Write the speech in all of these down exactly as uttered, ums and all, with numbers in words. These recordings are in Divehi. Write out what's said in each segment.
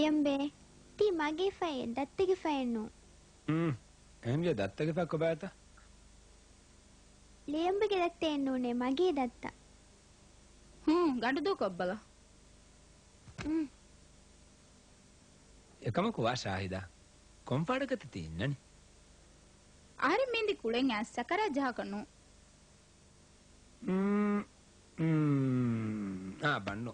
ލިޔަނބޭ، ތީ މަގޭ ފައެއް، ދައްތަގެ ފައެއް ނޫން. ހުން، އެހެންވިޔަ ދައްތަގެ ފަ ކޮބާތަ؟ ލިޔަނބެގެ ދައްތައެއް ނޫނޭ، މަގޭ ދައްތަ. ހޫނ، ގަނޑުދޫ ކޮށްބަލަ. ހުން. އެކަމަކު ވާ ޝާހިދާ، ކޮންފާޑަކަތަ ތި އިންނަނީ؟ އަހަރެން މީނދި ކުޅެން އައިސް ސަކަރާތް ޖަހާކަށް ނޫން. މް، މް، އާ، ބަންނު.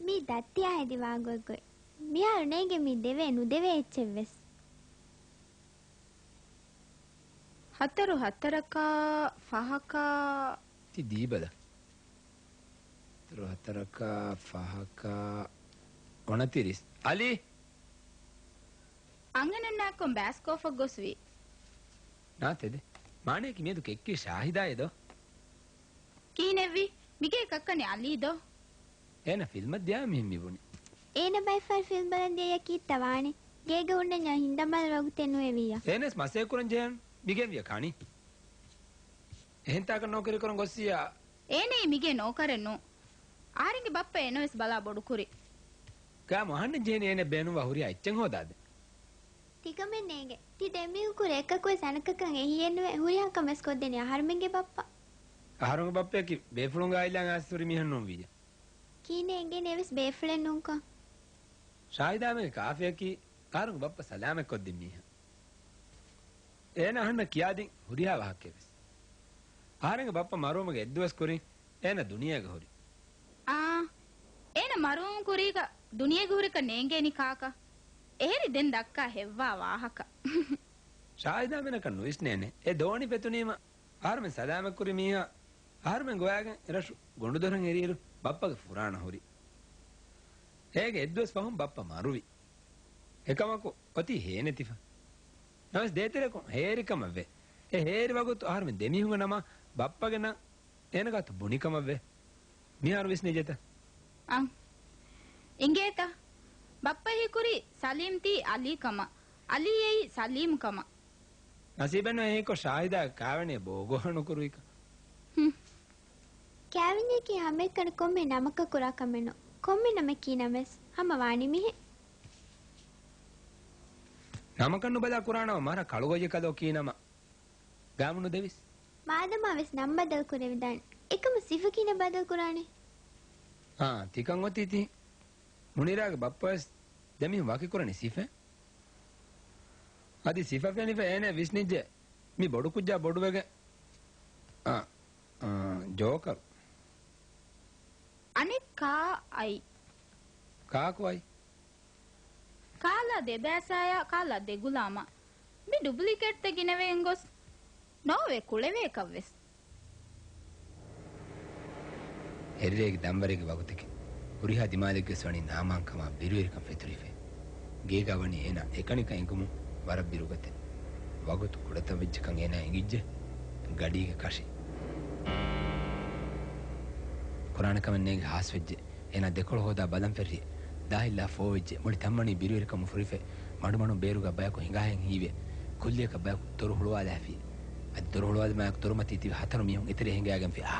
މީ ދައްތިއާ ހެދި ވާގޮތްގޮތް. މިހާރު ނޭނގެ މީ ދެވޭ ނުދެވޭ އެއްޗެއްވެސް. ހަތަރު ހަތަރަކާ ފަހަކާ. ތި ދީބަލަ. ހަތަރު ހަތަރަކާ ފަހަކާ އޮނަތިރީސް. އަލީ! އަންހެނުންނާއެކު ބައިސްކޯފަށް ގޮސްވީ. ނާ ތެދެއް. މާނަޔަކީ މިއަދު ކެއްކީ ޝާހިދާއޭ ދޯ؟ ކިހިނެއްވީ؟ މިގޭ ކައްކަނި އަލީ ދޯ؟ އޭނަ ފިލްމަށް ދިޔާ މިހެން މިބުނި. އޭނަ ބައެއްފަހަރު ފިލްމް ބަލަން ދިޔައީ ކީއްތަ ވާނެ؟ ގޭގަ ހުންނަންޏާ ހިންދަމާލަ ވަގުތެއް ނުވެވިއްޔާ. އޭނަސް މަސޭ ކުރަން ޖެހޭނު. މިގެން ވިޔަ ކާނީ. އެހެންތާކަށް ނޯކަރީ ކުރަން ގޮއްސިޔާ. އޭނައީ މިގޭ ނޯކަރެއް ނޫން. އަހަރެންގެ ބައްޕަ އޭނަވެސް ބަލާ ބޮޑުކުރި. ގާމު އަހަންނަށް ޖެހެނީ އޭނަ ބޭނުންވާ ހުރިހާ އެއްޗެއް ހޯދާދޭ. ތިކަމެއް ނޭނގެ. ތި ދެމީހުން ކުރެ އެކަކުވެސް އަނެކަކަށް އެހީއެއްނުވެ. ހުރިހާ ކަމެއް ކޮށްދެނީ އަހަރުމެންގެ ބައްޕަ. އަހަރުމެންގެ ބައްޕަޔަކީ ބޭފުޅުންގެ އާއިލާއިން އައިސް ހުރި މީހެއް ނޫންވިއްޔާ. ކިހިނެއް އެނގޭނެ އެވެސް ބޭފުޅެއް ނޫންކަން. ޝާހިދާމެންގެ ކާފަޔަކީ އަހަރުމެންގެ ބައްޕަ ސަލާމަތްކޮށްދިން މީހާ. އޭނަ އަހަންނަށް ކިޔާދިން ހުރިހާ ވާހަކައެއްވެސް. އަހަރެންގެ ބައްޕަ މަރުވުމުގެ އެއްދުވަސް ކުރިން އޭނަ ދުނިޔޭގަ ހުރި. އާ، އޭނަ މަރުވުން ކުރީގަ ދުނިޔޭގަ ހުރިކަން ނޭނގޭނީ ކާކަށް؟ އެހެރީ ދެން ދައްކާ ހެއްވާ ވާހަކަ. ޝާހިދާމެނަކަށް ނުވިސްނޭނެ. އެ ދޯނި ފެތުނީމަ އަހަރުމެން ސަލާމަތްކުރި މީހާ އަހަރުމެން ގޮވާގެން އެރަށު ގޮނޑުދޮށަށް އެރިއިރު ބައްޕަގެ ފުރާނަ ހުރި. އޭގެ އެއްދުވަސް ފަހުން ބައްޕަ މަރުވި. އެކަމަކު އޮތީ ހޭނެތިފަ. ނަމަވެސް ދޭތެރެކުން ހޭރިކަމަށްވެ. އެ ހޭރި ވަގުތު އަހަރުމެން ދެމީހުންގެ ނަމާ ބައްޕަގެ ނަން އޭނަ ގާތު ބުނިކަމަށްވެ. މިހާރު ވިސްނިއްޖެތަ؟ އަން. އިނގޭތަ؟ ބައްޕަ ހީކުރީ ސަލީމް ތީ އަލީ ކަމަށް، އަލީ އެއީ ސަލީމް ކަމަށް. ނަސީބެއްނު އެހީކޮށް ޝާހިދާ ކާވެނީ ބޯގޯހަނު ކުރުވިކަން. ހުން. ކާވެނީއަކީ ހަމައެކަނި ކޮންމެ ނަމަކަށް ކުރާ ކަމެއް ނޫން. ކޮންމެ ނަމަކީ ނަމެސް ހަމަ ވާނީ މިހެން. ނަމަކަށް ނުބަލާ ކުރާނަމަ މަރަށް ކަޅުގޮއްޔެއް ކަލޯ ކީ ނަމަ. ގާމު ނުދެވިސް. މާދަމާވެސް ނަން ބަދަލު ކުރެވިދާނެ. އެކަމަ ސިފަ ކިހިނެއް ބަދަލު ކުރާނެ؟ އާ، ތިކަން އޮތީ ތި. މުނީރާގެ ބައްޕަވެސް ދެމީހުން ވަކިކުރަނީ ސިފަ. އަދި ސިފަ ފެނިފަ އޭނަ ވިސްނިއްޖެ މި ބޮޑުކުއްޖާ ބޮޑުވެގެން. އާ، އާ، ޖޯކަރު. އަނެއްކާ އައި. ކާކު އައި؟ ކާލާ ދެބައިސާޔާ ކާލާ ދެގުލާމަ މި ޑުބްލިކޭޓްތައް ގިނަވެގެން ގޮސް ނޯވޭ ކުޅެވޭކަށްވެސް. އެރިރޭގެ ދަންވަރެއްގެ ވަގުތެކެ ހުރިހާ ދިމާލެއްގެސް ވަނީ ނާމާންކަމާ ބިރުވެރިކަން ފެތުރިފައި. ގޭގާ ވަނީ އޭނާ އެކަނިކަން އެނގުމުން ވަރަށް ބިރުގަތެއް. ވަގުތު ކުޑަތައް ވެއްޖެކަން އޭނާ އެނގިއްޖެ ގަޑީގެ ކަށި. ކުރާނެ ކަމެއް ނޭނގެ ހާސްވެއްޖެ. އޭނާ ދެކޮޅު ހޯދާ ބަލަން ފެށި. ދާހިއްލާ ފޯވެއްޖެ. މުޅި ތަންމަނީ ބިރުވެރިކަމުން ފުރިފައި. މަޑުމަޑުން ބޭރުގަ ބަޔަކު ހިނގާހެން ހީވޭ. ކުއްލިއަކަށް ބަޔަކު ދޮރު ހުޅުވާލާފި. އަދި ދޮރު ހުޅުވާލުމާއެކު ދޮރުމަތީ ތިބި ހަތަރު މީހުން އެތެރެ ހިނގާގެންފި. އާ!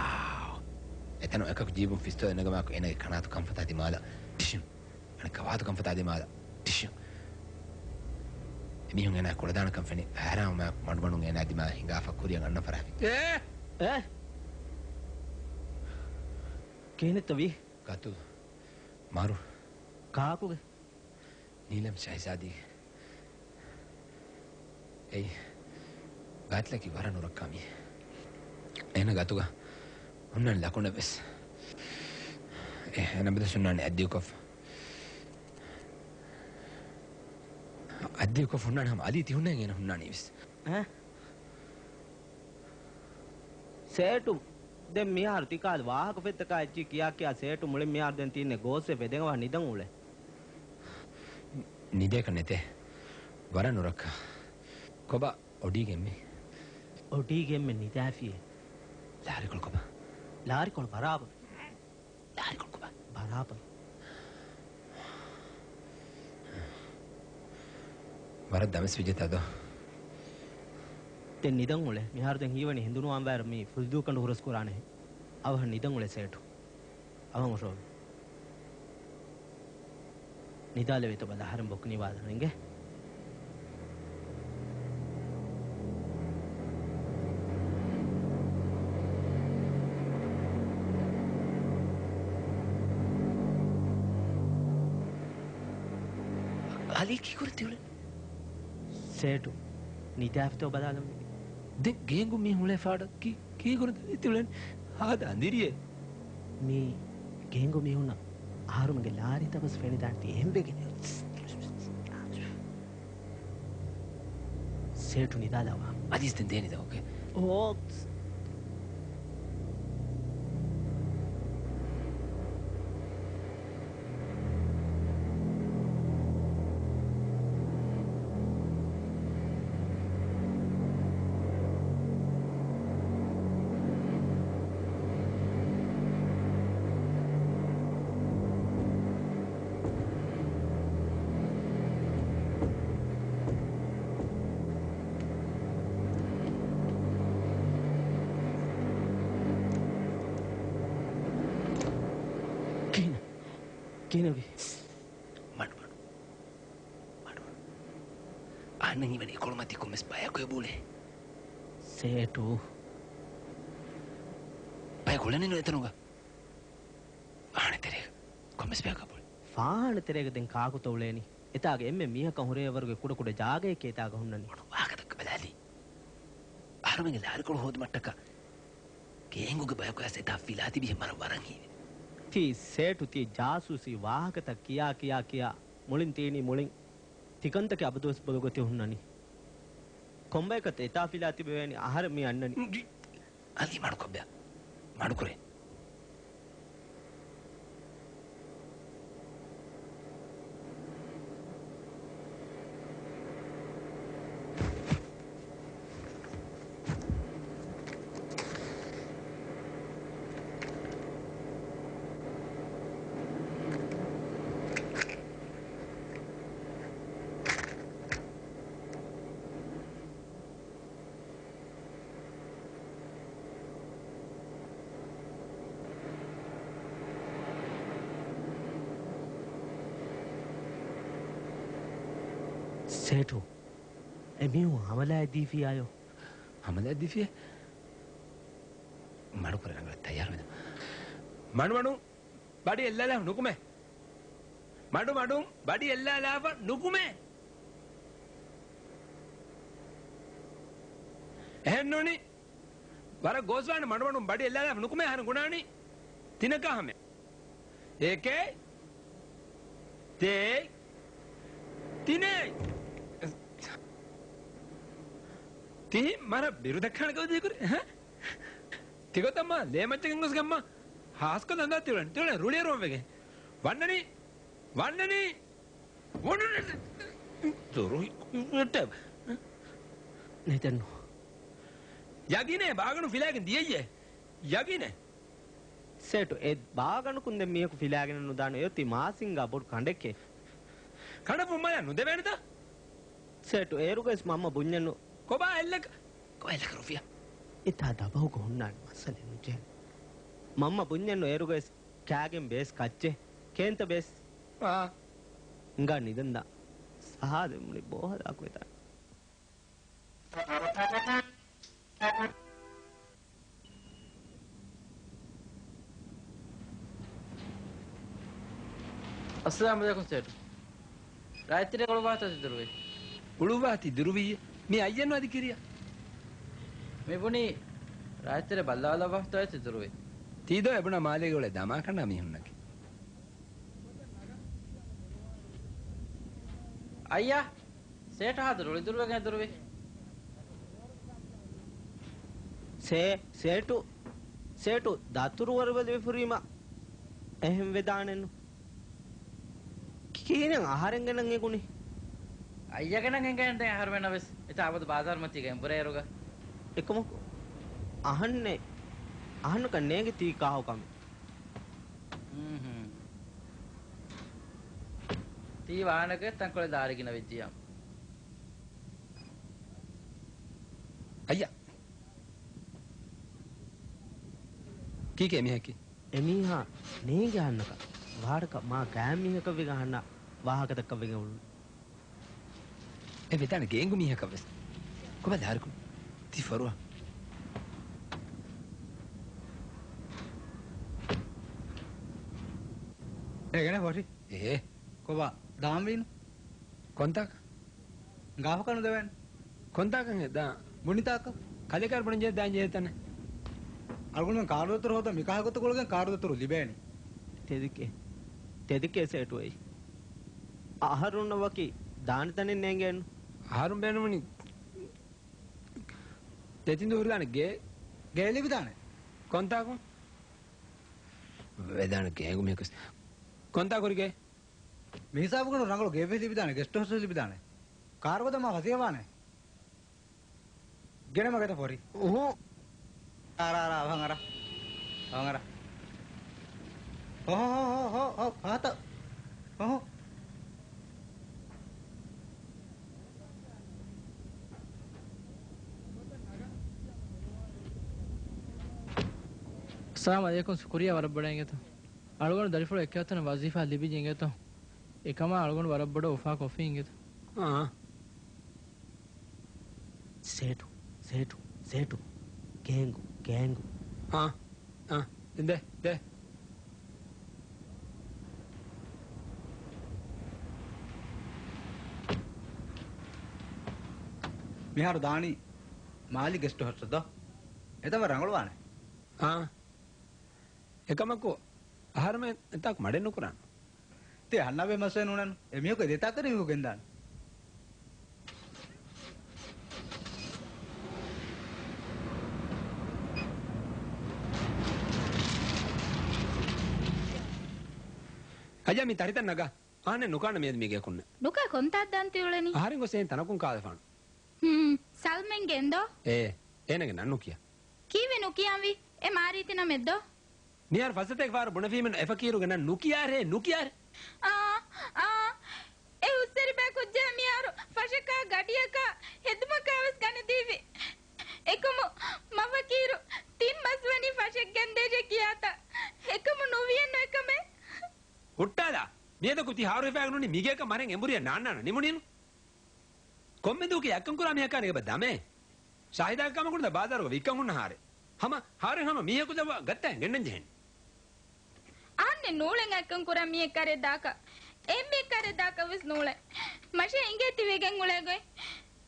އެތަނުން އެކަކު ޖީބުން ފިސްތޯލެއް ނަގަމާއެކު އޭނާގެ ކަނާތު ކަންފަތާ ދިމާލަށް ޓިޝިން. އަނެއްކާ ވާތު ކަންފަތާ ދިމާލަށް ޓިޝިން. އެމީހުން އޭނާ ކުޅަދާނަކަން ފެނި ހައިރާންވުމާއެކު މަޑުމަޑުން އޭނާ ދިމާ ހިނގާފަ ކުރިއަށް އަންނަ ފަރާތް. އޭ! އޭ! ކިހިނެއްތަ ވީ؟ ގަތުލު. މަރު. ކާކުގެ؟ ނީލަމް ޝަހިޒާދީގެ. އެއީ، ގާތިލަކީ ވަރަށް ނުރައްކާ މީހެއް. އޭނަ ގަތުގަ ހުންނާނެ ލަކުނެއްވެސް. އޭ، އޭނަ ބަދަސް ހުންނާނެ އަތްދިގުކޮށް. އަތްދިގުކޮށް ހުންނާނެ ހަމަ އަލީ ތި ހުންނައިން އޭނަ ހުންނާނީ ވެސް. އެ؟ ސޭޓު، ދެން މިހާރު ތިކާލަ ވާހަކަ ފެތްތަކާ އެއްޗި ކިޔާ ކިޔާ ސޭޓު މުޅިން މިހާރު ދެން ތީންނެ ގޯސްވެފަ ދެން އަވަހަށް ނިދަން އުޅޭ. ނިދޭކަށް ނެތޭ. ވަރަށް ނުރައްކާ. ކޮބާ އޮޑީގެންމެ؟ އޮޑީގެންމެ ނިދާފިއޭ. ލާރިކޮޅު ކޮބާ؟ ލާރިކޮޅު ބަރާބަރު. ވަރަށް ދަމަސް ވެއްޖެތާ ދޯ؟ ދެން ނިދަން އުޅޭ. މިހާރު ދެން ހީވަނީ ހެނދުނު އަންވާއިރު މީ ފުލުދޫކަނޑު ހުރަސް ކުރާނެހެން. އަވަހަށް ނިދަން އުޅޭ ސޭޓު. އަވަހަށް އޮށޯވި. ނިދާލެވޭތޯ ބަލަ، އަހަރެން ބޮކި ނިވާލަން އިނގޭ. އަލީ ކީކުރެ ތިއުޅެން؟ ސޭޓު، ނިދާފިތޯ ބަލާލަން. ދެން ގޭންގު މީހުން އުޅޭ ފާޑަކީ ކީކުރެ ތިއުޅެން؟ ހާދަ އަނދިރިއޭ. މީ ގޭންގު މީހުންނަށް އަހަރުމެންގެ ލާރިތައް ވެސް ފެނިދާނެ ތީ އެހެން ވެގެން. ސޭޓު ނިދާލާ ވާ. އަދިސް ދެން ދޭނެ ދޯކެ. އޯ. ކިހިނެއް؟ ކިހިނެއްވީ؟ މަޑު، މަޑު. މަޑު، މަޑު. އަހަންނަށް ހީވަނީ އެކޮޅު މަތީ ކޮންމެސް ބަޔަކު އެބޫޅޭ. ސޭޓު. ބަޔަކު އުޅެނީނު އެތަނުގަ. ފާހާނެ ތެރޭގަ ކޮންމެސް ބަޔަކާ ބުޅޭ. ފާހާނެ ތެރޭގަ ދެން ކާކުތަ އުޅޭނީ؟ އެތާގަ އެންމެ މީހަކަށް ހުރެޔަށްވަރުގެ ކުޑަކުޑަ ޖާގައެކޭ އެތާގަ ހުންނަނީ. ވާހަކަ ދައްކަބަލާލީ. އަހަރުމެންގެ ލާރިކޮޅު ހޯދުމަށްޓަކާ ގޭންގުގެ ބަޔަކު އައިސް އެތާ ފިލާ ތިބިހެން މަރަށް ވަރަށް ހީވޭ. ތީ ސޭޓު ތީ ޖާސޫސީ ވާހަކަތައް ކިޔާ ކިޔާ ކިޔާ މުޅިން ތީނީ މުޅިން ތިކަންތަކެއް އަބަދުވެސް ބޮލުގޮތެއް ހުންނަނީ. ކޮންބަޔަކަށް އެތާ ފިލާ ތިބެވޭނީ އަހަރެން މި އަންނަނީ. އަލީ މަޑުކޮށްބެ. މަޑުކުރޭ. ސޭޓު، އެމީހުން ހަމަލާއެއް ދީފިއްޔާޔޯ؟ ހަމަލާއެއް ދީފިއްޔޭ؟ މަޑުކުރެ ރަނގަޅަށް ތައްޔާރުވެދާނެ. މަޑު މަޑު. ބަޑި އެއްލާލާފަ ނުކުމޭ. މަޑު މަޑުން ބަޑި އެއްލާލާފަ ނުކުމޭ. އެހެންނޫނީ. ވަރަށް ގޯސްވާނެ މަޑު މަޑުން ބަޑި އެއްލާލާފަ ނުކުމޭ އަހަރެން ގުނާނީ. ތިނަކާ ހަމެ. އެކެއް. ދޭއް. ތިނެއް. ތި މަރަށް ބިރު ދައްކާނެ ކަމަށް ދީކުރި. އެހެން. ތިގޮތަށް މާ ލޭ މައްޗަށް ގެންގޮސްގެން މާ ހާސްކޮށް ދަންދާ ތިއުޅެން، ތިއުޅެން ރުޅިއެރުވަން ވެގެން. ވަންނަނީ، ވަންނަނީ، ވަންނަނީ. ދޮރު ހި-، ހި-، ހި-، ނެތެއްނު. ޔަގީނޭ ބާގަނޑު ފިލާގެން ދިޔައްޔޭ. ޔަގީނޭ. ސޭޓު، އެ ބާގަނޑަކުން ދެން މީހަކު ފިލާގެނެއް ނުދާނެ. އެއޮތީ މާސިންގާ ބޮޑު ކަނޑެކޭ. ކަނޑަށް ފުއްމާލާ ނުދެވޭނެތަ؟ ސޭޓު، އޭރުގައިސް މަންމަ ބުންޏެއްނު. ކޮބާ އެއްލަކަ؟ ކޮބާ އެއްލަކަ ރުފިޔާ؟ އެތާ ދަބަހުގަ ހުންނާނެ މައްސަލައެއް ނުޖެހޭނެ. މަންމަ ބުންޏެއްނު އޭރުގައިސް ކާގެން ބޭސް ކައްޗެއް. ކޭންތަ ބޭސް؟ އާ. ހިނގާ ނިދަންދާ. ސަހާދެއް މުޅި ބޯހަލާކު ވެދާނެ. އައްސަލާމު ޢަލައިކުމް ސޭޓު. ރާއްތިރޭ އުޅުއްވާތޯ ތި ދުރުވެ؟ އުޅުއްވާ ތި ދުރުވިއްޔޭ؟ މި އައްޔަން އަދި ކިރިޔާ؟ މި ބުނީ ރާއްތިރޭ ބައްލަވާލައްވާތޯ ތި ދުރުވެ؟ ތީދޯ އެބުނާ މާލޭގަ އުޅޭ ދަމާކަނޑާ މީހުންނަކީ. އައްޔާ! ސޭޓު ހާދަ ރުޅި ދުރުވެގެން ދުރުވި. ސޭ-، ސޭޓު، ސޭޓު ދަތުރުވަރު ބަލިވެފުރީމަ އެހެން ވެދާނެއްނު. ކިހިނެއް އަހަރެންގެނަށް އެނގުނީ؟ އައްޔަގެނަށް އެނގޭނެ ދެން އަހަރުމެންނަށް ވެސް. އެތާ އަބަދު ބާޒާރުމަތީގަ އެނބުރޭ އޭރުގަ. އެކަމަކު އަހަންނެއް، އަހަންނަކަށް ނޭނގި ތީ ކާހު ކަމެއް. ހުން ހުން. ތީ ވާނެގޮތް ތަންކޮޅެއް ލާރި ގިނަ ވެއްޖިޔާ. އައްޔާ. ކީކޭ މީހަކީ؟ އެމީހާ ނޭނގި އަހަންނަކަށް. ވާޑަކަށް މާ ގާތް މީހަކަށް ވެގެން އަހަންނަށް ވާހަކަ ދައްކަވެގެން އުޅުނު. އެ ވެދާނެ ގޭންގު މީހަކަށް ވެސް. ކޮބާ ދާރިކު؟ ތި ފޮރުވާ. އޭގެނެ ފޮށި. އޭ. ކޮބާ ދާންވީނު؟ ކޮންތާކަށް؟ ގާފަކަނު ދެވޭން. ކޮންތާކަށް ހެދާ؟ ބުނިތާކަށް. ކަލޭ ކާރު ބުނަން ޖެހޭ ދާން ޖެހޭ ތަނެއް. އަޅުގަނޑުމެން ކާރު ދަތުރު ހޯދަން މިކާހަކަށް ގޮތަށް ގުޅިގެން ކާރު ދަތުރު ލިބޭނީ. ތެދިކޭ. ތެދިކޭ ސޭޓު އެއީ. އަހަރުންނަށް ވަކި ދާނެ ތަނެއް ނޭނގޭނު. އަހަރުން ބޭނުމުނީ ދެތިން ދުވަހު ހުރިދާނެ ގޭ. ގޭ ލިބިދާނެ. ކޮންތާކު؟ ވެދާނެ ގޭންގު މީހަކަސް. ކޮންތާކު ހުރި ގޭ؟ މި ހިސާބުގަނޑު ރަނގަޅު ގޭވެސް ލިބިދާނެ، ގެސްޓް ހައުސް ވެސް ލިބިދާނެ. ކާރު ގަދަ މާ ފަސޭހަވާނެ. ގެނަމަ ގެތަ ފޮރި. އުހު. އާރާ، އާރާ، އަވަހަށް އަރާ. އަވަހަށް އަރާ. ހޯ، ހޯ، ހޯ، ހޯ، ހޯ، ފަހަތަށް. ހޯ، ހޯ. އައްސަލާމު ޢަލައިކުމް. ޝުކުރިއްޔާ ވަރަށް ބޮޑަށް އިނގޭތޯ. އަޅުގަނޑު ދަރިފުޅު އެއްކައްތަނަށް ވަޒީފާ ލިބިއްޖެ އިނގޭތޯ. އެކަމާ އަޅުގަނޑު ވަރަށް ބޮޑަށް އުފާކޮށްފި އިނގޭތޯ. އާ. ސޭޓު، ސޭޓު، ސޭޓު. ގޭންގު، ގޭންގު. އާ، އާ، ދެ، ދެ. މިހާރު ދާނީ މާލި ގެސްޓް ހައުސް ދޯ؟ އެތަން ވަރަށް ރަނގަޅުވާނެ. އާ. އެކަމަކު، އަހަރުމެން އެތާކު މަޑެއް ނުކުރާނު. ތި އަހަންނާ ބެހޭ މައްސަލައެއް ނޫނާނު. އެ މީހަކު ދެތާކަށް ރިވިއު ގެންދާނެ. އަޖާ މި ތަރިތައް ނަގާ. އަހަންނެއް ނުކާނަ މިއަދު މީގެ ކުންނެއް. ނުކާ ކޮންތާއް ދާން ތި އުޅެނީ؟ އަހަރެން ގޮސް އެހެން ތަނަކުން ކާލެފާނު. ހުން، ސަލްމެން ގެންދޯ؟ އޭ، އޭނަގެ ނަން ނުކިޔާ. ކީއްވެ ނުކިޔާންވީ؟ އެ މާރީތި ނަމެއްދޯ؟ މިހާރު ފަސްސަތޭކަ ފަހަރު ބުނެފީމެން އެ ފަކީރުގެ ނަން ނުކިޔާރޭ، ނުކިޔާރޭ. އާ، އާ، އެ ހުސްއެރިބައި ކުއްޖާ މިހާރު ފަށަކާ ގަޑިއަކާ ހެދުމަކާ ވެސް ގަނެދީވި. އެކަމު މަ ފަކީރު ތިން މަސް ވަނީ ފަށެއް ގެންދޭޖެ ކިޔާތަ؟ އެކަމު ނުވިއެއްނު އެކަމެއް. ހުއްޓާލާ، މިއަދަކު ތި ހާރު ހިފާގެން ނޫނީ މީގޭކަށް މަރެން އެނބުރިއަށް ނާންނާނަ ނިމުނީނު. ކޮންމެ ދުވަކީ އެއްކަން ކުރާ މީހަކާ ނޭގެބަ ދަމޭ. ޝާހިދާގެ ކަމަކުން ދަ ބާޒާރުގަ ވިއްކަން ހުންނަ ހާރެއް. ހަމަ ހާރެއް ހަމަ މީހަކު ދައްވާ ގައްތައިން ގެންނަން ޖެހެނީ. އަހަންނެއް ނޫޅެން އެއްކަން ކުރާ މީހެއް ކަރެއް ދާކަށް. އެއްމީހެއް ކަރެއް ދާކަށް ވެސް ނޫޅެ. މަށޭ އިނގޭ ތި ވެގެން އުޅޭ ގޮތް.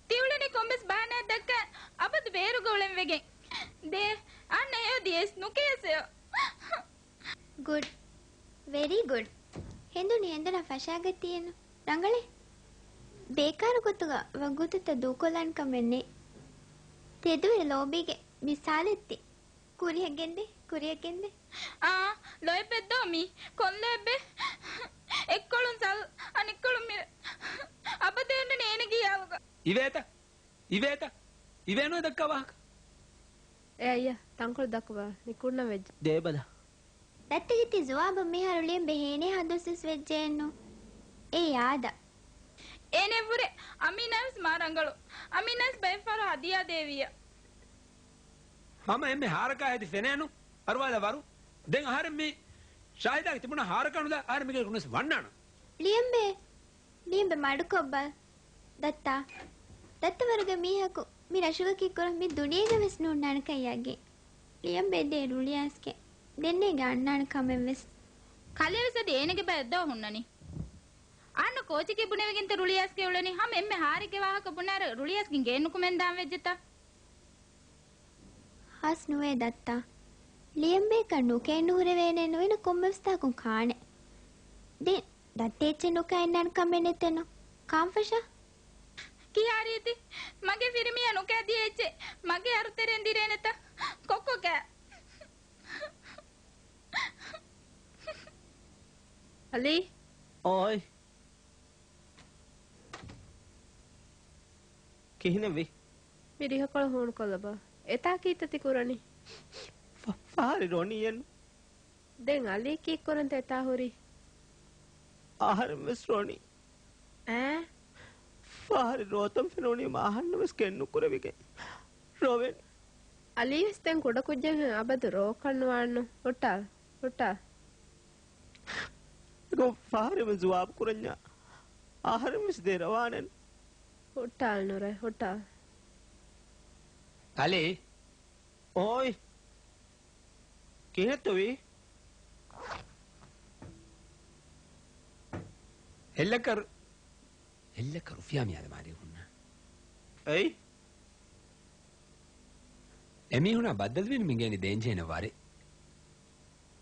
ތި އުޅެނީ ކޮންމެސް ބަހާނާއެއް ދައްކާ އަބަދު ބޭރުގަ އުޅެން ވެގެން. ދޭ، އަންނަ އެއޮތީ އެސް ނުކިޔަސް އެއޮ. ގުޑް. ވެރީ ގުޑް. ހެނދުނި ހެނދުނަށް ފަށާގަތީއެއްނު. ރަނގަޅޭ. ބޭކާރު ގޮތުގަ ވަގުތުތައް ދޫކޮށްލާނެ ކަމެއް ނެތް. ތެދުވެރި ލޯބީގެ މިސާލެއް ތި. ކުރިއަށް ގެންދޭ، ކުރިއަށް ގެންދޭ. އާ، ލޯތްބެއްދޯ މީ؟ ކޮން ލޯތްބެއް؟ އެއްކޮޅުން ސަލް، އަނެއްކޮޅުން މިރަ. އަބަދު އެންނަނީ އޭނަގެ ހިޔާލުގަ. އިވޭތަ؟ އިވޭތަ؟ އިވޭނު ދައްކާ ވާހަކަ. އޭ އައްޔަ، ތަންކޮޅު ދައްކަބަ، ނިކުންނަ ވެއްޖެ. ދޭބަލަ. ދައްތަ ގިތި ޒުވާބަށް މިހާރު ލިޔަންބެ ހޭނޭ ހައްދަސްވެސް ވެއްޖެއެއްނު. އޭ އާދަ. އޭނެއަށްވުރެ އަމީނާވެސް މާ ރަނގަޅު. އަމީނާވެސް ބައެއްފަހަރު ހަދިޔާ ދޭވިއްޔާ. ހަމަ އެންމެ ހާރަކާ ހެދި ފެނޭނު. އަރުވާލަ ވަރު. ދެން އަހަރެން މި ޝާހިދާގެ ތިބުނާ ހާރަކާ ނުލާ އަހަރެން މިގެ ކުނަސް ވަންނާނަ. ލިޔަންބެ. ލިޔަންބެ މަޑުކޮށްބަލް. ދައްތާ. ދައްތަ ވަރުގެ މީހަކު މި ރަށުގަ ކީއްކުރަން މި ދުނިޔޭގަ ވެސް ނޫންނާނެ ކައްޔާގެ. ލިޔަންބެ ދޭ ރުޅިއައިސްގެ. ދެންނޭގެ އަންނާނެ ކަމެއް ވެސް. ކަލޭ ވެސް އަދި އޭނަގެ ބައެއް ދޯ ހުންނަނީ. އަންނަ ކޯޗަކީ ބުނެވިގެންތަ ރުޅިއައިސްގެ އުޅެނީ ހަމަ އެންމެ ހާރެއްގެ ވާހަކަ ބުނާރަ ރުޅިއައިސްގެން ގެއެއް ނުކުމެން ދާން ވެއްޖެތަ؟ ހާސް ނުވޭ ދައްތާ. ލިޔަންބޭކަށް ނުކެއެއް ނުހުރެވޭނެއްނު އޭނަ ކޮންމެވެސް ތާކުން ކާނެ. ދެން ދައްތަ އެއްޗެއް ނުކާ އިންނާނެ ކަމެއް ނެތެއްނު. ކާން ފަށާ؟ ކިހާ ރީތި؟ މަގޭ ފިރިމީހާ ނުކާ ދިޔަ އެއްޗެއް މަގޭ އަރުތެރޭން ދިރޭނެތަ؟ ކޮއްކޮ ކާ. އަލީ. އޯއި. ކިހިނެއްވީ؟ މި ރިހަކޮޅު ހޫނުކޮށްލަބަ. އެތާ ކީއްތަ ތި ކުރަނީ؟ ފަ-، ފަހަރި ރޮނީއެއްނު. ދެން އަލީ ކީއްކުރަންތަ އެތާ ހުރީ؟ އަހަރެން ވެސް ރޮނީ. އޭ؟ ފަހަރި ރޯތަން ފެނުނީމަ އަހަންނަށް ވެސް ކެއް ނުކުރެވިގެން ރޮވެން. އަލީވެސް ދެން ކުޑަކުއްޖެއްހެން އަބަދު ރޯކަށް ނުވާނު. ހުއްޓާ، ހުއްޓާ. އެކަމް ފަހަރެމެން ޖުވާބު ކުރަންޏާ. އަހަރެން ވެސް ދެރަވާނެން. ހުއްޓާލް ނުރޭ، ހުއްޓާލް. އަލީ. އޯއި. ކިހިނެއްތޯ ވީ؟ އެއްލައްކަ ރު-، އެއްލައްކަ ރުފިޔާ މި އަލަމާރީގަ ހުންނާ. އެއް؟ އެމީހުނާ ބައްދަލުވީނު މި ގޭނީ ދޭންޖެހޭނެ ވަރެއް.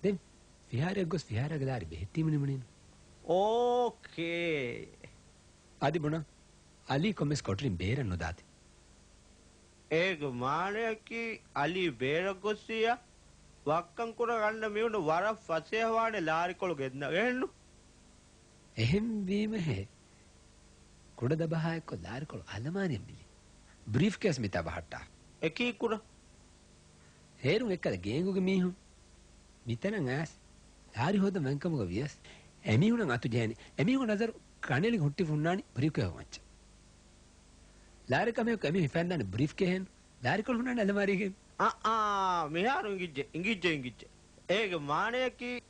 ދެން ފިހާރައަށް ގޮސް ފިހާރާގެ ލާރި ބެހެއްޓީމަ ނިމުނީނު. އޯކޭ. އަދި ބުނަން، އަލީ ކޮންމެސް ކޮޓަރިން ބޭރަށް ނުދާތި. އޭގެ މާނަޔަކީ އަލީ ބޭރަށް ގޮއްސިއްޔާ ވައްކަން ކުރަން އަންނަ މީހުން ވަރަށް ފަސޭހަވާނެ ލާރިކޮޅު ގެންނަ އެހެންނު. އެހެންވީމަހޭ، ކުޑަ ދަބަހާއެއްކޮށް ލާރިކޮޅު އަލަމާރިއަށް މިލި. ބްރީފްކޭސް މިތާ ބަހައްޓާ. އެކީ ކުޑަ. އޭރުން އެއްކަލަ ގޭންގުގެ މީހުން މިތަނަށް އައިސް ލާރި ހޯދަން ވަންކަމުގަ ވިޔަސް، އެމީހުނަށް އަތު ޖެހެނީ. އެމީހުން ނަޒަރު ކަނޑައެޅިގެން ހުއްޓިފަ ހުންނާނީ ބްރީފްކޭހު މައްޗަށް. ލާރި ކަމެއް އެމީހުން ހިފަންދާނެ ބްރީފްކޭހެއް ނޫން. ލާރިކޮޅު ހުންނާނެ އަލަމާރީގަ. އާ، އާ، މިހާރު އިނގިއްޖެ، އިނގިއްޖެ، އިނގިއްޖެ. އޭގެ މާނަޔަކީ،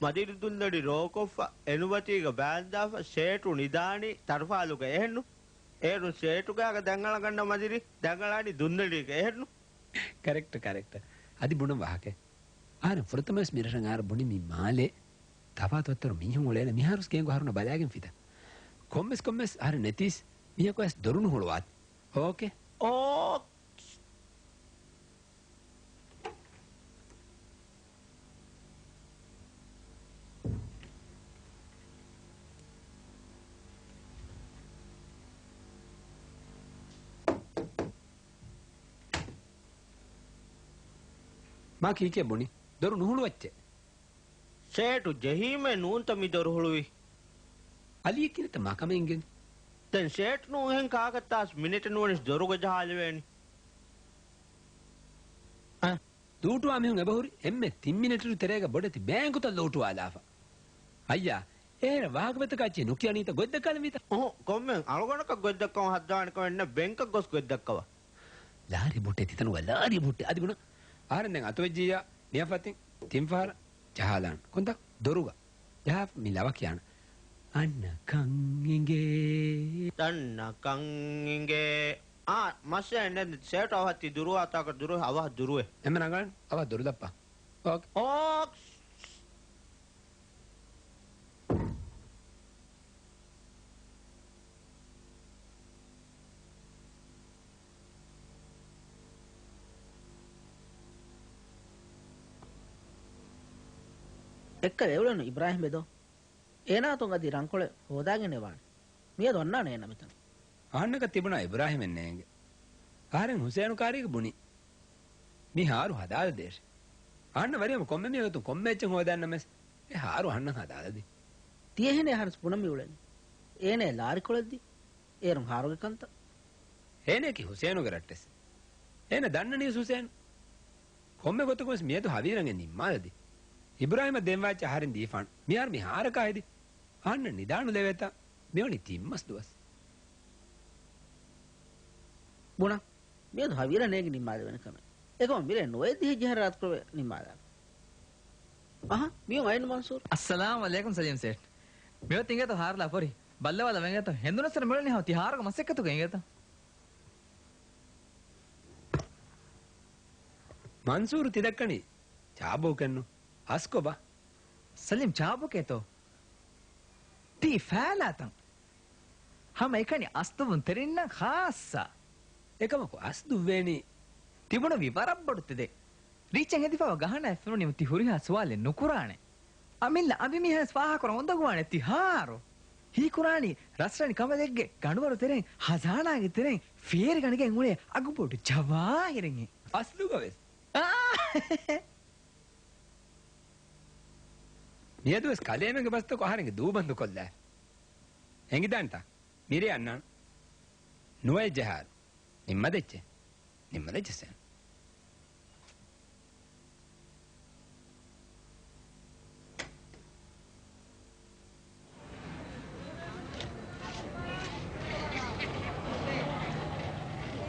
މަދިރި ދުންދަނޑި ރޯކޮށްފަ، އެނުބަތީގަ ބާންދާފަ، ޝޭޓު ނިދާނީ ތަރުފާލުގަ އެހެންނު. އޭރުން ޝޭޓުގާގަ ދަންއަޅަން ގަންނަ މަދިރި ދަންއަޅާނީ ދުންދަނޑީގަ އެހެންނު. ކަރެކްޓް، ކަރެކްޓް. އަދި ބުނަން ވާހަކައެއް. އަހަރެން ފުރަތަމަވެސް މިރަށަށް އަހަރު ބުނި މި މާލެ ތަފާތު ވައްތަރު މީހުން އުޅޭނެ މިހާރުސް ގޭންގު އަހަރުން ބަލާގެން ފިތަ. ކޮންމެސް ކޮންމެސް އަހަރެން ނެތީސް މީހަކު ވެސް ދޮރު ނުހުޅުވާތި. އޯކޭ. އޯ. މާ ކީކޭ ބުނި؟ ދޮރު ނުހުޅުވައްޗޭ. ޝޭޓު ޖެހީމޭ ނޫންތަ މި ދޮރު ހުޅުވީ؟ އަލީ ކިނެތަ މާ ކަމެއް އިނގެން؟ ދެން ޝޭޓު ނޫންހެން ކާކަށްތާސް މިނެޓެއް ނުވަނިސް ދޮރުގަ ޖަހާލެވޭނީ؟ އަ. ލޫޓުވާ މީހުން އެބަހުރި އެންމެ ތިން މިނެޓު ތެރޭގަ ބޮޑެތި ބޭންކުތައް ލޫޓުވާލާފަ. އައްޔާ، އޭރަށް ވާހަކަ ބައްތަކާ އެއްޗެއް ނުކިޔަނީތަ ގޮތްދައްކާލަންވީތަ؟ އުހު، ކޮންމެ އަޅުގަނޑަކަށް ގޮތްދައްކަމުން ހައްދަވާނެ ކަމެއް ނެތް ބޭންކަށް ގޮސް ގޮތްދައްކަވާ. ލާރި ބުއްޓޭ ތިތަނުގަ ލާރި ބުއްޓޭ. އަދި ބުނަ. އަހަރެން ދެން އަތުވެއްޖިއްޔާ ނިޔަފަތިން ތިން ފަހަރަށް ޖަހާލާން. ކޮންތާ؟ ދޮރުގަ. ޖަހާފަ މި ލަވަ ކިޔާނަ. އަންނަ ކަން އިނގޭ. ދަންނަ ކަން އިނގޭ. އާ، މައްސަލައެއް ނެތް. ޝޭޓު އަވަހަށް ތި ދުރުވާތާކަށް ދުރުވެ، އަވަހަށް ދުރުވެ. އެންމެ ރަނގަޅަށް އަވަހަށް ދޮރުލައްޕާ. އޯކޭ. އޯކް. އެއްކަލަ އެއުޅެނު އިބްރާހިމް އެދޯ؟ އޭނާ އަތުން އަދި ރަންކޮޅެއް ހޯދާގެން ނެވާނެ. މިއަދު އަންނާނެ އޭނާ މިތަނަށް. އަހަންނަކަށް ތިބުނާ އިބްރާހިމެއް ނޭނގެ. އަހަރެން ހުސޭނު ކާރީގަ ބުނި. މި ހާރު ހަދާލަދޭށޭ. އަހަންނަށް ވަރިހަމަ ކޮންމެ މީހަކަށް ކޮންމެ އެއްޗެއް ހޯދާނަމަވެސް އެ ހާރު އަހަންނަށް ހަދާލަދީ. ތިޔަހެނެއް އަހަރެން ބުނަން މިއުޅެނީ. އޭނައަށް ލާރިކޮޅެއް ދީ. އޭރުން ހާރުގެ ކަންތައް. އޭނައަކީ ހުސޭނުގެ ރައްޓެއްސެއް. އޭނަ ދަންނަނީވެސް ހުސޭނު. ކޮންމެ ގޮތަކުންވެސް މިއަދު ހަވީރަން އެ ނިންމާލަދީ. އިބްރާހިމަށް ދޭންވާ އެއްޗެއް އަހަރެން ދީފާނު. މިހާރު މި ހާރަކާ ހެދި. އަހަންނަށް ނިދާނުލެވޭތާ މިވަނީ ތިން މަސް ދުވަސް. ބުނަ. މިއަދު ހަވީރަށް ނޭނގި ނިންމާލެވޭނެ ކަމެއް. އެކަމަށް މިރޭ ނުވައެއް ދިހަ ޖަހަރަ ރާތުކުރެވޭ ނިންމާލާނެ. އަހަ، މިއު އައިނު މަންސޫރު. އައްސަލާމް އަލައިކުމް ސަލީމް ސޭޓް. މިއޮތް އިނގޭތޯ ހާރުލާ ފޮރި. ބައްލަވާލަ ވެނގޭތޯ. ހެނދުނަސް މިއުޅެނީ ހަމަ ތި ހާރުގެ މަސައްކަތުގަ އިނގޭތޯ. މަންސޫރު ތި ދައްކަނީ ޗާބޯކެއްނު. އަސްކޮބާ؟ ސަލީމް ޗާބޯކޭތޯ؟ ތީ ފާލާތަން. ހަމަ އެކަނި އަސްދުއްވުން ތެރެއިންނަށް ޚާއްޞަ. އެކަމަކު އަސްދުއްވޭނީ. ތިބުނު ވި ވަރަށް ބޮޑު ތެދެއް. ރީއްޗަށް ހެދިފައިވާ ގަހަނަ އެއް ފެނުނީމަ ތި ހުރިހާ ސުވާލެއް ނުކުރާނެ. އަމިއްލަ އަނބިމީހާވެސް ފާހަގަކުރަން އުނދަގޫވާނެ ތި ހާރު. ހީކުރާނީ ރަސްރަނި ކަނބަލެއްގެ ގަނޑުވަރު ތެރެއިން ހަޒާނާގެ ތެރެއިން ފޭރިގަނެގެން އުޅޭ އަގުބޮޑު ޖަވާހިރެއްހެން. އަސްލުގަވެސް. އާ! މިއަދުވެސް ކަލޭމެންގެ ބަސްތަކު އަހަރެންގެ ދޫބަންދު ކޮށްލާފަ. އެނގިދާނެތާ؟ މިރޭ އަންނާން. ނުވައެއް ޖަހާރު. ނިންމަދެއްޗެ. ނިންމަދެއްޗެ ސޭން.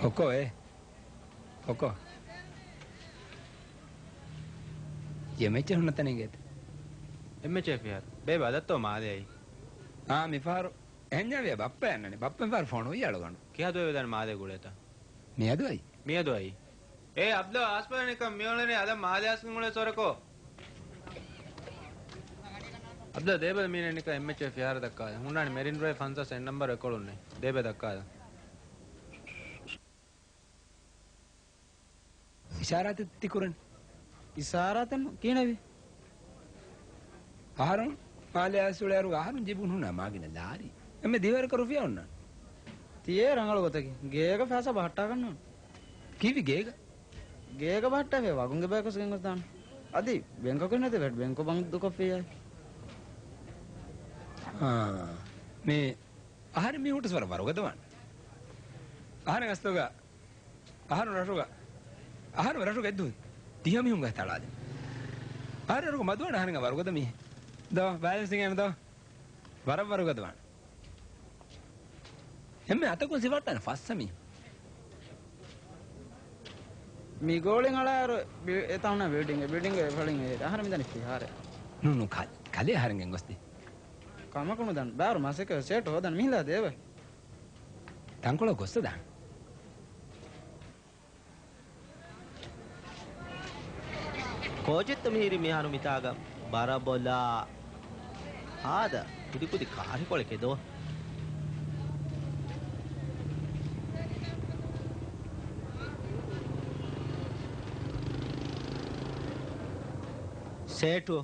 ކޮކޯ އޭ. ކޮކޯ. އެ މެޗެއް ހުންނަ ތަނެއް އިނގޭތަ؟ އެ މެޗެއް ފިހާރު. ބޭބެ އަދަށްތޯ މާލެ އައީ. އާ، މިފަހަރު އެހެންޏާ ވޭ ބައްޕަ އަންނަނީ. ބައްޕަ ފަރު ފޮނުވި އަޅުގަނޑު. ކިހާ ދުވަހެއް ވެދާނެ މާލޭ ގުޅޭތަ؟ މިއަދު އައި. މިއަދު އައި. އޭ އަބްދު އާސްބަލަނިކަން މިއުޅެނީ އަލަށް މާލޭ އަސްގެން އުޅޭ ސޮރަކޯ. އަބްދު ދޭބަލަ މީނެއް ނިކަ އެއްމެޗެއް ފިހާރަ ދައްކާލަ. ހުންނާނެ މެރިން ޑްރައިވް ފަންސާސް އެއް ނަންބަރު އެކޮޅުންނެ. ދޭބެ ދައްކާލަ. އިޝާރާތެއް ތި ކުރަން. އިޝާރާތެއް ކީނެވި؟ އަހަރުން މާލެ އައިސް އުޅޭއިރު އަހަރުން ޖިބުން ހުންނާ މާގިނަ ލާރި. އެންމެ ދިވެހިރަކަށް ރުފިޔާ އޮންނާނެ. ތިޔޭ ރަނގަޅު ގޮތަކީ. ގޭގަ ފައިސާ ބަހައްޓާގަންނާނެ. ކީއްވި ގޭގަ؟ ގޭގަ ބަހައްޓާފައި ވަގުންގެ ބަޔަކު ގެންގޮސްދާނެ. އަދި ބެންކަކު ނެތެވެ ބެންކު ބަންދުކޮށްފިއްޔާ. އާ، މި އަހަރެން މީހުން ހުއްޓަސް ވަރަށް ވަރުގަދަވާނެ. އަހަރެން އަސްލުގަ، އަހަރު ރަށުގަ، އަހަރު ރަށުގަ އެއްދުވަހު ދިހަ މީހުން ގަ ތަޅާލި. އަހަރު ރަށުގަ މަދުވާނެ އަހަރެން ވަރުގަދަ މީހެއް. ދޯ، ބައިލަންސިން އޭނަ ދޯ. ވަރަށް ވަރުގަދަވާނެ. އެންމެ އަތަކުން ސިފައްޓާނެ ފައްސަ މީހުން. މި ގޯޅިން އަޅާއިރު ބި-، އެތާނަ ބިލްޑިންގ، ބިލްޑިންގ އެ ފަޅިން އެ އަހަރެން މިދަނީ ފިހާރައެއް. ނޫން ނޫން ކަ-، ކަލޭ އަހަރެން ގެންގޮސްދޭ. ކަމަކު ނުދަން. ބާރު މަސައްކަތް ސޭޓު ހޯދަން މިހިލާ ދޭވެ. ތަންކޮޅަށް ގޮއްސަދާނެ. ކޯޗެއްތަ މިހިރި މިހާރު މިތާގަ ބަރަބޮލާ ހާދަ ކުދިކުދި ކާރިކޮޅެކޭ ދޯ. ސޭޓު،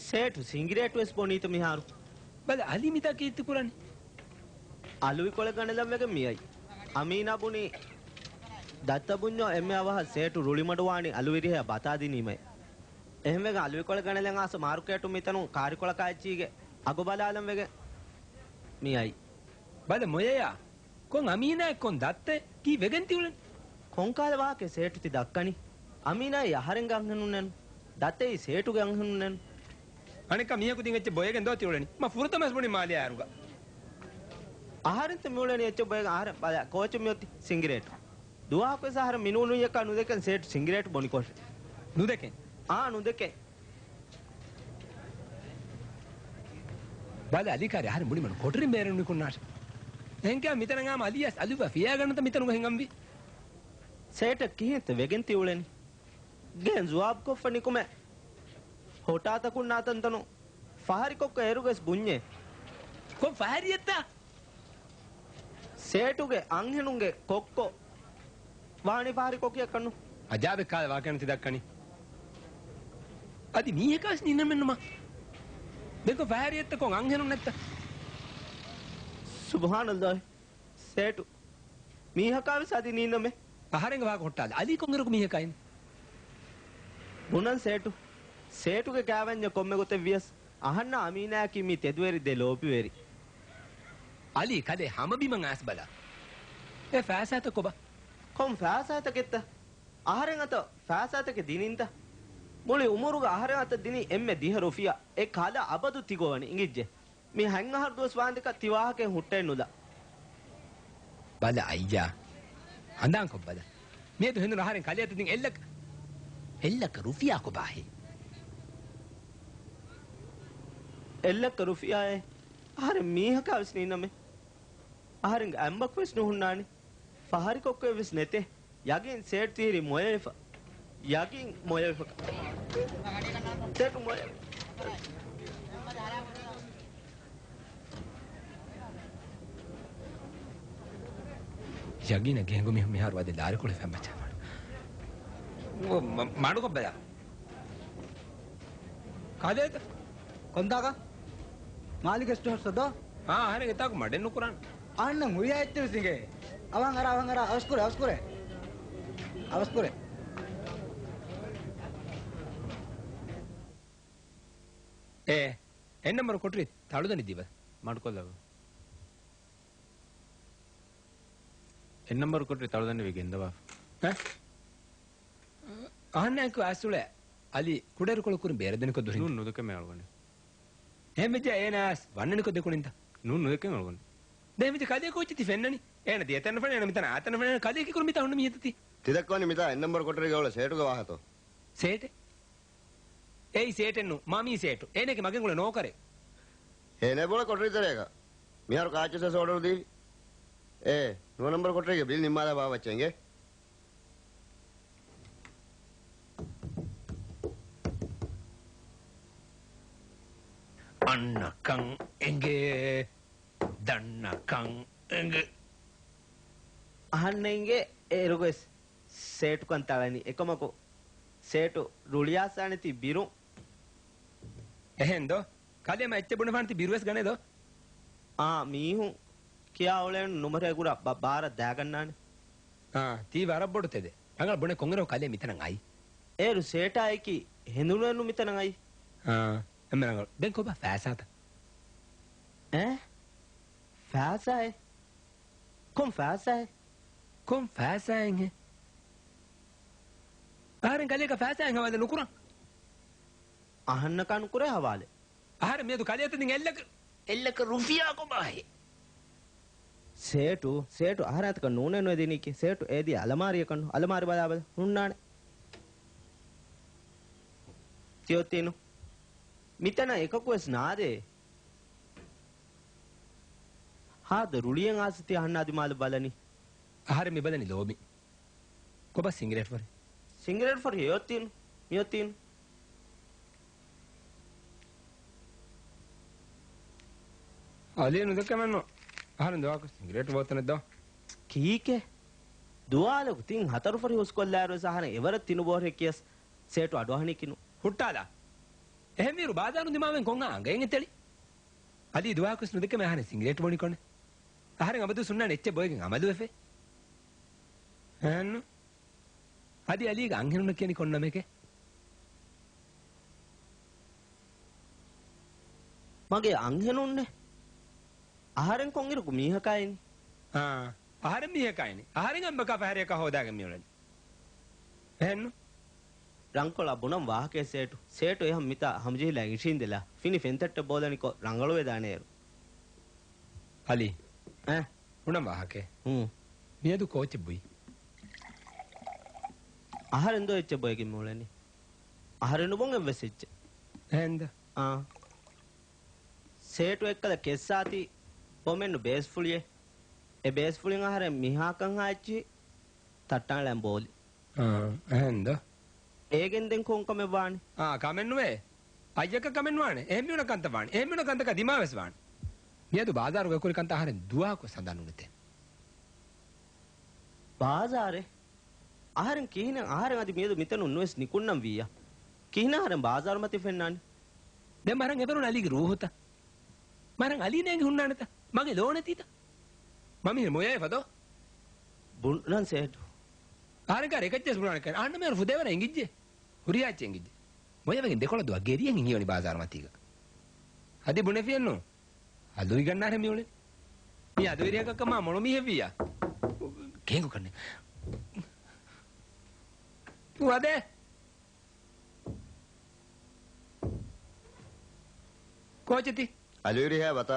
ސޭޓު ސިނގިރޭޓު ވެސް ބޮނީތަ މިހާރު؟ ބަލަ އަލީ މިތާ ކީއްތަ ކުރަނީ؟ އަލުވިކޮޅެއް ގަނެލަން ވެގެން މިއައީ. އަމީނާ ބުނީ ދައްތަ ބުންޏޯ އެންމެ އަވަހަށް ސޭޓު ރުޅިމަޑުވާނީ އަލުވިރިހައަށް ބަތާ ދިނީމޭ. އެހެންވެގެން އަލުވިކޮޅެއް ގަނެލަން އާސަ މާރުކޭޓު މިތަނުން ކާރިކޮޅަކާ އެއްޗީގެ އަގު ބަލާލަން ވެގެން މިއައީ. ބަލަ މޮޔަޔާ. ކޮން އަމީނާއެއް ކޮން ދައްތައެއް ކީއްވެގެން ތިއުޅެނީ؟ ކޮންކަހަލަ ވާހަކައެއް ސޭޓު ތި ދައްކަނީ؟ އަމީނާއީ އަހަރެންގެ އަންހެނުންނެއްނު. ދައްތައީ ސޭޓުގެ އަންހެނުންނެއްނު. އަނެއްކާ މީހަކު ދިން އެއްޗެއް ބޮޔެގެން ދޯ ތިއުޅެނީ؟ މަ ފުރަތަމަ ވެސް ބުނީ މާލެ އާރުގަ. އަހަރެންތަ މިއުޅެނީ އެއްޗެއް ބޮޔެގެން؟ އަހަރެން ބަލަ ކޯޗު މިއޮތީ ސިނގިރޭޓު. ދުވަހަކުވެސް އަހަރެން މިނޫނުއްޔަކާ ނުދެކެން ސޭޓު ސިނގިރޭޓު ބޮނިކޮށް. ނުދެކެން؟ އާ، ނުދެކެން. ބަލަ އަލިކާރި އަހަރެން ބުނިމަނު ކޮޓަރިން ބޭރުން ނިކުންނާށެ. އެހެންކަމާ މިތަނަށް އާމަ އަލިޔަސް އަލުވާ ފިޔާގަންނަތަ މިތަނުގަ ހިނގަންވީ. ސޭޓަށް ކިހިންތަ ވެގެން ތިއުޅެނީ؟ ގެން ޒުވާބުކޮށްފަ ނިކުމެ. ހޮޓާތަކުންނާ ތަންތަނު ފަހަރިކޮއްކޮ އޭރުގަސް ބުންޏޭ. ކޮން ފަހަރިއެއްތަ؟ ސޭޓުގެ އަންހެނުންގެ ކޮއްކޮ ވާނީ ފަހަރިކޮއްކިއަކަށްނު. އަޖާބެއް ކާލަ ވާކަން ތި ދައްކަނީ. އަދި މީހަކާސް ނީނަމެއްނުމަ. ދެކޮ ފަހަރިއެއްތަ ކޮން އަންހެނުންނެއްތަ؟ ސުބްހާނައްލާހި. ސޭޓު. މީހަކާވެސް އަދި ނީނަމެ. އަހަރެންގެ ވާހަކަ ހުއްޓާލަ. އަލީ ކޮންއިރަކު މީހަކާއިން؟ ބުނަން ސޭޓު. ސޭޓުގެ ކާވެންޏަށް ކޮންމެ ގޮތެއް ވިޔަސް، އަހަންނާ އަމީނާއަކީ މީ ތެދުވެރި ދެ ލޯބިވެރި. އަލީ ކަލޭ ހަމަބިމަށް އައިސް ބަލަ. އެ ފައިސާތައް ކޮބާ؟ ކޮން ފައިސާތަކެއްތަ؟ އަހަރެން އަތަށް ފައިސާތަކެއް ދިނިންތަ؟ މުޅި އުމުރުގަ އަހަރެން އަތަށް ދިނީ އެންމެ ދިހަ ރުފިޔާ. އެ ކަލަ އަބަދު ތިގޮވަނީ އިނގިއްޖެ. މި ހަތް އަހަރު ދުވަސް ވާންދެކަ ތި ވާހަކައެއް ހުއްޓައެއްނުލާ. ބަލަ އައްޔާ. ހަނދާންކޮށް ބަލަ. މިއަދު ހެނދުނު އަހަރެން ކަލޭ އަތަށް ދިން އެއްލައްކަ. އެއްލައްކަ ރުފިޔާ ކޮބާހޭ؟ އެއްލައްކަ ރުފިޔާއޭ؟ އަހަރެން މީހަކާ ވެސް ނީނަމޭ. އަހަރެންގެ އަތްމަގު ވެސް ނުހުންނާނެ. ފަހަރިކޮއްކޮއެއް ވެސް ނެތޭ. ޔަގީން ސޭޓް ތިހިރީ މޮޔަވެފަ. ޔަގީން މޮޔަވެފަ. ސޭޓު މޮޔަވެ. ޔަގީނަށް ގެންގު މީހުން މިހާރު ވަދެ ލާރިކޮޅެއް ފެން ބައްޗާ މަޑު. މަ-، މަ-، މަޑުކޮށް ބަލާ. ކާދޭތަ؟ ކޮންތާކަށް؟ މާލި ގެސްޓް ހައުސް ދޯ؟ އާ، އަހަރެން އެތާކު މަޑެއް ނުކުރާން. އަހަންނަށް ހުރިހާ އެއްޗެއް ވެސް އިނގޭ. އަވަން އަރާ، އަވަން އަރާ، އަވަސްކުރޭ، އަވަސްކުރޭ. އަވަސްކުރޭ. އޭ، އެއް ނަންބަރު ކޮޓަރި ތަޅުދަނޑި ދީބަލަ. މަޑުކޮށްލަބަ. އެއް ނަންބަރު ކޮޓަރި ތަޅުދަނޑި ވި ގެންދަވާފަ. އަ؟ އަހަންނާއެކު އައިސްއުޅޭ އަލީ ކުޑައިރުކޮޅު ކުރިން ބޭރަށް ދެނިކޮށް ދުރިން. ނޫން ނުދެކެމޭ އަޅުގަނޑެއް. އެހެންވެއްޖެ އޭނާ އައިސް ވަންނަނިކޮށް ދެކުނިންތަ؟ ނޫން ނުދެކެމޭ އަޅުގަނޑެއް. ދެން އެހެންވެއްޖެ ކަލޭ ކޯއްޗެއް ތި ފެންނަނީ؟ އޭނަ ދިޔަތަން ފެންނަނީ، ކަލޭ ކީކުރު މިތާ ހުންނަ މީހެއްތަ ތި؟ ތި ދައްކަވަނީ މިތާ އެއް ނަންބަރު ކޮޓަރީގަ އުޅޭ ސޭޓުގެ ވާހަތޯ؟ ސޭޓެއް؟ އެއީ ސޭޓެއްނު، މާމީ ސޭޓު. އޭނަގެ މަގެން އުޅޭ ނޯކަރެއް. އޭނަ ބޮޅަ ކޮޓަރި ތެރޭގަ. މިހާރު ކާއެއްޗެއްސަސް އޯޑަރު ދީ؟ އޭ، ނުވަ ނަންބަރު ކޮޓަރީގެ ބިލް ނިންމާލާ ބާއްވައްޗޭ އިނގޭ. އަންނަކަން އެނގޭ، ދަންނަކަން އެނގޭ. އަހަންނަށް އެނގޭ އޭރުގައި ސޭޓުކަން ތަޅަނީ. އެކަމަކު ސޭޓު ރުޅިއައިސްފާނެތީ ބިރުން. އެހެން ދޯ؟ ކަލޭމެން އެއްޗެއް ބުނެފާނެތީ ބިރުވެސް ގަނެ ދޯ؟ އާ، މީހުން ކިޔާ އުޅޭނު ނުމަރޭ ގުރާ ބަ-، ބާރަށް ދާގަންނާނެ. އާ، ތީ ވަރަށް ބޮޑު ތެދެއް. ރަނގަޅު ބުނެ ކޮންއިރަކު ކަލޭ މިތަނަށް އައީ؟ އޭރު ސޭޓާއެކީ ހެނދުނުއެއްނު މިތަނަށް އައީ. އާ، އެންމެ ރަނގަޅު. ދެން ކޮބާ ފައިސާތައް؟ އޭ؟ ފައިސާއެއް؟ ކޮން ފައިސާއެއް؟ ކޮން ފައިސާއެއްހޭ؟ އަހަރެން ކަލޭގެ ފައިސާއެއް ހަވާލެއް ނުކުރަން. އަހަންނަކާ ނުކުރޭ ހަވާލެއް. އަހަރެން މިއަދު ކަލޭ އަތުން އެއްލަކަ، އެއްލަކަ ރުފިޔާ ކޮބާހޭ؟ ސޭޓު، ސޭޓު އަހަރެން އަތަކަށް ނޫނޭ ނުވެދިނީކީ. ސޭޓު އޭދީ އަލަމާރިއަކަށްނު. އަލަމާރި ބަލާބަލަ ހުންނާނެ. ތިއޮތީނު. މިތަނަށް އެކަކުވެސް ނާދޭ. ހާދަ ރުޅިއެއް އާސިތި އަހަންނާ ދިމާލަށް ބަލަނީ. އަހަރެން މި ބަލަނީ ލޯބި. ކޮބާ ސިނގިރޭޓް ފަރި؟ ސިނގިރޭޓް ފަރި އެއޮތީނު، މިއޮތީނު. އަލީ ނުދެކެމެއްނު. އަހަރެން ދުވާކު ސިނގިރޭޓް ބޯތަނެއް ދޯ. ކީކޭ؟ ދުވާލަކު ތިން ހަތަރު ފަރި ހުސްކޮށްލާއިރުވެސް އަހަރެން އެވަރަށް ތިނުބޯހެއް ކިޔަސް ސޭޓު އަޑުއަހަނީކީނު. ހުއްޓާލާ. އެހެންވީރު ބާޒާރުން ދިމާވެން ކޮން އާނގައެއް އެތެޅި؟ އަލީ ދުވާކުސް ނުދެކެމެ އަހަރެން ސިނގިރޭޓް ބޮނިކޮނެ. އަހަރެން އަބަދުސް ހުންނާނެ އެއްޗެއް ބޮއެގެން އަމަލުވެފައި. އެހެންނު. އަދި އަލީގެ އަންހެނުންނަށް ކިޔަނީ ކޮން ނަމެކޭ؟ މަގޭ އަންހެނުންނޭ. އަހަރެން ކޮންއިރަކު މީހަކާ އިނީ؟ އާ، އަހަރެން މީހަކާ އިނީ. އަހަރެން އަނބަކާ ފަހަރެއްކާ ހޯދާގެން މިއުޅެނީ. އެހެންނު؟ ރަންކޮޅާ ބުނަން ވާހަކައެއް ސޭޓު. ސޭޓު އެހަމަ މިތާ ހަމަޖެހިލާ އިށީނދެލާ. ފިނި ފެންތައްޓެއް ބޯލަނިކޮށް ރަނގަޅުވެދާނެއިރު. އަލީ. އެ؟ ބުނަން ވާހަކައެއް. ހޫ. މިއަދު ކޯޗެއް ބުއި؟ އަހަރެން ދޯ އެއްޗެއް ބޮއެގެން މިއުޅެނީ؟ އަހަރެން ނުބުން އެއްވެސް އެއްޗެއް. އެހެންދަ؟ އާ. ސޭޓު އެއްކަލަ ކެއްސާތީ ކޮމެއްނު ބޭސްފުޅިއެއް. އެ ބޭސްފުޅިން އަހަރެން މިހާކަންހާ އެއްޗިހި ތައްޓާން ލަން ބޯލި. އާ، އެހެންދަ؟ އޭގެން ދެން ކޮން ކަމެއް ވާނީ؟ އާ، ކަމެއްނުވޭ. އައްޔަކަށް ކަމެއްނުވާނެ. އެހެން މިއުޅޭ ކަންތައް ވާނެ. އެހެން މިއުޅޭ ކަންތަކާ ދިމާވެސް ވާނެ. މިއަދު ބާޒާރުގަ ކުރި ކަންތައް އަހަރެން ދުވާކު ސަނދާން ނުނެތޭ. ބާޒާރެއް؟ އަހަރެން ކިހިނެއް؟ އަހަރެން އަދި މިއަދު މިތަނުން ނުވެސް ނިކުންނަން ވިއްޔާ. ކިހިނެއް އަހަރެން ބާޒާރު މަތި ފެންނާނީ؟ ދެން މަރަން އެބަރުން އަލީގެ ރޫހުތަ؟ މަރަން އަލީ ނޭނގި ހުންނާނެތަ؟ މަގެ ލޯ ނެތީތަ؟ މަ މިހިރަ މޮޔައެއް ފަދޯ؟ ބުނަން ސޭޓު. އަހަރެން ކާރެ އެކައްޗެސް ބުނާނެ ކަން. އަހަންނަށް މޭރު ފުދޭވަރަށް އެނގިއްޖެ. ހުރިހާ އެއްޗެއް އެނގިއްޖެ. މޮޔަވެގެން ދެކޮޅަށް ދުވަހަށް ގެރިއެއް ހިނގިވަނީ ބާޒާރު މަތީގަ. އަދި ބުނެފިއެއްނު. އަލުވިގަންނާރެ މިއުޅެނީ. މީ އަލުވިރިހަކަށް ކަމާ މޮޅު މީހެއްވިއްޔާ. ކޭނގު ކަންނެ. ވަދެ. ކޯޗެތި؟ އަލުވިރިހާ ބަތަ.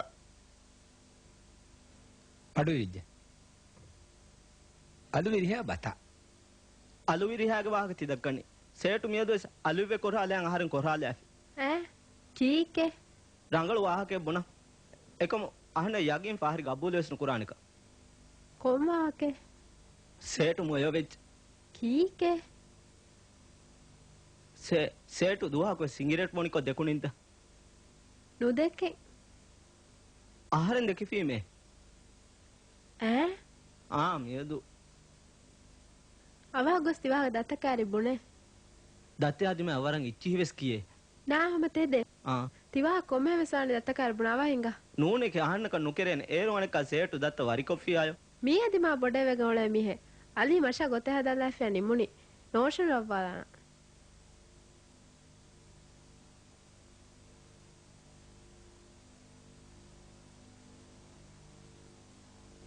އަޑު ވިއްޖެ. އަލުވިރިހާ ބަތަ. އަލުވިރިހާގެ ވާހަކަ ތި ދައްކަނީ. ސޭޓު މިއަދުވެސް އަލުވިވެ ކޮރާލައި އަހަރެން ކޮރާލާފި. އޭ؟ ކީކޭ؟ ރަނގަޅު ވާހަކައެއް ބުނަ. އެކަމު އަހަންނަށް ޔަގީން ފަހަރި ގަބޫލުވެސް ނުކުރާނެކަ. ކޮން ވާހަކައެއް؟ ސޭޓު މޮޔަވެއްޖެ. ކީކޭ؟ ސޭ-، ސޭޓު ދުވަހަކުވެސް ސިނގިރޭޓް ބޮނިކޮށް ދެކުނިންތަ؟ ނުދެކެ. އަހަރެން ދެކިފީމޭ. އޭ؟ އާ، މިއަދު. އަވަހަށް ގޮސް ތިވާހަކަ ދަތަކާރި ބުނޭ. ދަތެއް އަދިމަ އަވަރަން އިއްޗިހިވެސް ކިޔޭ. ނާ ހަމަ ތެދެއް. އާ. ތިވާހަކަ ކޮންމެހެން ވެސް ވާނެ ދަތަކާރި ބުނާ އަވަހަށް ހިނގާ. ނޫނެކޭ އަހަންނަކަށް ނުކެރޭނެ. އޭރު އަނެއްކާ ސޭޓު ދަތަ ވަރިކޮށްފިއްޔާޔޯ. މީހާ ދިމާ ބޮޑަށް ވެގެން އުޅޭ މީހެއް. އަލީ މަށާ ގޮތެއް ހަދާލާފިއްޔާ ނިމުނީ. ނޯޝަން ރައްވާލާނަން.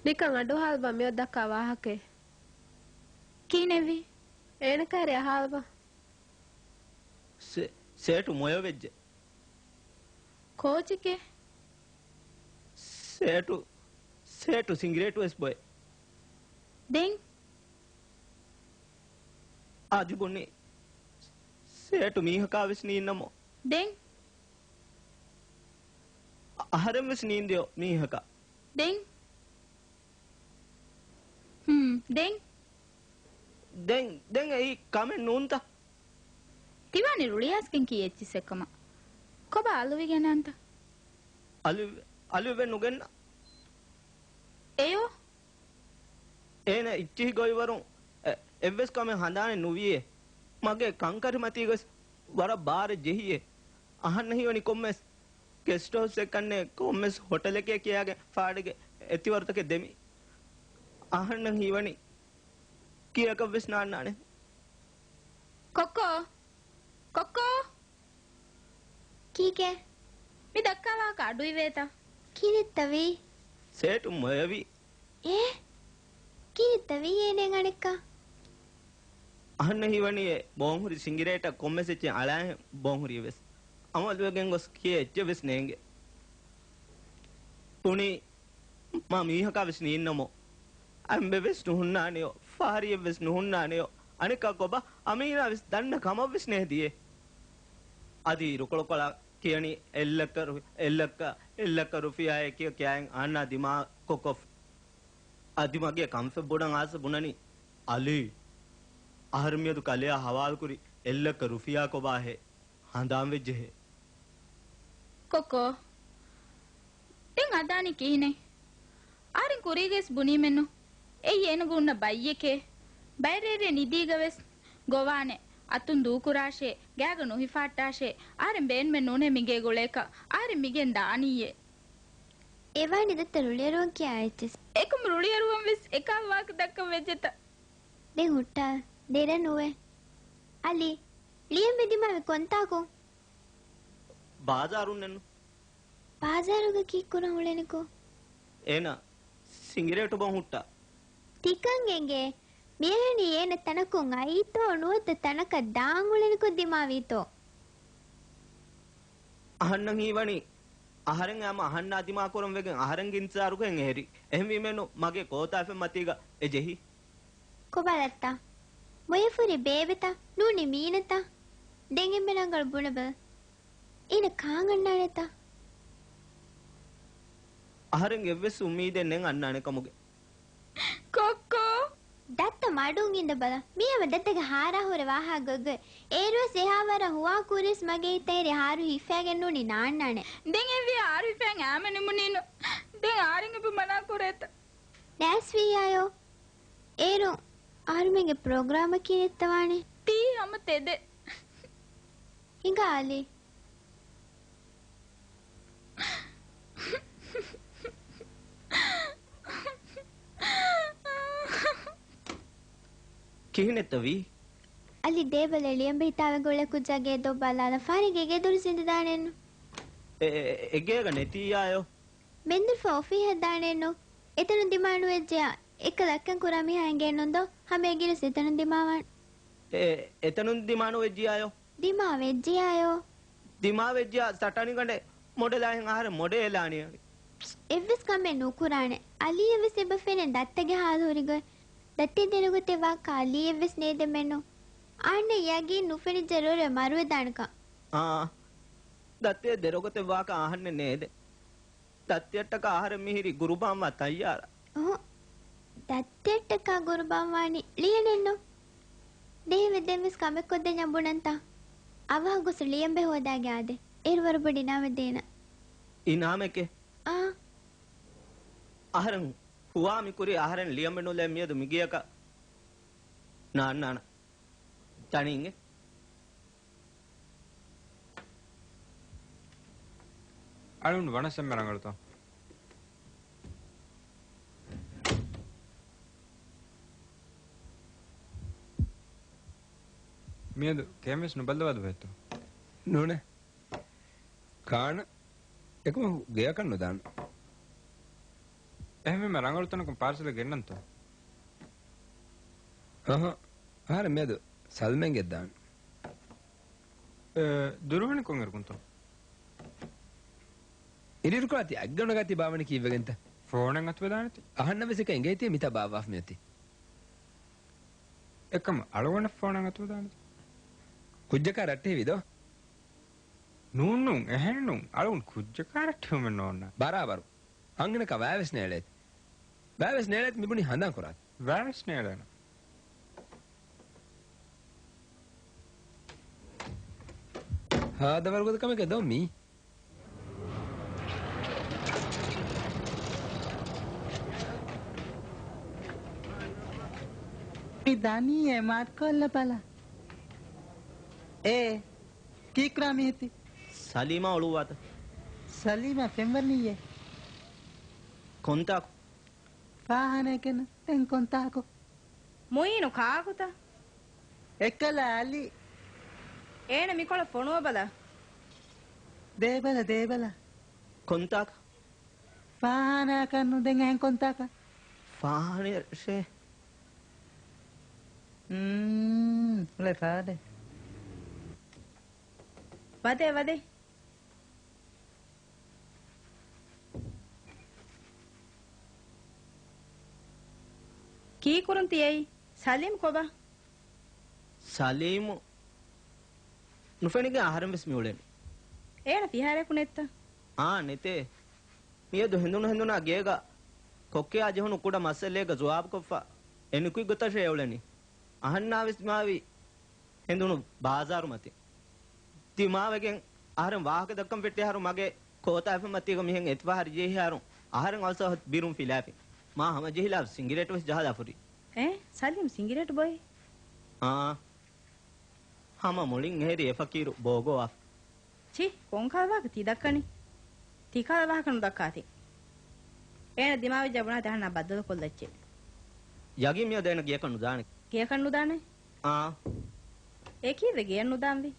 ނިކަން އަޑުއަހާލަބަ މިއޮތް ދައްކާ ވާހަކައެއް. ކިހިނެއްވީ؟ އޭނަ ކާރި އަހާލަބަ. ސޭ-، ސޭޓު މޮޔަވެއްޖެ. ކޯޗެކޭ؟ ސޭޓު، ސޭޓު ސިނގިރޭޓުވެސް ބޮއެ. ދެން؟ އަދި ބުނި ސޭޓު މީހަކާވެސް ނީންނަމު. ދެން؟ އަހަރެންވެސް ނީންދިޔޯ މީހަކާ. ދެން؟ ހުން، ދެން؟ ދެން، ދެން އެއީ ކަމެއް ނޫންތަ؟ ތިވާނީ ރުޅިއައިސްގެން ކީ އެއްޗިއްސެއްކަމަށް. ކޮބާ އަލުވިގެންނަންތަ؟ އަލު، އަލުވެ ނުގެންނަ. އެޔޯ. އޭނަ އިއްޗިހި ގޮތްވަރުން އެ، އެއްވެސް ކަމެއް ހަނދާނެއް ނުވިއޭ. މަގޭ ކަންކަރިމަތީގަސް ވަރަށް ބާރެއް ޖެހިއޭ. އަހަންނަށް ހީވަނީ ކޮންމެސް ގެސްޓް ހައުސްއެއްކަންނޭ ކޮންމެސް ހޮޓަލެކޭ ކިޔާގެން ފާޑެއްގެ އެތިވަރުތަކެއް ދެމި. އަހަންނަށް ހީވަނީ ކިޔަކަށްވެސް ނާންނާނެ. ކޮއްކޯ! ކޮއްކޯ! ކީކޭ؟ މި ދައްކާ ވާހަކަ އަޑުއިވޭތަ؟ ކިހިނެއްތަ ވީ؟ ސޭޓު މޮޔަވީ. އޭ؟ ކިހިނެއްތަ ވީ އޭނައަށް އަނެއްކާ؟ އަހަންނަށް ހީވަނީ އެ ބޯންހުރި ސިނގިރޭޓަށް ކޮންމެސް އެއްޗެއް އަޅާހެން ބޯންހުރީވެސް. އަމަލުވެގެން ގޮސް ކިޔޭ އެއްޗެއްވެސް ނޭނގެ. ބުނީ މާ މީހަކާވެސް ނީންނަމޯ. އަނބެއްވެސް ނުހުންނާނެޔޯ، ފަހަރިއެއްވެސް ނުހުންނާނެޔޯ. އަނެއްކާ ކޮބާ؟ އަމީނާވެސް ދަންނަ ކަމަށްވެސް ނޭދިޔޭ. އަދި ރުކޮޅުކޮޅާ ކިޔަނީ އެއްލައްކަ ރު، އެއްލައްކަ، އެއްލައްކަ ރުފިޔާއޭ ކިޔަ ކިޔައިން އަހަންނާ ދިމާ ކޮކޮފް. އަދި މަގޭ ކަންފަތް ބުނަން އާސަ ބުނަނީ. އަލީ، އަހަރެން މިއަދު ކަލެއާ ހަވާލުކުރި އެއްލައްކަ ރުފިޔާ ކޮބާހޭ؟ ހަނދާންވެއްޖެހޭ. ކޮކޯ. ދެން ހަދާނީ ކިހިނެއް؟ އަހަރެން ކުރީގަސް ބުނީމެއްނު. އެއީ އޭނަގެ ހުންނަ ބައްޔެކޭ. ބައި ރޭރޭ ނިދީގަވެސް ގޮވާނެ. އަތުން ދޫކުރާށޭ، ގާގަ ނުހިފާއްޓާށޭ، އަހަރެން ބޭނުމެއް ނޫނޭ މިގޭ ގުޅޭކަށް. އަހަރެން މިގެން ދާނީއޭ. އެވާނީ ދައްތަ ރުޅިއަރުވަން ކިޔާ އެއްޗެސް. އެކަމް ރުޅިއަރުވަން ވެސް އެކަހަލަ ވާހަކަ ދައްކަން ވެއްޖެތަ؟ ދެން ހުއްޓާ، ދެރަ ނުވެ. އަލީ، ޅިޔަނބެ ދިމާވި ކޮންތާކު؟ ބާޒާރުންނެއްނު. ބާޒާރުގަ ކީއްކުރަން އުޅެނިކޮ؟ އޭނަ ސިނގިރޭޓު ބޮން ހުއްޓާ. ތިކަން އެނގޭ. މިއަހަނީ އޭނަ ތަނަކުން އައީތޯ ނުވަތަ ތަނަކަށް ދާން އުޅެނިކޮށް ދިމާވީތޯ؟ އަހަންނަށް ހީވަނީ އަހަރެން ހަމަ އަހަންނާ ދިމާކުރަން ވެގެން އަހަރެންގެ އިންތިޒާރުގައި އެހެރީ. އެހެންވީމެއްނު މަގޭ ކޯތާފެން މަތީގަ އެ ޖެހީ. ކޮބާ ދައްތަ؟ މޮޔަފުރި ބޭބެތަ؟ ނޫނީ މީނަތަ؟ ދެން އެންމެ ރަނގަޅު ބުނެބަލަ. އޭނަ ކާން އަންނާނެތަ؟ އަހަރެން އެއްވެސް އުއްމީދެއް ނެތް އަންނާނެ ކަމުގެ. ކޮއްކޯ! ދައްތަ މަޑުން އިނދަބަލަ. މީ ހަމަ ދައްތަގެ ހާރާ ހުރެ ވާހާ ގޮތްގޮތް. އޭރުވެސް އެހާ ވަރަށް ހުވާ ކުރިޔަސް މަގޭ ހިތަށް އެރި ހާރު ހިފާގެން ނޫނީ ނާންނާނެ. ދެން އެ ވިޔަ ހާރު ހިފައިން އާމެ ނިމުނީނު. ދެން އަހަރެން އެބަ މަނާ ކުރޭތަ؟ ނާސްވިއްޔާޔޯ. އޭރު އަހަރުމެންގެ ޕްރޮގްރާމަކީ ނެތްތަވާނެ. ތީ ހަމަ ތެދެއް. ހިނގާ އަލީ. ކިހިނެއްތަ ވީ؟ އަލީ ދޭބަލަ ޅިޔަނބެ ހިތާވެގެ އުޅޭ ކުއްޖާގެ ދޮށް ބަލާލަ ފާރެގެ ގެދޮރު ސިނދިދާނެއްނު. އެ، އެ، އެ، އެގޭގަ ނެތިއްޔާޔޯ. މެންދުރުފަ އޮފީހަށް ދާނެއްނު. އެތަނުން ދިމާނުވެއްޖެޔާ، އެއްކަލަ އައްކަން ކުރާ މީހާ އެނގޭނުން ދޯ؟ ހަމަ އެގިނަސް އެތަނުން ދިމާވާން. އެ، އެތަނުން ދިމާނުވެއްޖިޔާޔޯ؟ ދިމާވެއްޖިޔާޔޯ؟ ދިމާވެއްޖިޔާ ސަޓަނިގަނޑެއް މޮޑެލާހެން އަހަރެން މޮޑެލާނީ. އެއްވެސް ކަމެއް ނުކުރާނެ. އަލީއަށްވެސް އެބަ ފެނޭ ދައްތަގެ ހާލު ހުރިގޮތް. ދައްތެ ދެރަގޮތެއް ވާކަށް އަލީއެއްވެސް ނޭދެމެއްނު. އާންނެ ޔަގީން ނުފެނިއްޖެ ރޯރޭ މަރުވެދާނެކަން. އާ، ދައްތެ ދެރަގޮތެއް ވާކަށް އަހަންނެއް ނޭދެ. ދައްތިއަށްޓަކާ އަހަރެން މިހިރީ ގުރުބާންވާ ތައްޔާރަށް. އުހު. ދައްތިއަށްޓަކާ ގުރުބާންވާނީ ޅިޔަނެއްނު. ދޭވެ ދެންވެސް ކަމެއްކޮށްދެންޏާ ބުނަންތަ؟ އަވަހަށް ގޮސް ޅިޔަނބެ ހޯދާގެ އާދޭ. އޭރު ވަރުބޮޑި އިނާމެއް ދޭނަ. އިނާމެކޭ؟ އާ. އަހަރެން ހުވާ މިކުރީ އަހަރެން ޅިޔަނބެ ނުލޭ މިއަދު މިގެޔަކަށް ނާންނާނަ. ތަނީނގެ. އަޅުން ވަނަސް އެންމެ ރަނގަޅުތޯ؟ މިއަދު ކޭންވެސް ނުބައްލަވާ ދުވަހެއްތޯ؟ ނޫނޭ. ކާނަ އެކަމަކު ގެޔަކަށް ނުދާނަ. އެހެންވީމަ ރަނގަޅު ތަނަކުން ޕާރްސަލެއް ގެންނަންތޯ؟ އަހަ، އަހަރެން މިއަދު ސަލްމެން ގެއްދާނަ. އެ، ދުރުހަނި ކޮންއިރަކުންތޯ؟ އިރިއިރުކޮޅާ ތި އަތްގަނޑުގަ ތި ބާވަނީ ކީއްވެގެންތަ؟ ފޯނެއް އަތުވެދާނެތީ. އަހަންނަށް ވެސް އެކަން އެނގޭތީ މިތާ ބާއްވާފަ މިއޮތީ. އެކަމަ އަޅުގަނޑަށް ފޯނެއް އަތުވެދާނެތީ. ކުއްޖަކާ ރައްޓެހިވީދޯ؟ ނޫން ނޫން، އެހެން ނޫން. އަޅުގަނޑު ކުއްޖަކާ ރައްޓެހުމެއް ނޯންނާނެ. ބަރާބަރު. އަންހެނަކާ ވައިވެސް ނޭޅޭތި. ވައިވެސް ނޭޅޭތި މިބުނީ ހަނދާން ކުރާތި. ވައިވެސް ނޭޅޭނަ. ހާދަވަރު ގޮތަކަމެކޭ ދޯ މީ. މި ދަނީ އެ މާތްކޮށްލަ ބަލަ. އޭ، ކީއްކުރާ މީހެއްތި؟ ސަލީމާ އޮޅުއްވާތަ؟ ސަލީމާ ފެންވަރުނިއްޔޭ. ކޮންތާކު؟ ފާހާނައެކެން ދެން ކޮންތާކު؟ މުއީނު ކާކުތަ؟ އެކަލަ އަލި. އޭނަ މިކޮޅަށް ފޮނުވަބަލަ. ދޭބަލަ، ދޭބަލަ. ކޮންތާކަ؟ ފާހާނައަކަށް ނުދެން އެހެން ކޮންތާކަ؟ ފާހާނައަށޭ. މް، ހުޅެ ފާޑެ. ވަދެ، ވަދެ. ކީކުރުން ތިޔައީ؟ ސަލީމް ކޮބާ؟ ސަލީމު ނުފެނިގެން އަހަރެން ވެސް މިއުޅެނީ. އޭނަ ފިހާރަޔަކު ނެތްތަ؟ އާ، ނެތޭ. މިއަދު ހެނދުނު ހެނދުނާ ގޭގަ ކޮއްކޮއާ ޖެހުނު ކުޑަ މައްސަލައެއްގަ ޒުވާބުކޮށްފަ އެ ނިކުތް ގޮތަށޭ އެ އުޅެނީ. އަހަންނާވެސް ދިމާވި ހެނދުނު ބާޒާރު މަތިން. ދިމާވެގެން އަހަރެން ވާހަކަ ދައްކަން ފެއްޓި އަހަރު މަގޭ ކޯތާފަ މަތީގަ މިހެން އެތިފަހަރު ޖެހިހާރު އަހަރެން އަލްސަހަތް ބިރުން ފިލާފިން. މާ ހަމަޖެހިލާ ސިނގިރޭޓު ވެސް ޖަހާލާ ފުރި. އޭ، ސަލީމް ސިނގިރޭޓު ބޮއެ؟ އާ. ހަމަ މުޅިން އެހެރި އެ ފަކީރު ބޯގޯވާފަ. ޗި، ކޮންކަހަލަ ވާހަކަ ތި ދައްކަނީ؟ ތިކަހަލަ ވާހަކަ ނުދައްކާތި. އޭނަ ދިމާވެއްޖާ ބުނާތި އަހަންނާ ބައްދަލުކޮށްލައްޗޭ. ޔަގީން މިއަދު އޭނަ ގެޔަކަށް ނުދާނެ. ގެޔަކަށް ނުދާނެ؟ އާ. އެ ކީއްވެ ގެޔަށް ނުދާންވީ؟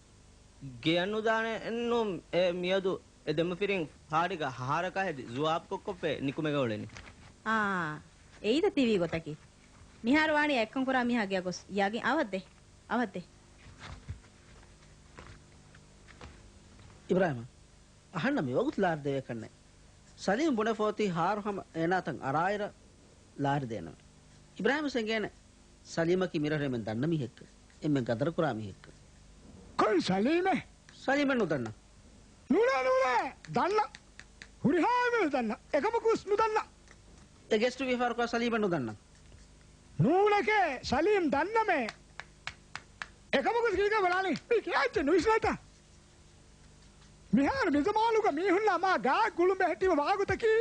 ގެޔަށް ނުދާނެ އެއްނު، އެ މިއަދު އެ ދެމަފިރިން ފާޑިގަ ހަހާރަކާ ހެދި ޒުވާބުކޮށްކޮށްފައި ނިކުމެގެން އުޅެނީ. އާ، އެއީތަ ތިވީ ގޮތަކީ. މިހާރު ވާނީ އެއްކަން ކުރާ މީހާ ގެޔަށް ގޮސް. ޔަގީން އަވަށްދޭ. އަވަށްދޭ. އިބްރާހިމް، އަހަންނަށް މިވަގުތު ލާރި ދެވޭކަށްނެތް. ސަލީމް ބުނެފޯތީ ހާރު ހަމަ އޭނާތައް އަރާއިރަށް ލާރި ދޭނަމޭ. އިބްރާހިމް އެނގޭނެ ސަލީމަކީ މިރަށު އެންމެން ދަންނަ މީހެއްކަން، އެންމެން ގަދަރުކުރާ މީހެއްކަން. ކޮން ސަލީމެއް؟ ސަލީމެއް ނުދަންނަ؟ ނޫނޭ، ނޫނޭ، ދަންނަ. ހުރިހާ އެންމެން ދަންނަ. އެކަމަކުވެސް ނުދަންނަ. އެ ގެސްޓު ވިޔަފާރުކާ ސަލީމެއް ނުދަންނަ؟ ނޫނެކޭ، ސަލީމް ދަންނަމޭ. އެކަމަކުވެސް ކީކޭ ބަލާނީ؟ މީ ކިޔާއްޗެއް ނުވިސްނާތަ؟ މިހާރު މިޒަމާނުގަ މީހުންނާ މާ ގާތް ގުޅުން ބެހެއްޓިވާ ވާގޮތަކީ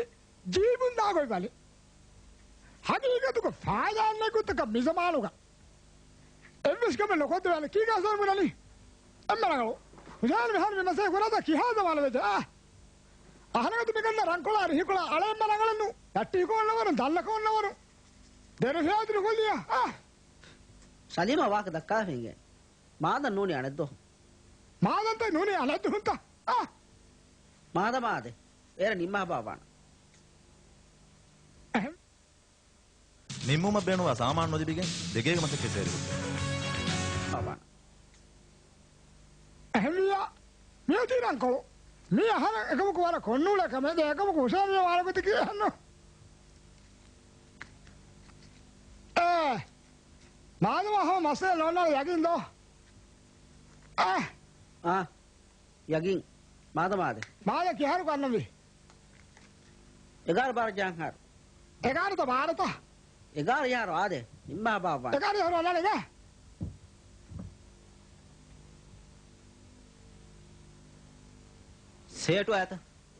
ޖީބުން ދާގޮތް ބަލި. ހަގީގަތުގަ ފާއިދާއެއް ނެތް ގޮތަކަށް މިޒަމާނުގަ އެއްވެސް ކަމެއް ނުކޮށްދެވޭނެ. ކީކޭ ސޯން ބުނަނީ؟ އެންމެ ރަނގަޅު. ހުސޭން މިހާރު މި މަސައްކަތް ކުރާތާ ކިހާ ޒަމާނެއް ވެއްޖެ؟ އާ. އަހަރެން އަދި މިގަންނަ ރަންކޮޅާ ރިހިކޮޅާ އަޅައެއްމެ ރަނގަޅެއްނު. ތައްޓިހިކޮށް އޮންނަވަރު، ދަންނަކޮށް އޮންނަވަރު. ދެރަފިޔާދިނު ކޮށްލިޔާ. އާ. ސަލީމާ ވާހަކަ ދައްކާފައިގެން. މާދަން ނޫނީ އަނެއްދޯ. މާދަންތައް ނޫނީ އަނެއްދުހުންތަ؟ އާ. މާދަ މާދެ. އޭރަ ނިންމާ ބާވާނަ. އެހެން. ނިންމުމަށް ބޭނުންވާ ސާމާނު ނުލިބިގެން ދެގޭގެ މަސައްކަތް ސޭރިވެ. އެހެންވިއްޔާ، މިއޮތީ ރަންކޮޅު. މީ އަހަރެން އެކަމަކު ވަރަށް ކޮންނޫޅޭ ކަމެއް. ދެން އެކަމަކު ހުސޭން މި ވާރަ ގޮތަކީ އެހެންނު. އޭ، މާދަމާ ހަމަ މައްސަލަ ނޯންނާނެ ޔަގީން ދޯ؟ އޭ. އާ. ޔަގީން. މާދަ މާދެ. މާދަ ކިހާރު ކަންނަވީ؟ އެގާރަ ބާރަ ޖާންހާރު. އެގާރަތަ ބާރަތަ؟ އެގާރަ ޔާރު އާދެ. ނިންމާ ބާވާން. އެގާރަ ޔާރު އަންނާނެ ދާ. ސޭޓު އާތަ؟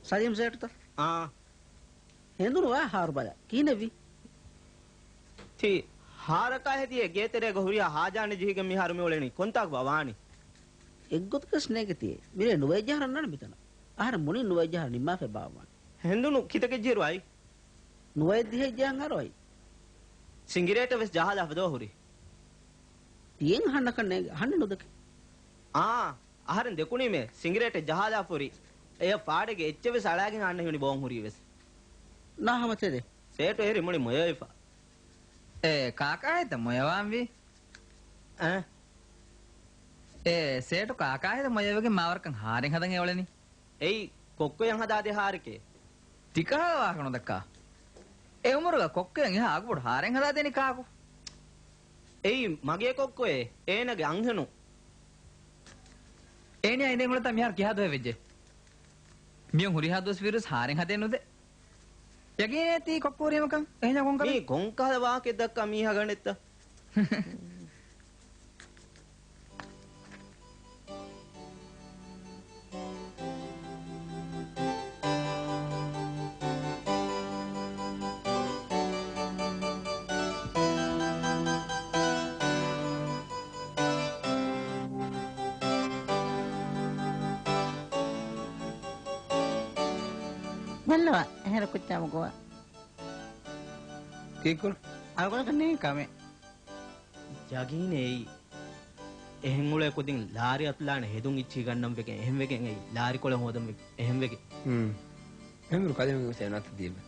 ސަލީމް ސޭޓުތަ؟ އާ. ހެނދުނު އާ ހާރު ބަލަ. ކިހިނެއްވީ؟ ތި ހާރަކާ ހެދިޔޭ ގޭތެރޭގަ ހުރިހާ ހާޖާނެ ޖެހިގެން މިހާރު މިއުޅެނީ. ކޮންތާކު ބާ ވާނީ؟ އެއްގޮތަކަސް ނޭނގެތީ. މިރޭ ނުވައެއްޖަހަރަށް ނަން މިތަނަށް. އަހަރެން މުނިން ނުވައެއްޖަހަރަށް ނިންމާފައި ބާވާނެ. ހެނދުނު ކިތަކެއް ޖެހިރު އައި؟ ނުވައެއް ދިހައެއް ޖަހަން އަރު އައި. ސިނގިރޭޓަށް ވެސް ޖަހާލާފަ ދޯ ހުރީ. ތިއެން އަހަންނަކަށް ނޭނގެ. އަހަންނެއް ނުދެކެ. އާ، އަހަރެން ދެކުނީމޭ ސިނގިރޭޓެއް ޖަހާލާފަ ހުރީ. އެޔަށް ފާޑެއްގެ އެއްޗެއް ވެސް އަޅާގެން އަންނަ ހިނި ބޯން ހުރީ ވެސް. ނާ ހަމަ ތެދެ. ސޭޓު އެހެރި މުޅި މޮޔަވެފަ. އޭ، ކާކާ ހެދަ މޮޔަވާންވީ؟ އެ؟ އޭ، ސޭޓު ކާކާ ހެދަ މޮޔަވެގެން މާވަރަކަށް ހާރެއް ހަދަން އެއުޅެނީ. އެއީ، ކޮއްކޮޔަށް ހަދާދޭ ހާރެކޭ. ތިކަހަލަ ވާހަކަ ނުދައްކާ. އެ އުމުރުގަ ކޮއްކޮޔަށް އެހާ އަގުބޮޑު ހާރެއް ހަދާދޭނީ ކާކު؟ އެއީ، މަގޭ ކޮއްކޮއޭ، އޭނަގެ އަންހެނުން. އޭނަޔާ އިނދެން އުޅެތާ މިހާރު ކިހާ ދުވަހެއް ވެއްޖެ؟ މިއޮން ހުރިހާ ދުވަސް ވީރުސް ހާރެއް ހަދޭ ނުދޭ. ޔަގީނޭ ތީ ކޮއްކޯރީމަކަށް އެހެން ކޮންކަމެއް؟ މީ ކޮންކަހަލަ ވާހަކައެއް ދައްކާ މީހާ ގަނޑެއްތަ؟ ބައްލަވާ، އެހެރަ ކުއްޖާމު ގޮވާ. ކީއްކުރ؟ އަޅުގަނޑަކަށް ނޭނގި ކަމެއް. ޔަގީނޭ އެއީ. އެހެން އުޅޭ ކުދިން ލާރި އަތުލާނެ ހެދުން އިއްޗިހި ގަންނަން ވެގެން، އެހެން ވެގެން އެއީ. ލާރިކޮޅެއް ހޯދަން ވެގެން، އެހެން ވެގެން. ހުން. އެހެންވީރު ކަލޭމެން ގޮސް އޭނާއަށް ދީބަ.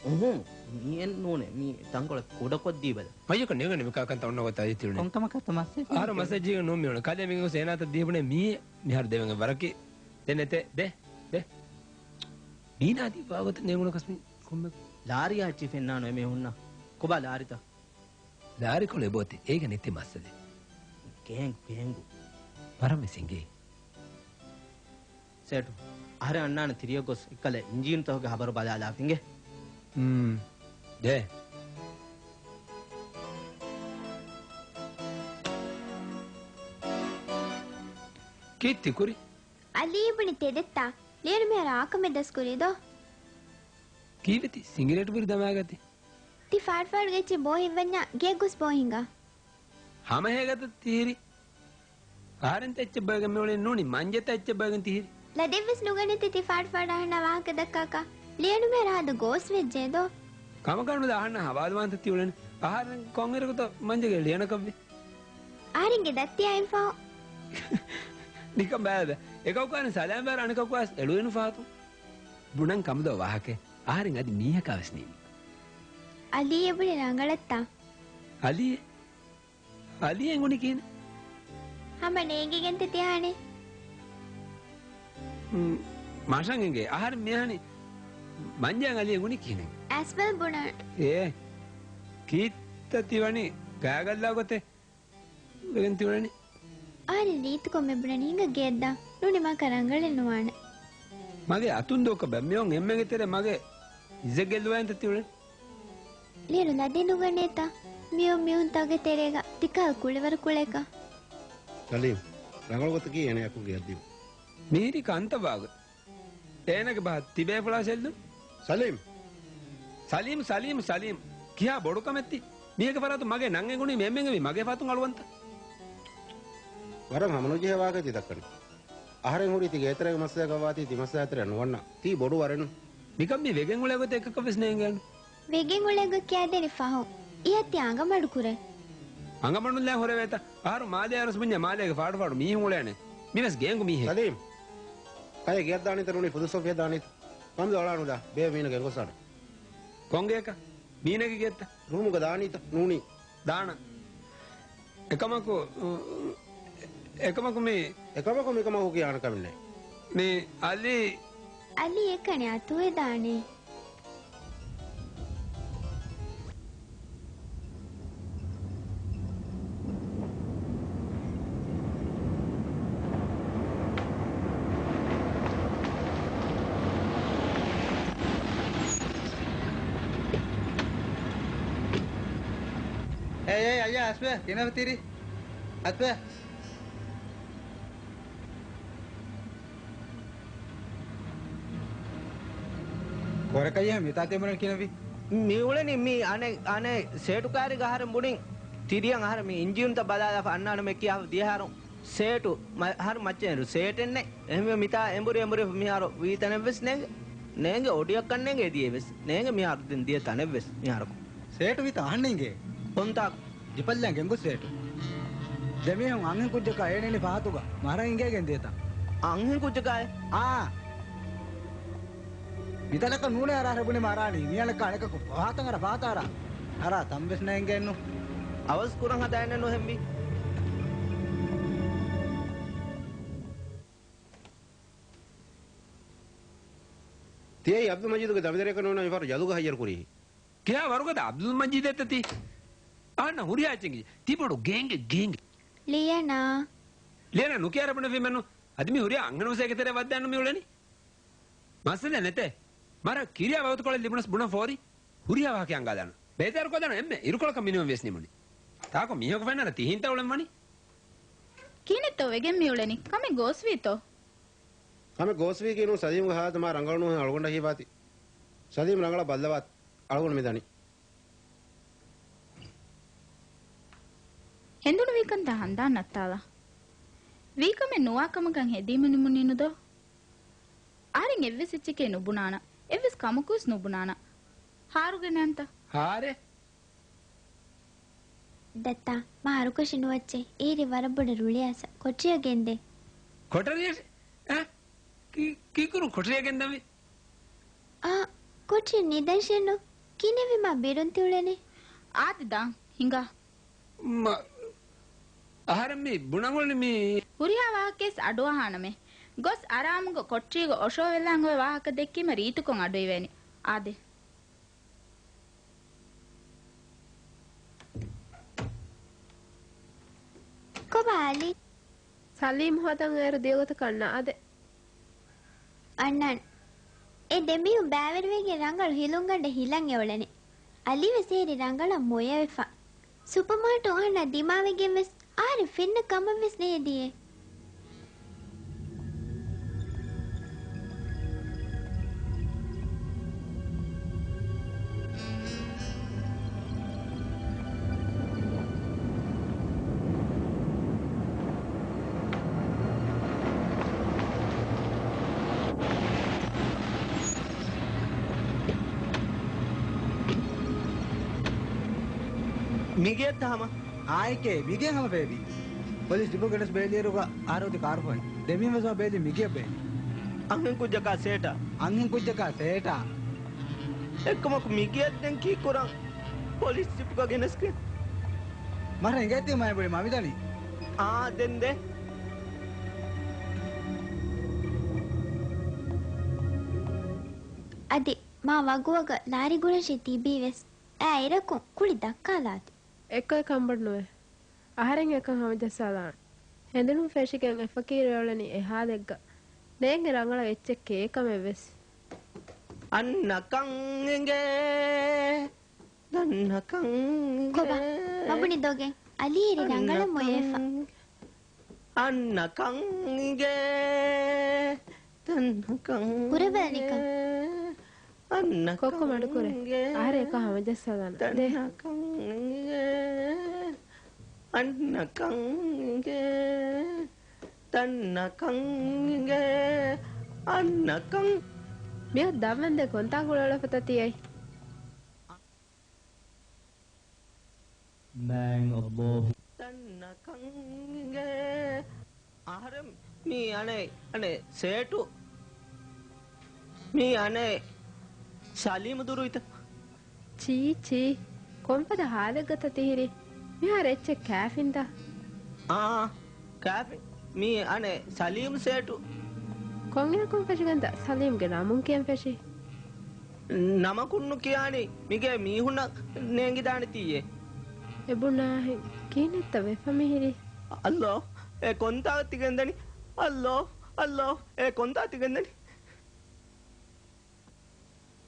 އުހުން. މިއެއް ނޫނޭ. މީ ތަންކޮޅެއް ކުޑަކޮށް ދީބަލަ. މައްޔަކަށް ނޭނގަނީ މިކާ ކަންތައް އޮންނަ ގޮތަށް އަދި ތިއުޅެނީ. ކޮންކަމަކަށްތަ މައްސަ؟ އަހަރު މަސައްޖީގަ ނޫން މިއުޅެނީ. ކަލޭމެން ގޮސް އޭނާއަށް ދީބުނޭ މީ މިހާރު ދެވެން ވަރަކީ. ދެން ނެތޭ. ދޭ. ދޭ. މީނާ ދީ ވާގޮތަށް ނޭނގުނަކަސް މި ކޮންމެ. ލާރިއާ އެއްޗި ފެންނާނު އެމީހުންނަށް. ކޮބާ ލާރިތަ؟ ލާރިކޮޅެއް ބޯތި، އޭގަ ނެތި މައްސަލައެއް. ގޭންގު، ގޭންގު. ވަރަށް ވެސް އިނގޭ. ސޭޓު، އަހަރެން އަންނާނެ ތިރިއަށް ގޮސް އެއްކަލަ އިންޖީނުތަކުގެ ހަބަރު ބަލާލާފިނގެ. ހުން. ދޭ. ކީއްތި ކުރި؟ އަލީ ބުނި ތެދެއްތާ. ލިޔަނު މިހާރު އާކަމެއް ދަސްކުރީ ދޯ. ކީއްވެތި ސިނގިރޭޓު ބުރި ދަމާގަތި؟ ތި ފާޑުފާޑުގެ އެއްޗެއް ބޯ ހިތްވަންޏާ ގެއަށް ގޮސް ބޯ ހިނގާ. ހަމަ ހޭގަތަ ތިހިރީ؟ އަހަރެންތަ އެއްޗެއް ބޮއެގެން މިއުޅެނީ ނޫނީ މަންޖެތަ އެއްޗެއް ބޮއެގެން ތިހިރީ؟ ލަދެއްވެސް ނުގަނެތި ތި ފާޑުފާޑު އަހަންނާ ވާހަކަ ދައްކާކަށް. ލިޔަނު މިހާރު ހާދަ ގޯސް ވެއްޖެ ދޯ. ކަމަކަށް ނުލާ އަހަންނަށް ހަވާލުވާންތަ ތިއުޅެނީ؟ އަހަރެން ކޮންއިރަކުތަ މަންޖެގެ ލިޔަނަކަށްވީ؟ އަހަރެންގެ ދައްތިއާ އިންފާހު. ނިކަން ބަލަބަ. އެކަކު އަހަރެން ސަލާމް ވާރު އަނެކަކު އައިސް އެޅުވެނު ފަހަތު. ބުނަން ކަމުދޯ ވާހަކައެއް. އަހަރެން އަދި މީހަކާ ވެސް ނިންމި. އަލީ އެބުނި ރަނގަޅަށްތާ؟ އަލީ؟ އަލީ އެނގުނީ ކިހިނެއް؟ ހަމަ ނޭނގިގެންތަ ތި އަހަނީ؟ މް، މަށަށް އެނގޭ. އަހަރެން މި އަހަނީ މަންޖެއަށް އަލީ އެނގުނީ ކިހިނެއް؟ އަސްބަލް ބުނަން. އޭ، ކީއްތަ ތި ވަނީ ގާގަށްލާ ގޮތެއް ވެގެން ތިއުޅެނީ؟ އަހަރެން ރީތިކޮށް މި ބުނަނީ ހިނގާ ގެއަށްދާ. ނޫނީ މާކަށް ރަނގަޅެއް ނުވާނެ. މަގޭ އަތުން ދޫކަށް ބަ، މިއޮން އެންމެގެ ތެރޭ މަގޭ އިއްޒަތް ގެއްލުވާންތަ ތިއުޅެނީ؟ ލިޔަނު ލަދެއް ނުގަނޭތަ؟ މިއޮން މީހުންތަކުގެ ތެރޭގަ ތިކަހަލަ ކުޅިވަރު ކުޅޭކަށް. ސަލީމް، ރަނގަޅު ގޮތަކީ އޭނަ އެކު ގެއަށްދިއުން. މިހިރީ ކަންތައް ވާގޮތް. އޭނަގެ ބަހަށް ތިބޭފުޅާ ސެއްލުން. ސަލީމް! ސަލީމް، ސަލީމް، ސަލީމް! ކިހާ ބޮޑު ކަމެއްތި؟ މީހެއްގެ ފަރާތުން މަގޭ ނަން އެނގުނީ މި އެންމެންގެ މީ މަގޭ ފަހަތުން އަޅުވަންތަ؟ ވަރަށް ހަމަނުޖެހޭ ވާހަކައެއް ތި ދައްކަނީ. އަހަރެން ހުރީ ތި ގޭތެރޭގެ މައްސަލައަކަށް ވާތީ ތި މައްސަލައާ ތެރެއަށް ނުވަންނަ. ތީ ބޮޑު ވަރެއްނު. ނިކަން މި ވެގެން އުޅޭ ގޮތެއް އެކަކަށް ވެސް ނޭނގޭނު. ވެގެން އުޅޭ ގޮތް ކިޔާދޭނީ ފަހުން. އިހަށް ތި އަނގަމަޑު ކުރޭ. އަނގަމަޑުން ލާ ހުރެވޭތަ؟ އަހަރު މާލޭ އަރަސް ބުންޏާ މާލޭގެ ފާޑު ފާޑު މީހުން އުޅޭނެ. މިވެސް ގޭންގު މީހެއް. ސަލީމް! ކައެއް ގެއަށް ދާނީތަ ނޫނީ ފުދުއްސޮފިއަށް ދާނީތަ؟ ކަމުދަ އަޅާނުލާ. ބޭ މީނަ ގެންގޮސް ދާނެ. ކޮންގެއަކަށް؟ މީނަގެ ގެއަށްތަ؟ ރޫމުގަ ދާނީތަ؟ ނޫނީ. ދާނަ. އެކަމަކު، އެކަމަކު މި، އެކަމަކު މިކަމަކު ކިޔާނެ ކަމެއް ނެތް. މި އަލީ. އަލީ އެކަނި އަތުވެދާނެ. އޭ، އޭ، އައްޔާ، އަސްބެ، ކިހިނެއް ތިރީ؟ އަސްބެ. ކޮރެކައްޔެ މިތާ ތިމުނެން ކިނެވި؟ މިއުޅެނީ މީ އަނެއް، އަނެއް ސޭޓު ކާރިގަ އަހަރެން ބުނިން ތިރިއަށް އަހަރެން މި އިންޖީނުތައް ބަލާލާފަ އަންނާނަމޭ ކިޔާފަ ދިޔަހާރު ސޭޓު މަ-، އަހަރު މައްޗަށް އެރު ސޭޓެއްނެއް. އެހެންވެ މިތާ އެނބުރި އެނބުރި މިހާރު ވީ ތަނެއްވެސް ނޭނގެ. ނޭނގެ އޮޑިއަކަށް ނޭނގެ ދިޔައެވެސް. ނޭނގެ މިހާރު ދެން ދިޔަ ތަނެއްވެސް މިހާރަކު. ސޭޓު ވީތަ އަހަންނޭނގެ؟ ކޮންތާކު؟ ޖިޕައްލައިން ގެންގޮސް ސޭޓު. ދެމީހުން އަންހެން ކުއްޖަކާ އޭނަ އިން ފަހަތުގަ މަހަރަން އިނގޭގެން ދިޔަތަ؟ އަންހެން ކުއްޖަކާއެ؟ އާ. މިތަނަކަށް ނޫނޭ އަރާ ހެބުނީމަ އަރާނީ. މިއަނެއްކާ އަނެކަކު ފަހާތަން އަރާ ފަހާތަށް އަރާ. އަރާ ތަންވެސް ނޭނގެއެއްނު. އަވަސް ކުރަން ހަދާނެއްނު ހެންވީ. ތިޔައީ އަބްދުލް މަޖީދުގެ ދަމިދަރިއަކަށް ނޫން މިފަހަރު ޖަލުގަ ހައްޔަރު ކުރީ. ކިހާ ވަރުގަދަ އަބްދުލް މަޖީދެއްތަ ތީ؟ އަހަންނަށް ހުރިހާ އެއްޗެއް އެނގިއްޖެ. ތި ބޮޑު ގޭނގެއް، ގޭނގެއް. ލިޔަނާ. ލިޔަނާ ނުކިޔާ ރަބުނެފީމެއްނު. އަދި މި ހުރިހާ އަންހެނު ވެސް އޭގެ ތެރޭ ވައްދާނު މި އުޅެނީ. މައްސަލައެއް ނެތޭ. މަރ ކިރިޔާ ވަގުތުކޮޅެއް ލިބުނަސް ބުނަން ފޯރި. ހުރިހާ ވާހަކަ އަނގާދާނަ. ބޭތާރުކޮށްދާނަ އެންމެ އިރުކޮޅަކަށް މިނިވަން ވިޔަސް ނިމުނީ. ތާކު މީހަކު ފެންނަން ތިހިންތަ އުޅެން ވަނީ. ކިހިނެއްތޯ ވެގެން މިއުޅެނީ؟ ކަމެއް ގޯސްވީތޯ؟ ކަމެއް ގޯސްވީކީ ނޫން ސަލީމްގެ ހާލަތު މާ ރަނގަޅު ނޫންހެން އަޅުގަނޑަށް ހީވާތީ. ސަލީމް ރަނގަޅަށް ބައްލަވާތި. އަޅުގަނޑު މި ދަނީ. ހެނދުނު ވީކަންތައް ހަނދާން ނައްތާލާ. ވީކަމެއް ނުވާކަމަކަށް ހެދީމަ ނިމުނީ ނުދޯ؟ އަހަރެން އެއްވެސް އެއްޗެކޭ ނުބުނާނަ، އެއްވެސް ކަމަކުވެސް ނުބުނާނަ. ހާރުގެ ނޭންތަ؟ ހާރެ؟ ދައްތާ، މާ ހަރުކަށި ނުވައްޗޭ، އޭރި ވަރަށް ބޮޑަށް ރުޅިއައިސް ކޮޓަރިއަށް ގެންދޭ. ކޮޓަރިއަށް؟ އަ؟ ކީ، ކީކުރު ކޮޓަރިއަށް ގެންދަންވީ؟ އާ، ކޮޓަރި ނިދަން ޝެނު. ކިނެވި މާ ބިރުން ތިއުޅެނީ. އާދެ ދާން، ހިނގާ. މަ، އަހަރެން މި ބުނަން އުޅެނީ މި. ހުރިހާ ވާހަކައެސް އަޑުއަހާނަމޭ. ގޮސް އަރާމުގަ ކޮޓަރީގަ އޮށޯވެލާން އޮވެ ވާހަކަ ދެއްކީމަ ރީތިކޮށް އަޑުއިވޭނީ. އާދެ. ކޮބާ އަލީ؟ ސަލީމް ހޯދަން އޭރު ދިޔަގޮތަކަށް ނާދޭ. އަންނާނެ. އެ ދެމީހުން ބައިވެރިވެގެން ރަނގަޅު ހިލުންގަނޑެއް ހިލަން އެއުޅެނީ. އަލީވެސް އޭރި ރަނގަޅަށް މޮޔަވެފަ. ސުޕަމާޓު އަހަންނަށް ދިމާވެގެންވެސް އަހަރެން ފެންނަ ކަމަށްވެސް ނޭދިޔޭ. މިގެއަށްތަ ހަމަ؟ އާއެކޭ، މިގެއަށް ހަމަ ބޭބީ. ޕޮލިސް ޖިޕު ގެނެސް ބޭލިއިރުގަ އަހަރެން ކާރު ފޮހެން. ދެމީހުން ވެސް ބޭލި މިގެއަށް ބޭނި. އަންހެން ކުއްޖަކާ ސޭޓާ. އަންހެން ކުއްޖަކާ ސޭޓާ. އެކަމަކު މިގެއަށް ދެން ކީ ކުރަން؟ ޕޮލިސް ޖިޕުގަ ގެނެސްގެން. މަރ އިނގޭތީ މާ ބުޅި މަ މިދަނީ. އާ، ދެން ދޭ. އަދި މާ ވަގުވަގަށް ލާރި ގުޅަށި ތިބީވެސް އައިރަކުން ކުޅި ދައްކާލާތި. އެއްކޮއެއް ކަންބޮޑު ނުވޭ. އަހަރެން އެކަން ހަމަޖައްސާލާނެ. ހެނދުނު ފެށިގެން އެ ފަޤީރު އެއުޅެނީ އެ ހާލެއްގަ. ނޭނގެ ރަނގަޅަށް އެއްޗެއް ކޭކަމެއްވެސް. އަންނަކަން އެނގޭ، ދަންނަކަން އެނގޭ. ކޮބާ؟ މަބުނި ދޮގެއް. އަލީ އެރި ރަނގަޅަށް މޮޔަވެފަ. އަންނަކަން އެނގޭ. އަންނަކަން އިނގޭ، ދަންނަކަން ކުރެވޭނެކަން. އިނގޭ، އަންނަކަން ކޮއްކޮ މަޑުކުރޭ. އިނގޭ، އަހަރެން އެކަން ހަމަޖައްސާލާނަ. ދޭ. ދަންނަކަން އިނގޭ، އަންނަކަން އިނގޭ، ދަންނަކަން އިނގޭ، އަންނަކަން. މިއޮތް ދަށްވަންދެން ކޮންތާކު އުޅެފަ ތިއައީ؟ މާތް ﷲ. ދަންނަކަން އިނގޭ. އަހަރެން މީ އަނެއް، އަނެއް ސޭޓު. މީ އަނެއް ސަލީމު ދުރުވިތަ؟ ޗީ، ޗީ. ކޮންފަދަ ހާލެއްގަތަ ތިހިރީ؟ މިހާރު އެއްޗެއް ކާފިންތަ؟ އާ، ކާފިން. މީ އަނެއް ސަލީމް ސޭޓު. ކޮންއިރަކުން ފެށިގެންތަ ސަލީމްގެ ނަމުން ކިޔަން ފެށީ؟ ނަމަކުން ނުކިޔާނީ މިގޭ މީހުންނަށް ނޭނގިދާނެތީއޭ. އެ ބުނާހެން ކިހިނެއްތަ ވެފަ މިހިރީ؟ ﷲ، އެ ކޮންތާ ތިގެންދަނީ؟ ﷲ، ﷲ، އެ ކޮންތާ ތިގެންދަނީ؟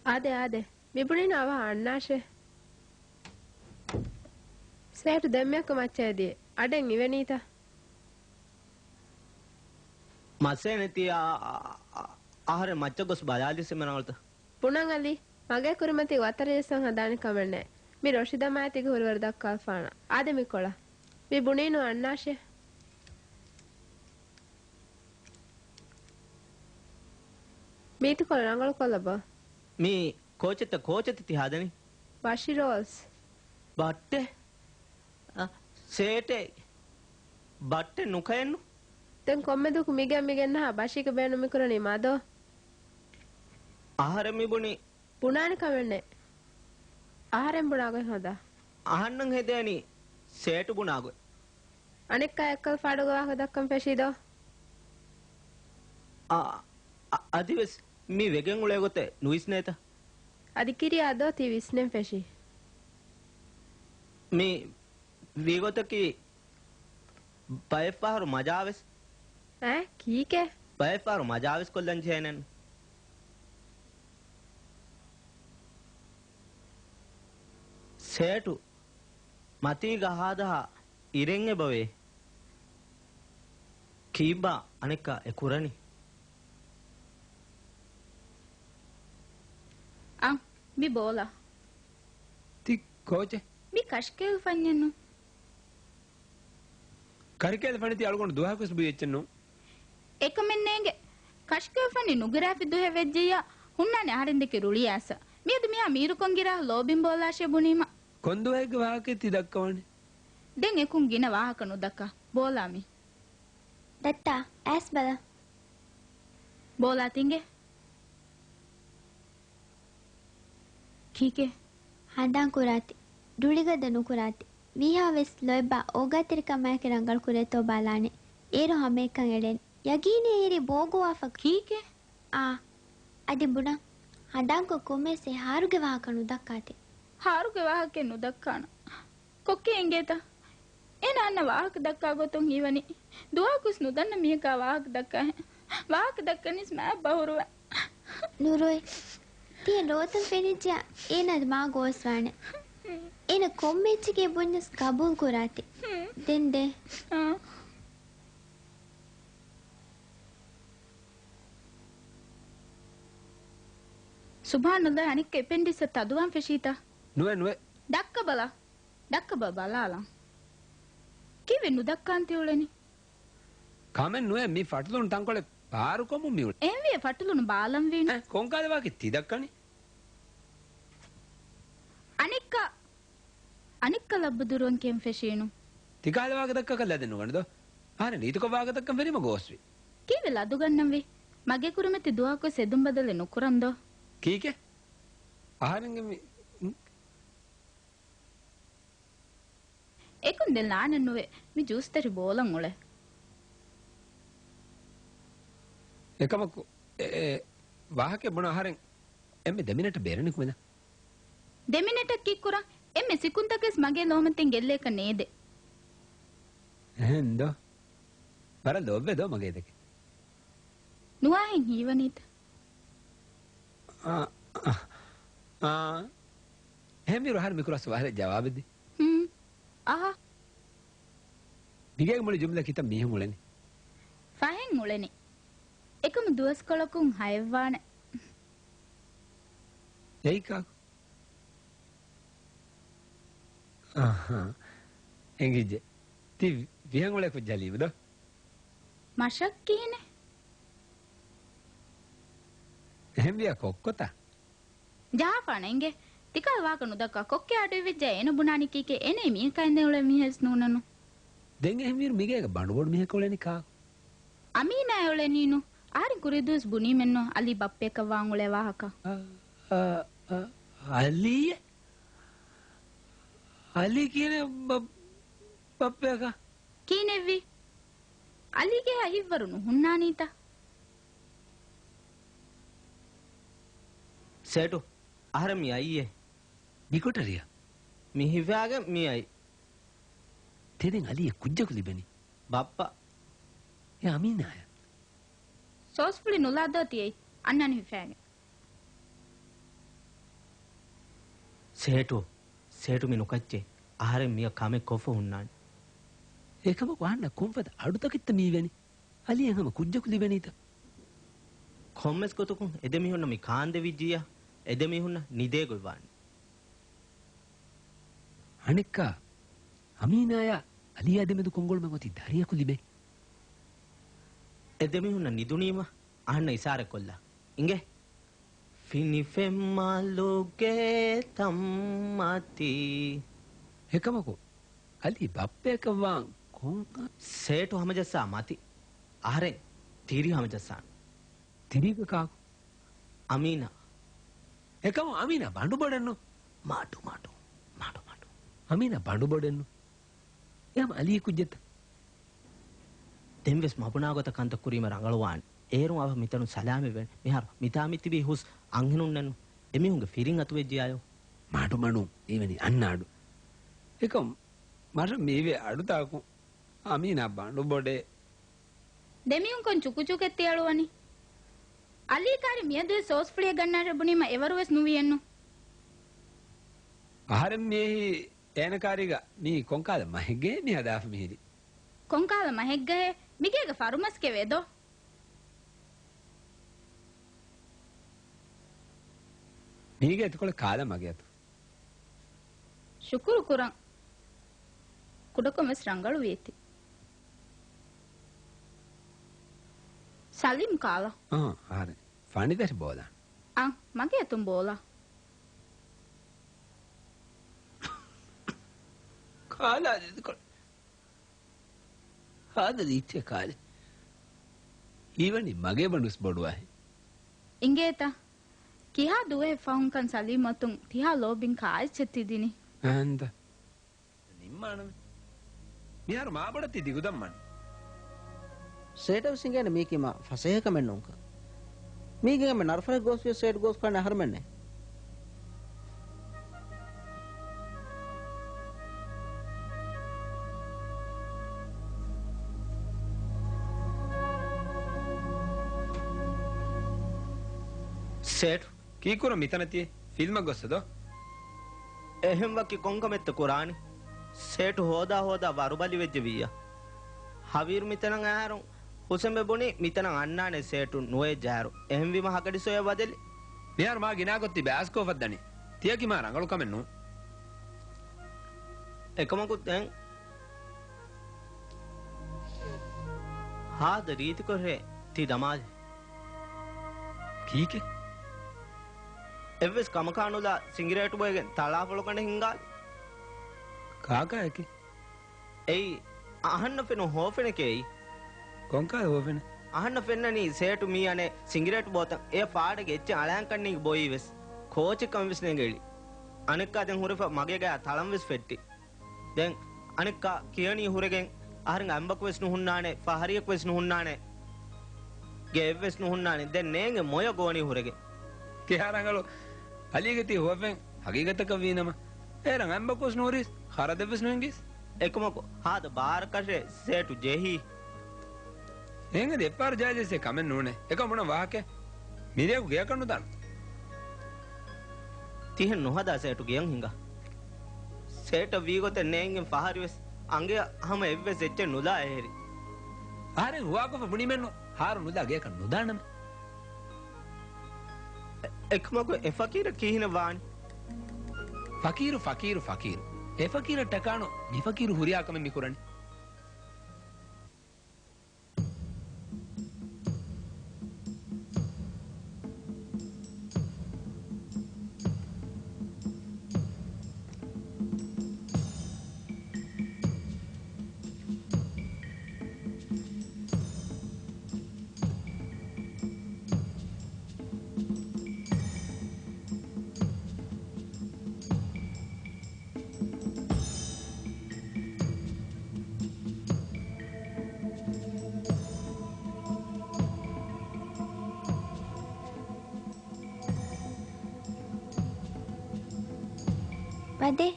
އާދެ، އާދެ. މިބުނީނު އަވަހަށް އަންނާށޭ. ސޭޓު ދެންމެއަކު މައްޗަށް އެދިޔަ. އަޑެއް އިވެނީތަ؟ މައްސަލައެއް ނެތި އާ، އާ، އާ، އަހަރެން މައްޗަށް ގޮސް ބަލާލިސް މި ރަނގަޅުތަ؟ ބުނަން އަލީ، މަގޭ ކުރިމަތީ ވަތަރެއް ޖައްސަން ހަނދާނެ ކަމެއް ނެތް. މި ރޮށި ދަމާ ތިގެ ހުރިވަރު ދައްކާފާނަ. އާދެ މި ކޮޅަށް. މި ބުނީނު އަންނާށޭ. މީތިކޮޅު ރަނގަޅު ކޮށްލަބަ. މީ ކޯޗެއްތަ ކޯޗެއްތަ ތި ހަދަނީ؟ ބަށި ރޯލްސް. ބައްޓެއް؟ އަ، ސޭޓެއް. ބައްޓެއް ނުކައެއްނު. ދެން ކޮންމެ ދުވަހަކު މިގެ މިގެންނަހާ ބަށީގެ ބޭނުން މިކުރަނީ މަދޯ؟ އަހަރެން މި ބުނީ. ބުނާނެ ކަމެއް ނެތް. އަހަރެން ބުނާ ގޮތް ހޯދާ. އަހަންނަށް ހެދޭނީ ސޭޓު ބުނާ ގޮތް. އަނެއްކާ އެއްކަލަ ފާޑުގެ ވާހަކަ ދައްކަން ފެށީދޯ؟ އަ، އަ، އަދިވެސް މި ވެގެން އުޅޭ ގޮތެއް ނުވިސްނޭތަ؟ އަދި ކިރިޔާ ދޯ ތި ވިސްނެން ފެށީ؟ މި ވީގޮތަކީ ބައެއްފަހަރު މަޖާވެސް. އައި، ކީކޭ؟ ބައެއްފަހަރު މަޖާވެސް ކޮށްލަން ޖެހޭނެން. ސޭޓު، މަތީގަ ހާދަހާ އިރެއް އެބަވޭ. ކީއްބާ އަނެއްކާ އެ ކުރަނީ؟ އަނ، މި ބޯލާ. ތި ކޯޗެއް؟ މި ކަށިކެއު ފަންޏެއްނު. ކަރިކޭލި ފަނިތި އަޅުގަނޑު ދުވަހަކުވެސް ބުއި އެއްޗެއްނު. އެކަމެއް ނޭނގެ. ކަށިކެއު ފަނި ނުގިރާފި ދުހެއް ވެއްޖެއްޔާ، ހުންނާނެ އަހަރެންދެކެ ރުޅިއައިސް. މިއަދު މިހާ މީރުކޮން ގިރާ ލޯބިން ބޯލާށޭ ބުނީމަ. ކޮން ދުވަހެއްގެ ވާހަކައެއް ތި ދައްކަވަނީ؟ ދެން އެކުން ގިނަ ވާހަކަ ނުދައްކާ. ބޯލާ މި. ދައްތާ، އައިސް ބަލަ. ބޯލާ ތިނގެ. ކީކޭ؟ ހަނދާން ކުރާތި. ރުޅިގަދަ ނުކުރާތި. ވީހާވެސް ލޯތްބާ އޯގާތެރިކަމާއެކީ ރަނގަޅު ކުރޭތޯ ބާލާނެ. އޭރު ހަމައެކަން އެޅެން. ޔަގީނީ އޭރި ބޯގޮވާފަ. ކީކޭ؟ އާ. އަދި ބުނަން. ހަނދާންކޮށް ކޮންމެސް އެ ހާރުގެ ވާހަކަ ނުދައްކާތި. ހާރުގެ ވާހަކައެއް ނުދައްކާނަން. ކޮއްކޭ އިނގޭތަ؟ އޭނަ އަންނަ ވާހަކަ ދައްކާ ގޮތުން ހީވަނީ، ދުވަހަކުސް ނުދަންނަ މީހަކާ ވާހަކަ ދައްކާހެން. ވާހަކަ ދައްކަނީސް މާތް ބަހުރުވެ. ނުރޮއި. ތިޔަ ރޯތަން ފެނިއްޖެޔާ އޭނަ މާ ގޯސްވާނެ. އޭނަ ކޮންމެ އެއްޗެކޭ ބުންޏަސް ގަބޫލު ކުރާތި. ދެން ދޭ. އާ. ސުބްހާނައްލާހް، އަނެއްކާ އެޕެންޑިކްސްއަށް ތަދުވާން ފެށީތަ؟ ނުވެ، ނުވެ. ދައްކަބަލަ. ދައްކަބަ ބަލާލަން. ކީއްވެ ނުދައްކާން ތި އުޅެނީ؟ ކަމެއް ނުވޭ، މި ފަޓުލުނު ތަންކޮޅެއް ބާރުކޮށްމުން މި އުޅެނީ. އެހެންވިއްޔާ ފަޓުލުނު ބާލަންވީނު. އެ، ކޮންކަހަލަ ވާހަކައެއް ތި ދައްކަނީ؟ އަނެއްކާ، އަނެއްކާ ލައްބަ ދުރުވަން ކިޔަން ފެށީނު. ތިކަހަލަ ވާހަކަ ދައްކާކަށް ލަދެއް ނުގަނެދޯ. އަހަރެން ރީތިކޮށް ވާހަކަ ދައްކަން ފެށީމަ ގޯސްވީ. ކީއްވެ ލަދުގަންނަންވީ؟ މަގޭ ކުރިމަތި ދުވަހަކުވެސް އެދުން ބަދަލެއް ނުކުރަން ދޯ. ކީކޭ؟ އަހަރެންގެ މި، އުން. އެކުން ދެން ލާނެއް ނުވޭ، މި ޖޫސްތެރި ބޯލަން އުޅޭ. އެކަމަކު، އެ، އެ، ވާހަކަ ބުނަ އަހަރެން އެންމެ ދެ މިނެޓަށް ބޭރަށް ނިކުމެލަ. ދެ މިނެޓަށް ކީއްކުރަން؟ އެންމެ ސިކުންތަކެސް މަގޭ ލޯމަތިން ގެއްލޭކަށް ނޭދޭ. އެހެންދޯ؟ ވަރަށް ލޯބިވޭ ދޯ މަގޭ ދެކެ. ނުވާހެން ހީވަނީތަ؟ އާ، އާ، އާ. އެހެންވީރު އަހަރެން މި ކުރާ ސުވާލަށް ޖަވާބެއް ދޭ. ހުން. އަހަ. މިގޭގެ މުޅި ޖުމްލަ ކިތައް މީހުން އުޅެނީ؟ ފަހެއް އުޅެނީ. އެކަމު ދުވަސްކޮޅަކުން ހައެއްވާނެ. އެއީ ކާކު؟ އަހަ. އެނގިއްޖެ. ތި ވިހަން އުޅޭ ކުއްޖާލީމަ ދޯ؟ މަށަށް ކިހިނެއް؟ އެހެންވިޔާ ކޮއްކޮތަ؟ ޖަހާފާނަ އިނގޭ. ތިކަހަލަ ވާހަކަ ނުދައްކާ ކޮއްކޭ އަޑުއިވިއްޖެ އޭނަ ބުނާނީ ކީކޭ؟ އޭނަ މީހަކާ އިނދެ އުޅޭ މީހެއްސް ނޫނަނު. ދެން އެހެންވީރު މިގޭގަ ބަނޑުބޮޑު މީހަކު އުޅެނީ ކާކު؟ އަމީނާ އުޅެނީނު. އަހަރެން ކުރީ ދުވަސް ބުނީމެއްނު އަލީ ބައްޕަޔަކަށް ވާން އުޅޭ ވާހަކަ. އަ، އަ، އަ، އަލީއެއް؟ އަލީ ކިހިނެއް ބަ-، ބައްޕަޔަކަށް؟ ކިހިނެއްވީ؟ އަލީގެ ހައިވަރު ނުހުންނާނީތަ؟ ސޭޓު، އަހަރެން މި އައީއޭ. މި ކޮޓަރިއަށް؟ މި ހިފާގެން މި އައީ. ތެދެން އަލީއަށް ކުއްޖަކު ލިބެނީ. ބައްޕަ. އެ އަމީނާޔަށް. ސޯސްފުޅި ނުލާދޯ ތިއެއް. އަންނާނެ ހިފާގެން. ސޭޓު، ސޭޓު މި ނުކައްޗޭ. އަހަރެން މިއަށް ކަމެއް ކޮށްފަ ހުންނާނެ. އެކަމަކު އަހަންނަށް ކޮންފަދަ އަޑުތަކެއްތަ މީވެނީ؟ އަލީއަށް ހަމަ ކުއްޖަކު ލިބެނީތަ؟ ކޮންމެސް ގޮތަކުން އެ ދެމީހުންނަށް މި ކާންދެވިއްޖިއްޔާ، އެ ދެމީހުންނަށް ނިދޭ ގޮތްވާނެ. އަނެއްކާ، އަމީނާޔާ އަލީއާ ދެމެދު ކޮންގޮޅުމެއް އޮތީ ދަރިއަކު ލިބޭ. އެ ދެމީހުންނަށް ނިދުނީމަ އަހަންނަށް އިސާރަ ކޮށްލާ. އިނގޭ. ފިނިފެންމަލުގެ ތަންމަތި. އެކަމަކު، އަލީ ބައްޕަޔަކަށް ވާން ކޮން؟ ސޭޓު ހަމަޖައްސާ މަތި. އަހަރެން ތިރި ހަމަޖައްސާނެ. ތިރީގަ ކާކު؟ އަމީނާ. އެކަމު އަމީނާ ބަނޑުބޮޑެއްނު. މާޓު، މާޓު، މާޓު، މާޓު. އަމީނާ ބަނޑުބޮޑެއްނު. އެހަމަ އަލީ ކުއްޖެއްތަ؟ ދެންވެސް މަބުނާގޮތަށް ކަންތައް ކުރީމަ ރަނގަޅުވާނެ. އޭރުން އަވަހަށް މިތަނުން ސަލާމަތްވެން. މިހާރު މިތާ މިތިބީ ހުސް އަންހެނުންނެއްނު. އެމީހުންގެ ފިރިން އަތުވެއްޖިއްޔާޔޯ. މާޑު މަޑުން މީވެނީ އަންނަ އަޑު. އެކަމް މަށަށް މީވޭ އަޑުތާކު އަމީނާ ބަނޑުބޮޑޭ. ދެމީހުން ކޮން ޗުކުޗުކެއް ތިއަޅުވަނީ؟ އަލީ ކާރި މިއަދުވެސް ސޯސްފުޅިއެއް ގަންނާށޭ ބުނީމަ އެވަރުވެސް ނުވިއެއްނު. އަހަރެން މިއެހީ އޭނަ ކާރީގަ މީ ކޮންކާލަ މަހެއްގެ މި ހަދާފަ މިހިރީ؟ ކޮންކާލަ މަހެއްގަހޭ؟ މިގޭގެ ފަރުމަސްކެވޭ ދޯ. މީގެ އެތިކޮޅެއް ކާލަ މަގޭ އަތު. ޝުކުރު ކުރަން. ކުޑަކޮށް ވެސް ރަނގަޅު ވިޔަތި. ސަލީމް ކާލަ. އާ، އަހަރެން. ފަނިދަރި ބޯލާން. އަން، މަގޭ އަތުން ބޯލާ. ކާލާ ދެދިކޮޅެއް. ހާދަ ރީތިއެއް ކާލެ. ހީވަނީ މަގޭ ބަނޑުސް ބޮޑުވާހެ. އިނގޭތަ؟ ކިހާ ދުވަހެއް ފަހުންކަން ސަލީމް އަތުން ތިހާ ލޯބިން ކާއެއްޗެއް ތި ދިނީ؟ އަނދަ. ނިންމާނަމެ. މިހާރު މާބޮޑަށް ތި ދިގުދަން ވަން. ސޭޓަށް ވެސް އިނގޭނެ މީކީ މާ ފަސޭހަ ކަމެއް ނޫންކަން. މީގެ ހަމަ ނަރުފަރެއް ގޯސް ވިޔަސް ސޭޓު ގޯސް ކާނެ އަހަރުމެންނެއް. ސޭޓު. ކީއްކުރަން މިތަނަށް ތިޔަ؟ ފިލްމަށް ގޮއްސަ ދޯ؟ އެހެން ވަކި ކޮންކަމެއްތަ ކުރާނީ؟ ސޭޓު ހޯދާ ހޯދާ ވަރުބަލިވެއްޖެ ވިއްޔަ. ހަވީރު މިތަނަށް އައިހާރު ހުސެންބެ ބުނީ މިތަނަށް އަންނާނެ ސޭޓު ނުވެއްޖާއިރު. އެހެންވީމަ ހަގަޑި ސޮޔަށް ވަދެލި. މިހާރު މާ ގިނާގޮތް ތި ބައިސްކޯފަށް ދަނީ. ތިޔަކީ މާ ރަނގަޅު ކަމެއް ނޫން. އެކަމަކު ދެން ހާދަ ރީތިކޮށްރޭ ތި ދަމާލި. ކީކޭ؟ އެއްވެސް ކަމަކާ ނުލާ ސިނގިރޭޓު ބޮއެގެން ތަޅާފޮޅު ކަނޑަ ހިންގާލި. ކާކާއެކޭ؟ އެއީ، އަހަންނަށް ފެނުނު ހޯފެނެކޭ އެއީ. ކޮންކާ ހޯފެނެއް؟ އަހަންނަށް ފެންނަނީ ސޭޓު މީ އަނެއް ސިނގިރޭޓު ބޯތަން އެ ފާޑެއްގެ އެއްޗެއް އަޅާން ކަންނޭނގެ ބޮއީ ވެސް ކޯޗެއް ކަމަށް ވެސް ނޭނގެ އެޅި. އަނެއްކާ ދެން ހުރެފަ މަގޭގަޔާ ތަޅަން ވެސް ފެއްޓި. ދެން އަނެއްކާ ކިޔަނީ ހުރެގެން އަހަރެން އަނބަކު ވެސް ނުހުންނާނެ، ފަހަރިއަކު ވެސް ނުހުންނާނެ، ގެއެއް ވެސް ނުހުންނާނެ. ދެން ނޭނގެ މޮޔަ ގޯނީ ހުރެގެން. ކިހާ ރަނގަޅު އަލީގެ ތި ހުވަފެން ހަގީގަތަކަށް ވީނަމަ، އޭރަށް އަނބަކު ވެސް ނުހުރީސް، ޚަރަދެއް ވެސް ނުހިނގީސް. އެކަމަކު ހާދަ ބާރަކަށޭ ސޭޓު ޖެހީ. އެހެން އަދި އެއްފަހަރު ޖަހާލިޔަސް އެ ކަމެއް ނޫނޭ. އެކަމަކު ބުނަން ވާހަކައެއް. މިރޭގަ ގެޔަކަށް ނުދާނަން. ތިހެން ނުހަދާ ސޭޓު ގެޔަށް ހިނގާ. ސޭޓަށް ވީގޮތެއް ނޭނގެން ފަހަރިވެސް އަނގަޔަށް ހަމަ އެއްވެސް އެއްޗެއް ނުލާ އެހެރި. އަހަރެން ހުވާކޮށްފަ ބުނީމެއްނު ހާރު ނުލާ ގެޔަކަށް ނުދާނަމޭ. އެ-، އެކަމަކު އެ ފަޤީރަށް ކިހިނެއް ވާނީ؟ ފަޤީރު، ފަޤީރު، ފަޤީރު. އެ ފަޤީރަށް ޓަކާނު މި ފަޤީރު ހުރިހާ ކަމެއް މި ކުރަނީ. ވަދެ.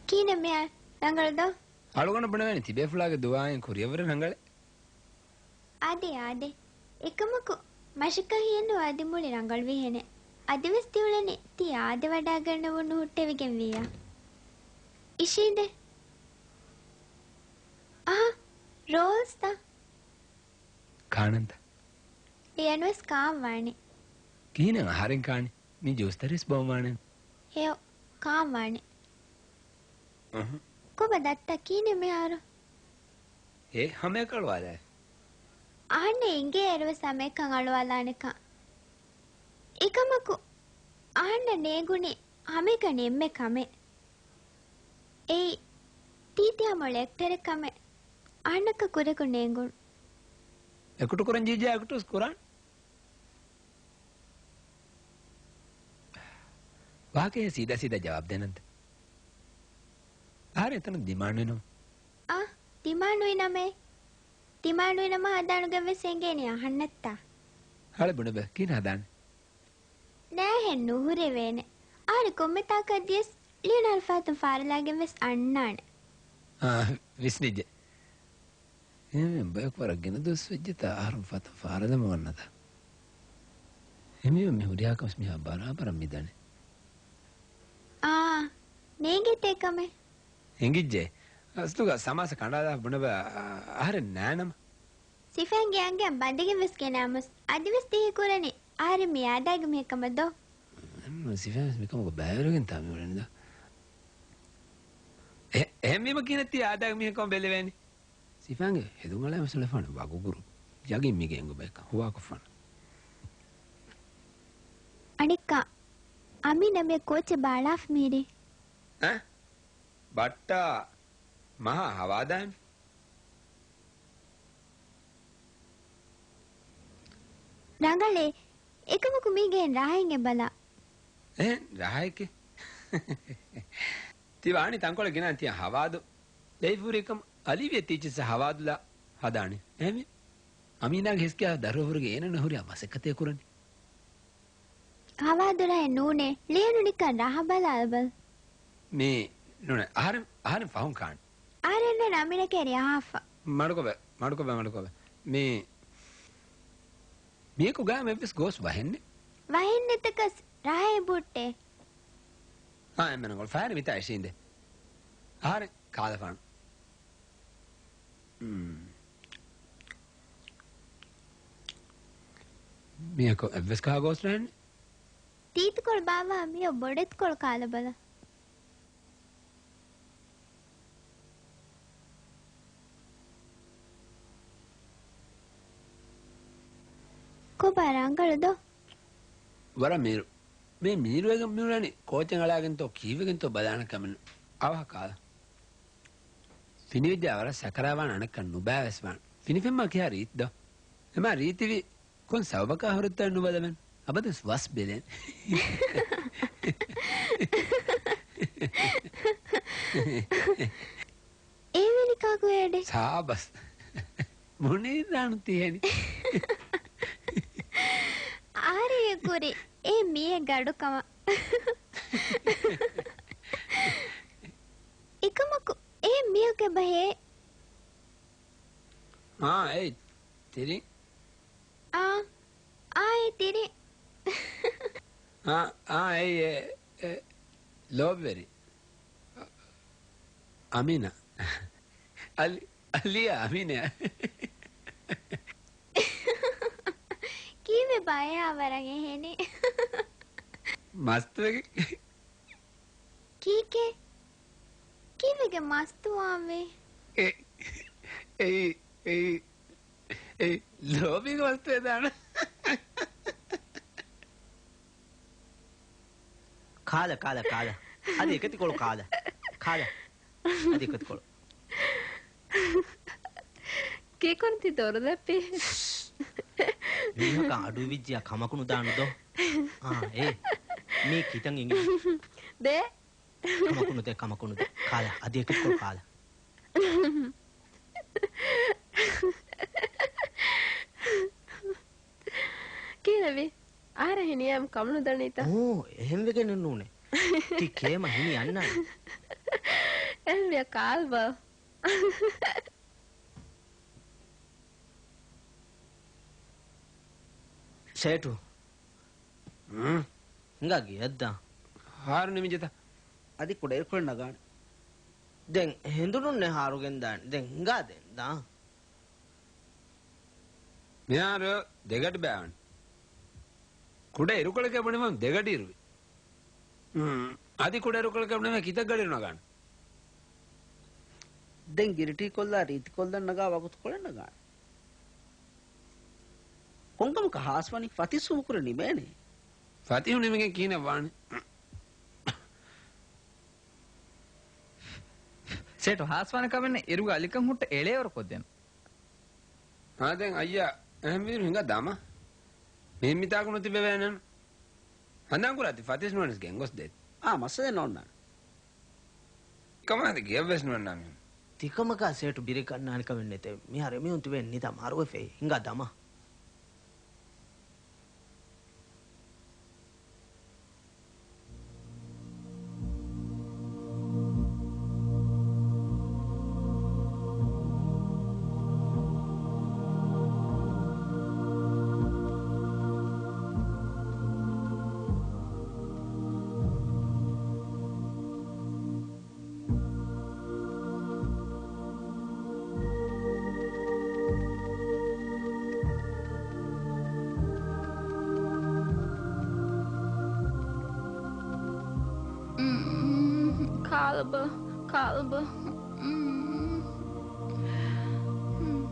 ކިހިނެއް މިހާރު ރަނގަޅު ދޯ؟ އަޅުގަނޑަށް ބުނެވޭނެ ތިބޭފުޅާގެ ދުޢާއިން ކުރިއަށްވުރެ ރަނގަޅޭ. އާދެ، އާދެ. އެކަމަކު، މަށަކަށް ހިޔެއްނު އަދި މުޅި ރަނގަޅުވީހެނެއް. އަދިވެސް ތިއުޅެނީ ތި އާދެ ވަޑާގަންނަވަން ނުހުއްޓެވިގެން ވިއްޔާ. އިށީނދެ. އަހަ، ރޯލްސްތަ؟ ކާނަންތަ؟ އެޔަންވެސް ކާން ވާނެ. ކިހިނެއް އަހަރެން ކާނީ؟ މި ޖޫސްތަރީސް ބޯން ވާނެ. ހެޔޮ، ކާން ވާނެ. އަހަ. ކޮބާ ދައްތަ ކިހިނެއް މިހާރު؟ އޭ ހަމަޔަކަށް އަޅުވާލާ. އަހަންނަށް އެނގޭ އޭރުވެސް ހަމަޔަކަށް އަޅުވާލާނެކަން. އެކަމަކު، އަހަންނަށް ނޭނގުނީ ހަމަޔަކަށް ނިންމޭ ކަމެއް. އެއީ، ތީތި ހަމަ އެކްޓަރެއް ކަމެއް އަހަންނަކަށް ކުރިއަކު ނޭނގުނު. އެކްޓު ކުރަން ޖީޖޭ އެކްޓުވެސް ކުރާން. ވާހަކައެއް ސީދާ ސީދާ ޖަވާބު ދޭނަންތަ؟ އަހަރެން އެތަނަށް ދިމާން ނުވިނަމަ. އާ، ދިމާން ނުވިނަމޭ. ދިމާން ނުވިނަމަ ހަދާނުގެން ވެސް އެނގޭނެ އަހަންނަށްތާ. ހަޅެ ބުނެބަ، ކިހިނެއް ހަދާނެ؟ ނާހެން ނުހުރެވޭނެ. އަހަރެން ކޮންމެ ތާކަށް ދިޔަސް ލިޔުނު އަލްފާތުން ފާރަލާގެން ވެސް އަންނާނެ. އާ، ވިސްނިއްޖެ. އެހެންވެ ބަޔަކު ވަރަށް ގިނަ ދުވަސް ވެއްޖެތާ އަހަރުން ފަތަން ފާރަލަމު ވަންނަތާ. އެމީހުން މި ހުރިހާ ކަމެސް މިހާ ބަރާބަރަށް މި ދަނީ. އާ، ނޭނގޭތޭ ކަމެއް. އެނގިއްޖެ. އަސްލުގަ ސަމާސަ ކަނޑާލާ ބުނެބަ އަހަރެން ނާނަމަ. ސިފައިންގެ އަނގަޔަށް ބަނދެގެން ވެސް ގެނައަމުސް އަދިވެސް ދިހި ކުރަނީ އަހަރެން މީ އާދައިގެ މީހެއް ކަމަށް ދޯ؟ ސިފައިން ވެސް މިކަމުގަ ބައިވެރިވެގެން ތާ މި އުޅެނީ ދޯ؟ އެ-، އެހެންވީމަ ކިހިނެއް ތީ އާދައިގެ މީހެއް ކަމަށް ބެލެވޭނީ؟ ސިފައިންގެ ހެދުން އަޅާ މި ސުލެފާނު ވަގު ގުރު. ޔަގީން މީގެ އެނގު ބަޔަކަށް ހުވާކޮށްފާނަ. އަނެއްކާ، އަމީނަ މި ކޯޗެއް ބާޅާފަ މީރި. އަ؟ ބައްޓާ މަހާ ހަވާދާން. ރަނގަޅޭ، އެކަމަކު މީގެ ރަހައިން އެބަލާ. އެހެން ރަހައެކޭ. ތި ވާނީ ތަންކޮޅެއް ގެނާން ތިޔަ ހަވާދު. ލެއިފުރިކަމަށް އަލީވިޔަ ތީޗަސް ހަވާދުލާ ހަދާނެ. އެހެންވީ، އަމީނާގެ ހެސްކިޔާ ދަރުވަފުރިގެ އޭނަ ނުހުރިހާ މަސައްކަތެއް ކުރަނީ. ހަވާދުރަހެއް ނޫނޭ. ލިޔަނު ނިކަން ރަހަ ބަލާލަބަލަ. މީ ނޫނޭ. އަހަރެން، އަހަރެން ފަހުން ކާން. އަހަރެންނެ ނަމިނަކޭ ރިޔާފަ. މަޑުކޮބެ، މަޑުކޮބެ، މަޑުކޮބެ. މީ، މީކު ގާމެއްވެސް ގޯސް ވަހެއްނެ. ވަހެއްނެތަކަސް ރަހައެއް ބުއްޓޭ. އާ، އެންމެ ރަނގަޅު. ފަހަރެ މިތާ އިށީނދެ. އަހަރެން ކާލަފާނު. މް. މީހަކު އެއްވެސް ކާ ގޯސް ނާންނެ. ތީތިކޮޅު ބާވާ މިއޮ ބޮޑެތިކޮޅު ކާލަބަލަ. ކޮބާ ރަނގަޅު ދޯ؟ ވަރަށް މީރު. މީ މީރުވެގެން މިއުޅެނީ ކޯޗެއް އަޅާގެންތޯ ކީއްވެގެންތޯ ބަލާނެ ކަމެއް ނޫން. އަވަހަށް ކާލަ. ފިނިވެއްޖާ ވަރަށް ސަކަރާވާން އަނެއްކަން ނުބައިވެސް ވާން. ފިނިފެންމާ ކިހާ ރީތި ދޯ؟ އެމާ ރީތިވީ ކޮން ސަބަބަކާ ހުރެއްތޯ ނުބަލަމެން. އަބަދުވެސް ވަސް ބެލެން. އޭވެނި ކާކު އޭޑެ. ސާބަސް. މުނީރާނު ތިހެނި. އާރިއެ ކުރި އެ މީއެ ގަޑުކަމަށް. އެކަމަކު އެ މީހުގެ ބަހޭ. އާ، އެއް ތިރި. އާ، އާ، އެ ތިރި. އާ، އާ، އެ، އެ، އެ، ލޯބިވެރި. އަމީނާ. އަލި، އަލިޔާ އަމީނާ. ކީއްވެ ބައެއާ ވަރަށް އެހެނެއް. މަސްތުވެގެން. ކީކޭ؟ ކީއްވެގެ މަސްތުވާންވޭ؟ އެ، އެއީ، އެއީ، އެއީ، ލޯބީގެ މަސްތުވެދާނެ. ކާލަ، ކާލަ، ކާލަ. އަދި އެކަތިކޮޅު ކާލަ. ކާލަ. އަދި އެކަތިކޮޅު. ކީކުރަން ތި ދޮރު ދެއްޕީ؟ މީހަކާ އަޑު އިވިއްޖިޔާ ކަމަކު ނުދާނު ދޯ؟ އާ، އޭ. މީ ކިތަން އިނގި. ދޭ. ކަމަކު ނުދޭ، ކަމަކު ނުދޭ. ކާލަ، އަދި އެކަތިކޮޅު ކާލަ. ކީއްވެވީ؟ އަހަރެން ހިނިއައިމަ ކަމުނުދަނީތަ؟ އޯ، އެހެންވެގެނެއް ނޫނޭ. ތި ކޭމަ ހިނި އަންނާނެ. އެހެންވިޔަ ކާލްބަލް. ސޭޓު. ހުން؟ ހިނގާ ގެޔަށްދާ. ހާރު ނިމިއްޖެތަ؟ އަދި ކުޑައިރުކޮޅެއް ނަގާނެ. ދެން ހެނދުނުންނެ ހާރު ގެންދާނެ. ދެން ހިނގާ ދެން ދާ. މިހާރު ދެގަޑި ބައިވަން. ކުޑަ އިރުކޮޅެކޭ ބުނެވަން ދެގަޑި އިރުވި. ހުން. އަދި ކުޑަ އިރުކޮޅެކޭ ބުނެވަން ކިތައް ގަޑި ނަގާނެ. ދެން ގިރިޓީ ކޮށްލާ ރީތި ކޮށްލަން ނަގާ ވަގުތުކޮޅެއް ނަގާނެ. ކޮންކަމަކަށް ހާސްވަނީ ފަތިސް ހުވަކުރެ ނިމޭނެ. ފަތިހު ނިމިގެން ކިހިނެއް ވާނެ؟ ސޭޓު ހާސްވާނެ ކަމެއް ނެތް، އިރުގަ އަލިކަން ހުއްޓަ އެޅޭވަރު ކޮށްދޭނަން. ހާ ދެން އައްޔާ އެހެންވީރު ހިނގާ ދާމަ. މިހެން މިތާކު ނުތިބެވޭނަން. ހަނދާން ކުރާތި ފަތިސް ނުވަނަސް ގެންގޮސް ދޭތި. އާ މައްސަލައެއް ނޯންނާނެ. ކަމާ ދެ ގެޔަށްވެސް ނުވަންނާ މީހުން. ތިކަމަކާ ސޭޓު ބިރެއް ގަންނާނެ ކަމެއް ނެތޭ. މިހާރު އެމީހުން ތިބޭ ނިދާ މަރުވެފައި ހިނގާ ދަމާ. ކާލަބަ، ކާލަބަ. މް. މް.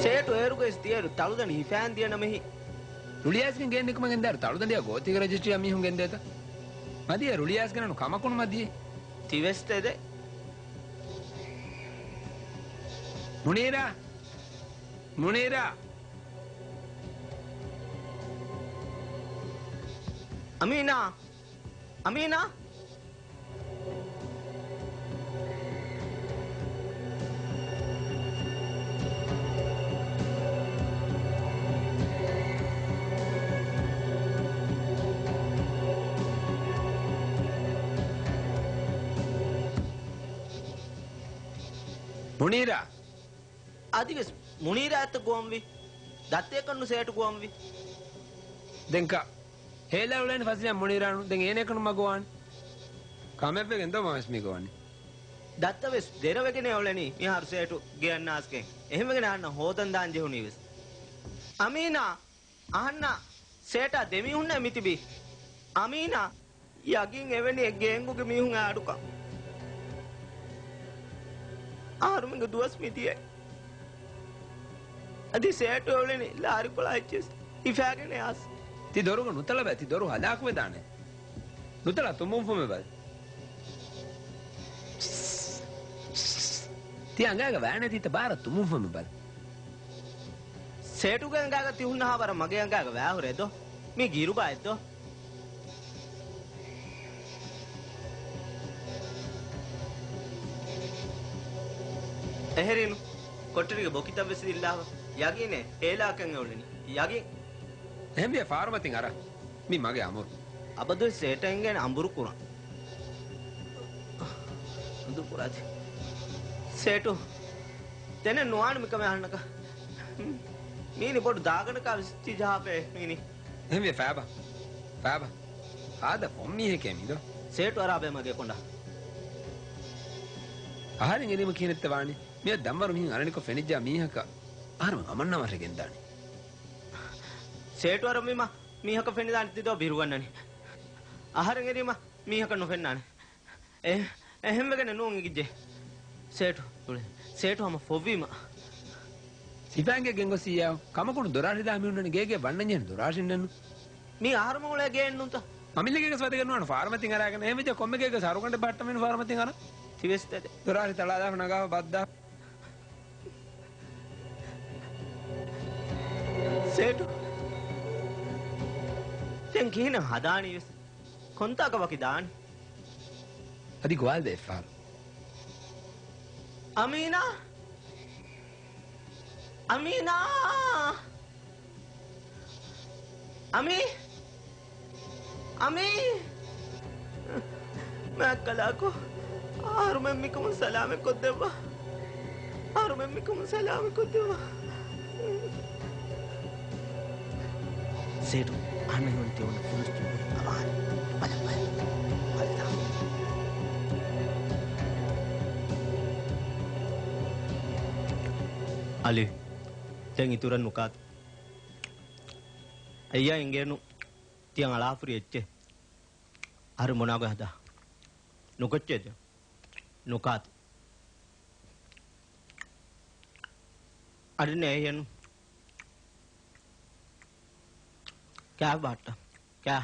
ސޭޓު އޭރުގައި ދިޔައިރު ތަޅުދަނޑި ހިފައިން ދިޔަ ނަމެހި. ރުޅިއައިސްގެން ގެއިން ނިކުމެގެން ދާއިރު ތަޅުދަނޑިއަށް ގޯތީގެ ރަޖިސްޓްރީއަށް މީހުން ގެންދޭތަ؟ މަދިޔަ ރުޅިއައިސްގެން ކަމަކުން މަދިޔެ. ތިވެސް ތެދެއް. މުނީރާ! މުނީރާ! އަމީނާ! އަމީނާ! މުނީރާ! އަދިވެސް މުނީރާއަށްތަ ގޮވަންވީ؟ ދައްތައަކަށްނު ސޭޓު ގޮވަންވީ؟ ދެން ކާ؟ ހޭލާ އުޅޭނެ ފަޒްލިޔާ މުނީރާނު. ދެން އޭނައަކަށްނު މަ ގޮވާނެ؟ ކަމެއްވެގެން ދޯ މަވެސް މި ގޮވަނީ. ދައްތަވެސް ދެރަވެގެނޭ އުޅެނީ މިހާރު ސޭޓު ގެއަށް ނާސްގެން. އެހެންވެގެން އަހަންނަށް ހޯދަން ދާން ޖެހުނީވެސް. އަމީނާ! އަހަންނާ ސޭޓާ ދެމީހުންނޭ މިތިބީ. އަމީނާ! ޔަގީން އެވެނި އެ ގޭންގުގެ މީހުން އަޑުކަން. އަހަރުމެންގެ ދުވަސް މިދިޔައީ. އަދި ސޭޓު އެއުޅެނީ ލާރިކޮޅާ އެއްޗެސް ހިފާގެނޭ އާސް. ތި ދޮރުގަ ނުތަޅަބަ، ތި ދޮރު ހަލާކުވެދާނެ. ނުތަޅާ ތުނބުން ފުމެބަލަ. ތި އަނގާގަ ވާނެ ތިތަ ބާރަށް ތުނބުން ފުމެބަލަ. ސޭޓުގެ އަނގާގަ ތި ހުންނަހާ ވަރަށް މަގޭ އަނގާގަ ވާހުރޭ ދޯ؟ މީ ގިރުބާއެއް ދޯ؟ އެހެރީނު، ކޮޓަރީގެ ބޮކިތައްވެސް ދިއްލާފަ. ޔަގީނޭ، ހޭލާކަން އެ އުޅެނީ. ޔަގީން. އެހެންވިޔަ ފާރުމަތިން އަރާ. މީ މަގެ އަމުރު. އަބަދުވެސް ސޭޓަށް އެނގޭނެ އަނބުރު ކުރަން. އަނބުރު ކުރާތި. ސޭޓު. ދެނެއް ނުވާނެ މިކަމެއް އަހަންނަކަށް. މީނި ބޮޑު ދާގަނޑަކާ ވެސް ތި ޖަހާފައޭ މީނި. އެހެންވިޔަ ފާބަ. ފާބަ. ހާދަ ފޮންމީހެކޭ މީ ދޯ. ސޭޓު އަރާބޭ މަގޭ ކޮނޑާ. އަހަރެން އެރީމަ ކިހިނެއްތަ ވާނީ؟ މިއަދު ދަންވަރު މިހެން އަރަނިކޮށް ފެނިއްޖާ މީހަކަށް އަހަރުމެން އަމަންނަވަން ރެގެންދާނީ. ސޭޓު އަރަންވީމަ މީހަކަށް ފެނިދާނެ ތި ދޯ ބިރުގަންނަނީ. އަހަރެން އެރީމަ މީހަކަށް ނުފެންނާނެ. އެ، އެހެންވެގެނެއް ނޫން އެނގިއްޖެ. ސޭޓު، ސޭޓު ހަމަ ފޮއްވީމަ. ސިފައިންގެ ގެންގޮސް ސީއާ ކަމަކުނު ދޮރާށި ދާ މީހުންނަން ގޭގެ ވަންނަން ޖެހެން ދޮރާށިންނެއްނު. މީ އަހަރުމެން އުޅޭ ގޭއެއްނުންތަ؟ އަމިއްލަ ގޭގެސް ވަދެގެން ނުވާނެ ފާރަމަތިން އަރާގެން. އެހެން ވެއްޖެ ކޮންމެ ގޭގެސް ހަރުގަނޑެއް ބަހައްޓަމެން ފާރަމަތިން އަރާ. ތިވެސް ދެ. ދޮރާށި ތަޅާލާފަ ނަގާފަ ބައްދާ. ސޭޓު. ދެން ކިހިނެއް ހަދާނީ ވެސް؟ ކޮންތާކަށް ވަކި ދާނީ؟ އަދި ގޮވާލް ދޭ އެއްފަހަރު. އަމީނާ! އަމީނާ! އަމީ! އަމީ! މާތް ކަލާކޯ، އަހަރުމެން މިކަމުން ސަލާމަތް ކޮށްދެއްވާ. އަހަރުމެން މިކަމުން ސަލާމަތް ކޮށްދެއްވާ. ސޭޓު، އަހަންނަށް ހީވަނީ ތިވަނަ ފުލުސް ތިބުނީ އަވާނެ. ބަލަ، ބަލަ. ބަލަ. އަލީ، ދެން އިތުރަށް ނުކާތި. އެއްޔާ އިނގޭނު ތިޔަ އަޅާފުރި އެއްޗެއް. ހަރި މުނާގޮތް ހަދާ. ނުކޮއްޗޭ ތިޔަ. ނުކާތި. އަޑިން އެހެން. ކާ ބާއްޓަ؟ ކާ؟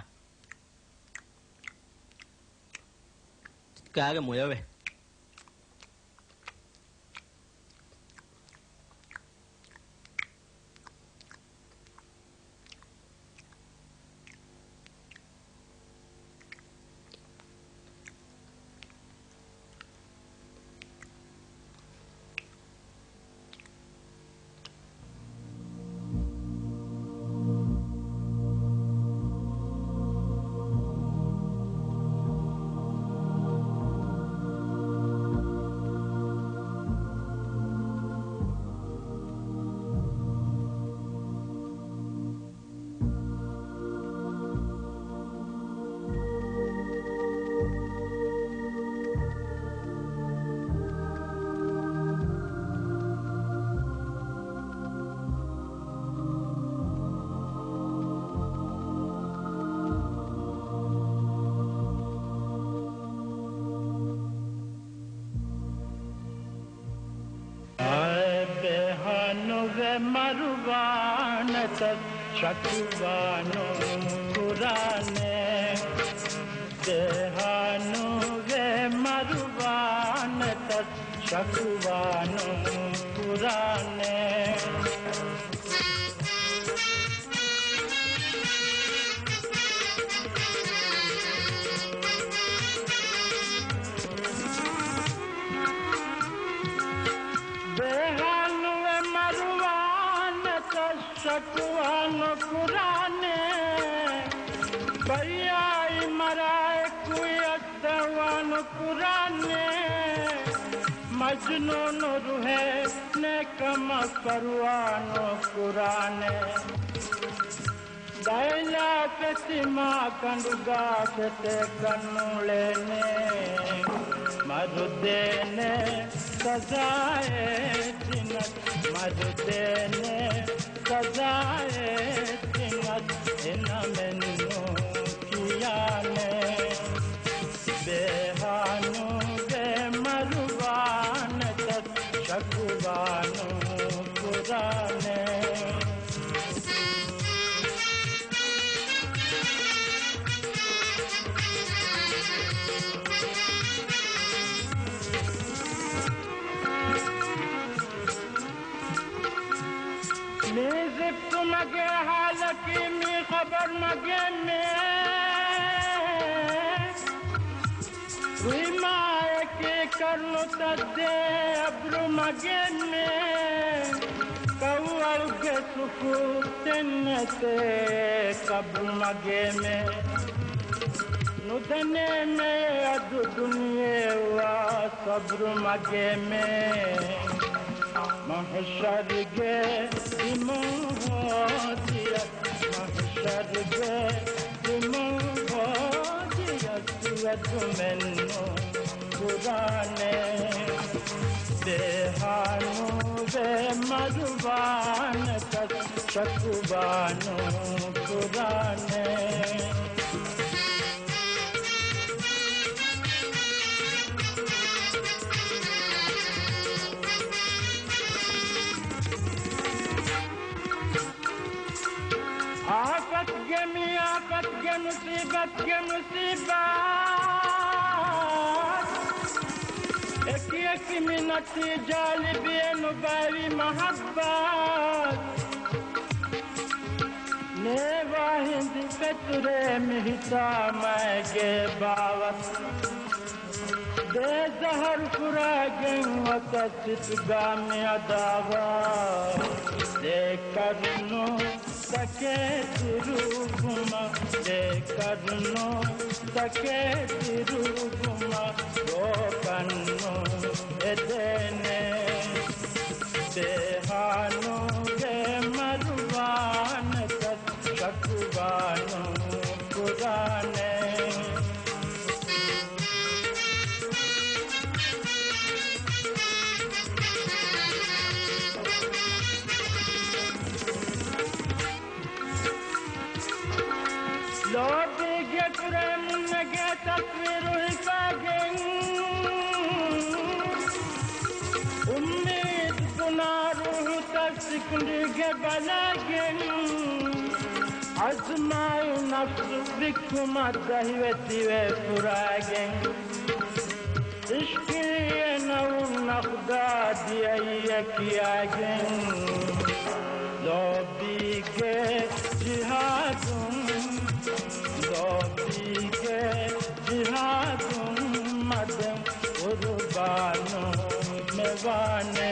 ކާގެ މުޔަވެ؟ އާއެ ބޭހާނުވެ މަރުވާނެތަ ޝަކުވާ ނުކުރާނެ. ބޭހާނުވެ މަރުވާނެތަ ޝަކުވާ ނުކުރާނެ. ބޭހާނުވެ މަރުވާނެތަ ޝަކުވާ ނުކުރާނެ. ބައްޔާއި މަރާއެކު ދައުވާ ނުކުރާނެ. މަޖްނޫނު ރުހޭ ނެކަމަށް ފަރުވާ ނުކުރާނެ. ލައިލާ ފެތިމާ ކަނޑުގާ ފެތޭކަށް ނޫޅޭނެ. މަރުދޭނެ ސަޒާއެއް ތިނަސް، މަރުދޭނެ ސަޒާއެއް ތިނަސް، އެނަމެއް ނުކިޔާނެ. ބޭހާނުވެ މަރުވާނެތަ ޝަކުވާ ނުކުރާނެ. މީ ޒިފްތު މަގޭ ހާލަކީ، މީ ޚަބަރު މަގޭ މޭ. ވީމާއެކޭ ކަރުނުތައްދޭ އަބްރު މަގޭ މޭ. ކައުވަޅުގެ ސުކޫތެއް ނެތޭ ކަބްރު މަގޭ މޭ. ނުދަނޭ މޭ އަދު ދުނިޔެއަށް ވާ ސަބްރު މަގޭ މޭ. މަޙްޝަރުގެ ބިމުން ހޯދިޔަސް، މަޙްޝަރުގެ ބިމުން ހޯދިޔަސް ވެދުމެއް ނުކުރާނެ. ބޭހާނުވެ މަރުވާނެތަ ޝަކުވާ ނުކުރާނެ. އާފަތްގެ މި އާފަތްގެ މުސީބަތްގެ މުސީބާ އެކި އެކި މި ނަތީޖާ ލިބިއެއް ނުބައިވި މަޙައްބާތް. ނޭވާ ހިނދި ފެތުރޭ މި ހިތާމައިގެ ބާވަތް. ދޭ ޒަހަރު ފުރާގެން އޮތަސް ސިތުގާ މި އަދާވާ. ދޭ ކަރުނު ތަކެއް ތިރުގުމަށް، ދޭ ކަރުނު ތަކެއް ތިރުގުމަށް ރޯކަން ނު އެދޭނެ. ބޭހާނުގެ މަރުވާނެތަ ޝަކުވާ ނުކުރާނެ. ލޯބީގެ ކުރެމުންނެގޭ ތަސްވީރު ހިފާގެން، އުއްމީދު ބުނާ ރޫހުތައް ސިކުނޑީގެ ބަލާގެން، އަޒުމާއި ނަފްސު ވިއްކުމަށް ދަހިވެ ތިވެ ފުރާގެން، އިޝްޤީ އެނަވުން ނަޚްދާ ދިޔައީއޭ ކިޔާގެން. ލޯބީގެ ޖިހާދުން، ލޯބީގެ ޖިހާދުން މަދެން ޤުރުބާނު މެވާނެ.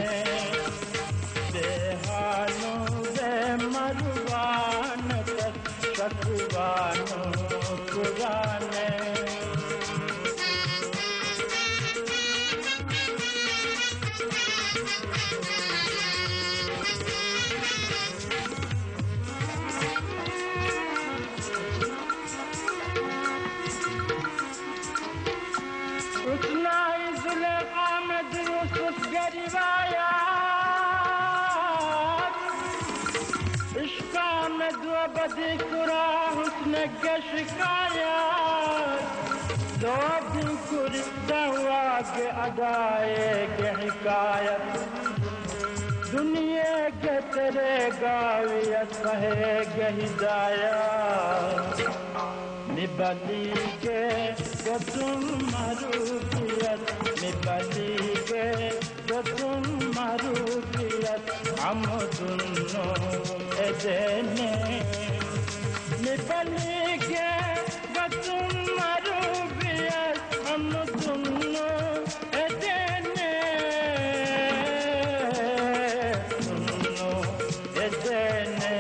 ބޭހާނުވެ މަރުވާނެތަ ޝަކުވާ ނުކުރާނެ. ޙުސްނާއި ޒުލޭޚާ މެދު ޔޫސުފްގެ ރިވާޔާތް، ޢިޝްޤާ މެދު އަބަދީ ކުރާ ޙުސްނެއްގެ ޝިކާޔަތް، ލޯބިން ކުރި ދަޢުވާގެ އަދާއޭގެ ޙިކާޔަތް، ދުނިޔޭގެ ތެރޭގާ ވިޔަސް ފަހޭގެ ހިދާޔަތް. މި ބަލީގެ ގޮތުން މަރު ވިޔަސް، މި ބަލީގެ ގޮތުން މަރު ވިޔަސް، އަމުދުން ނު އެދޭނެ. މި ބަލީގެ ގޮތުން މަރު ވިޔަސް، އަމުދުން ނު އެދޭނެ. ނު އެދޭނެ.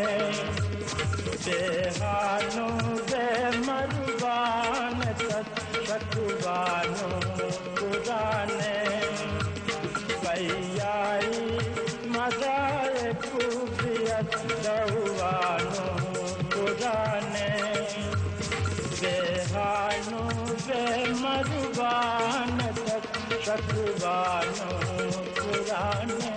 ބޭހާނުވެ މަރުވާނެތަ ޝަކުވާ ނުކުރާނެ. ބައްޔާއި މަދާއެކު ވިޔަސް ދަޢުވާ ނުކުރާނެ. ބޭހާނުވެ މަރުވާނެތަ ޝަކުވާ ނުކުރާނެ.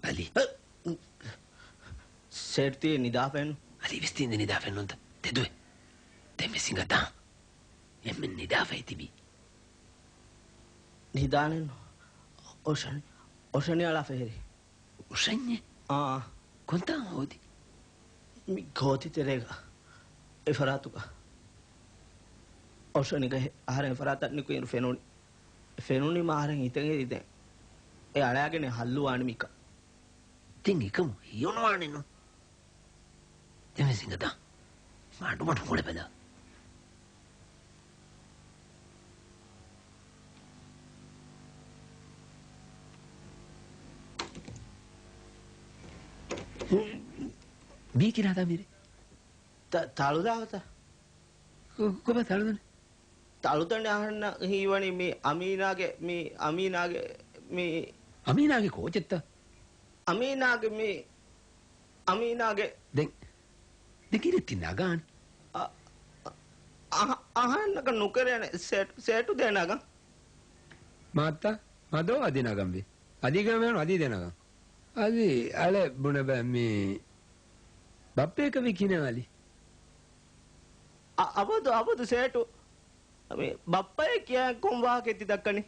އަލީ. ސޭޓް ތި ނިދާފައެއްނު؟ އަލީ ވެސް ތި އިނދެ ނިދާފައެއްނުންތަ؟ ތެދުވެ. ދެން ވެސް ހިނގަތާ. އެންމެން ނިދާފައި ތިބީ. ނިދާނެއްނު. އޮށަނި، އޮށަނި އަޅާ ފެހެރި. އޮށަންޏެއް؟ އާ. ކޮންތާ ހޯދި؟ މި ގޯތި ތެރޭގަ. އެފަރާތުގަ. އޮށަނިގަ އަހަރެން އެފަރާތަށް ނިކުތް އިރު ފެނުނީ. ފެނުނީމަ އަހަރެން ހިތަށް އެރި ދެން. އެ އަޅާގެނެއް ހައްލު ވާނެ މިކަން. ދެން އެކަމު ހީވަންވާނެއްނު. ދެން ވެސް ހިނގަތާ. މަޑުމަޑު ކުޅެބަލަ. މީ ކިހާތާ މިރޭ؟ ތަ-، ތަޅުދާ ހޮތަ؟ ކޮ-، ކޮބާ ތަޅުދަނީ؟ ތަޅުދަނީ އަހަންނަށް ހީވަނީ މީ އަމީނާގެ، މީ އަމީނާގެ، މީ އަމީނާގެ ކޯޗެއްތަ؟ އަމީނާގެ މީ، އަމީނާގެ. ދެން، ދެން ކިރެއް ތި ނަގާނީ؟ އަ-، އަ-، އަހަންނަކަށް ނުކެރޭނެ ސޭޓު، ސޭޓު ދޭ ނަގަން. މާތްތާ، މަދޯ އަދި ނަގަންވީ. އަދި ގަމޭނު އަދި ދެނަގަން. އަދި އަޅެ ބުނެބަ މީ ބައްޕަޔަކަށް ވީ ކިހިނެއް އަލީ؟ އަ-، އަބަދު، އަބަދު ސޭޓު. މި ބައްޕަޔަށް ކިޔާ ކޮން ވާހަކައެއް ތި ދައްކަނީ؟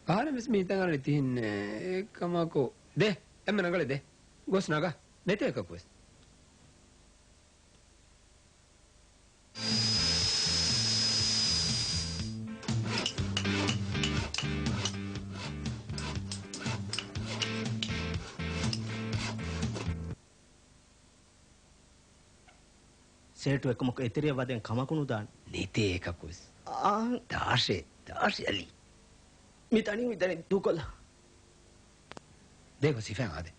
އަހަރެން ވެސް މި ހިތަށް އަރަނީ ތިހިންނޭ. އެކަމަކު ދޭ، އެންމެ ނަގަޅޭ ދޭ. ގޮސް ނަގާ. ނެތޭ އެކަކު ވެސް. ސޭޓު އެކަމަކު އެތެރެއަށް ވަދެން ކަމަކު ނުދާނެ. ނެތޭ އެކަކުވެސް. އާނ. ދާށޭ، ދާށޭ އަލީ. މި ތަނީ، މި ތަނީ ދޫކޮށްލާ. ދޭ ގޮސް ހިފައި އާދޭ.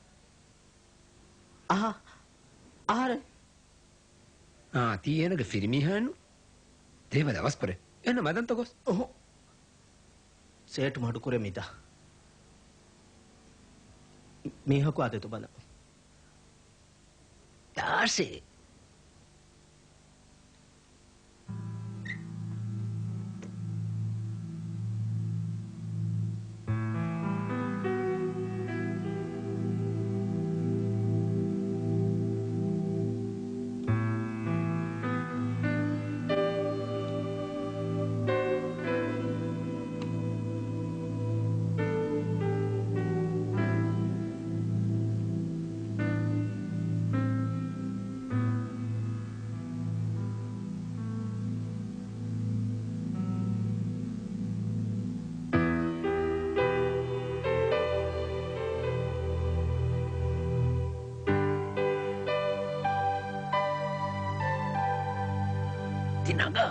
އަހަ. އަހަރެން. އާ، ތީ އޭނަގެ ފިރިމީހާއެއްނު. ދޭ ބަލަ ވަސްކުރޭ. އޭނަ މަދަންތަ ގޮސް؟ އޮހޮ. ސޭޓު މަޑުކުރޭ މިތާ. މީހަކު އާދޭތޯ ބަލަ. ދާށޭ. ތި ނަގާ.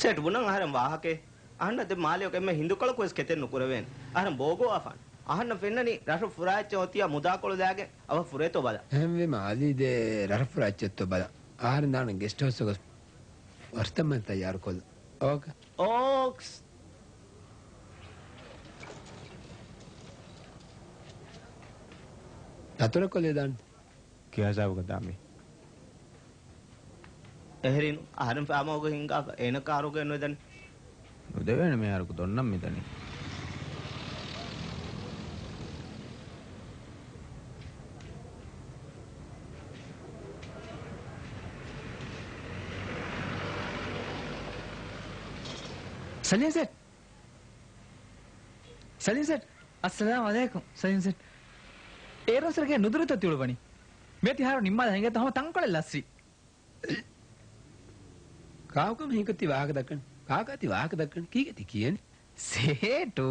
ސޭޓް ބުނަން އަހަރެން ވާހަކައެއް. އަހަންނަށް ދެ މާލެއަކު އެންމެ ހިނދުކޮޅަކު ވެސް ކެތެއް ނުކުރެވޭނެ. އަހަރެން ބޯގޮވާފާނެ. އަހަންނަށް ފެންނަނީ ރަށު ފުރާއެއްޗެއް އޮތިއްޔާ މުދާކޮޅު ލާގެން އަވަހަށް ފުރޭތޯ ބަލަ. އެހެންވީމަ އަލީ ދޭ ރަށު ފުރާއެއްޗެއްތޯ ބަލަ. އަހަރެން ދާނަން ގެސްޓް ހައުސް ގޮސް ވަރުތައްމަން ތައްޔާރުކޮށްލަ. އޯކޭ. އޯކްސް. ދަތުރަކޮށްލި ދާން. ކިހާ ހިސާބަކަށް ދާމީ؟ އެހެރީނު، އަހަރެން ފާމަހުގަ ހިނގާފަ، އޭނަ ކާރުގަ ނުވެދަނީ. ނުދެވޭނެ މިހާރަކު ދޮންނަން މިދަނީ. ސަލީމް ސޭޓް! ސަލީމް ސޭޓް! އައްސަލާމް އަލައިކުމް، ސަލީމް ސޭޓް. އޭރުން ސަރގޭ ނުދުރުތަ ތިއުޅުވަނީ. މޭ ތިހާރު ނިންމާލަ ހިނގޭތޯ ހަމަ ތަންކޮޅެއް ލައްސި. ކާކު ކަމަށް ހީކޮށް ތި ވާހަކަ ދައްކަނީ؟ ކާކާ ތި ވާހަކަ ދައްކަނީ؟ ކީކޭ ތި ކިޔަނީ؟ ސޭޓު!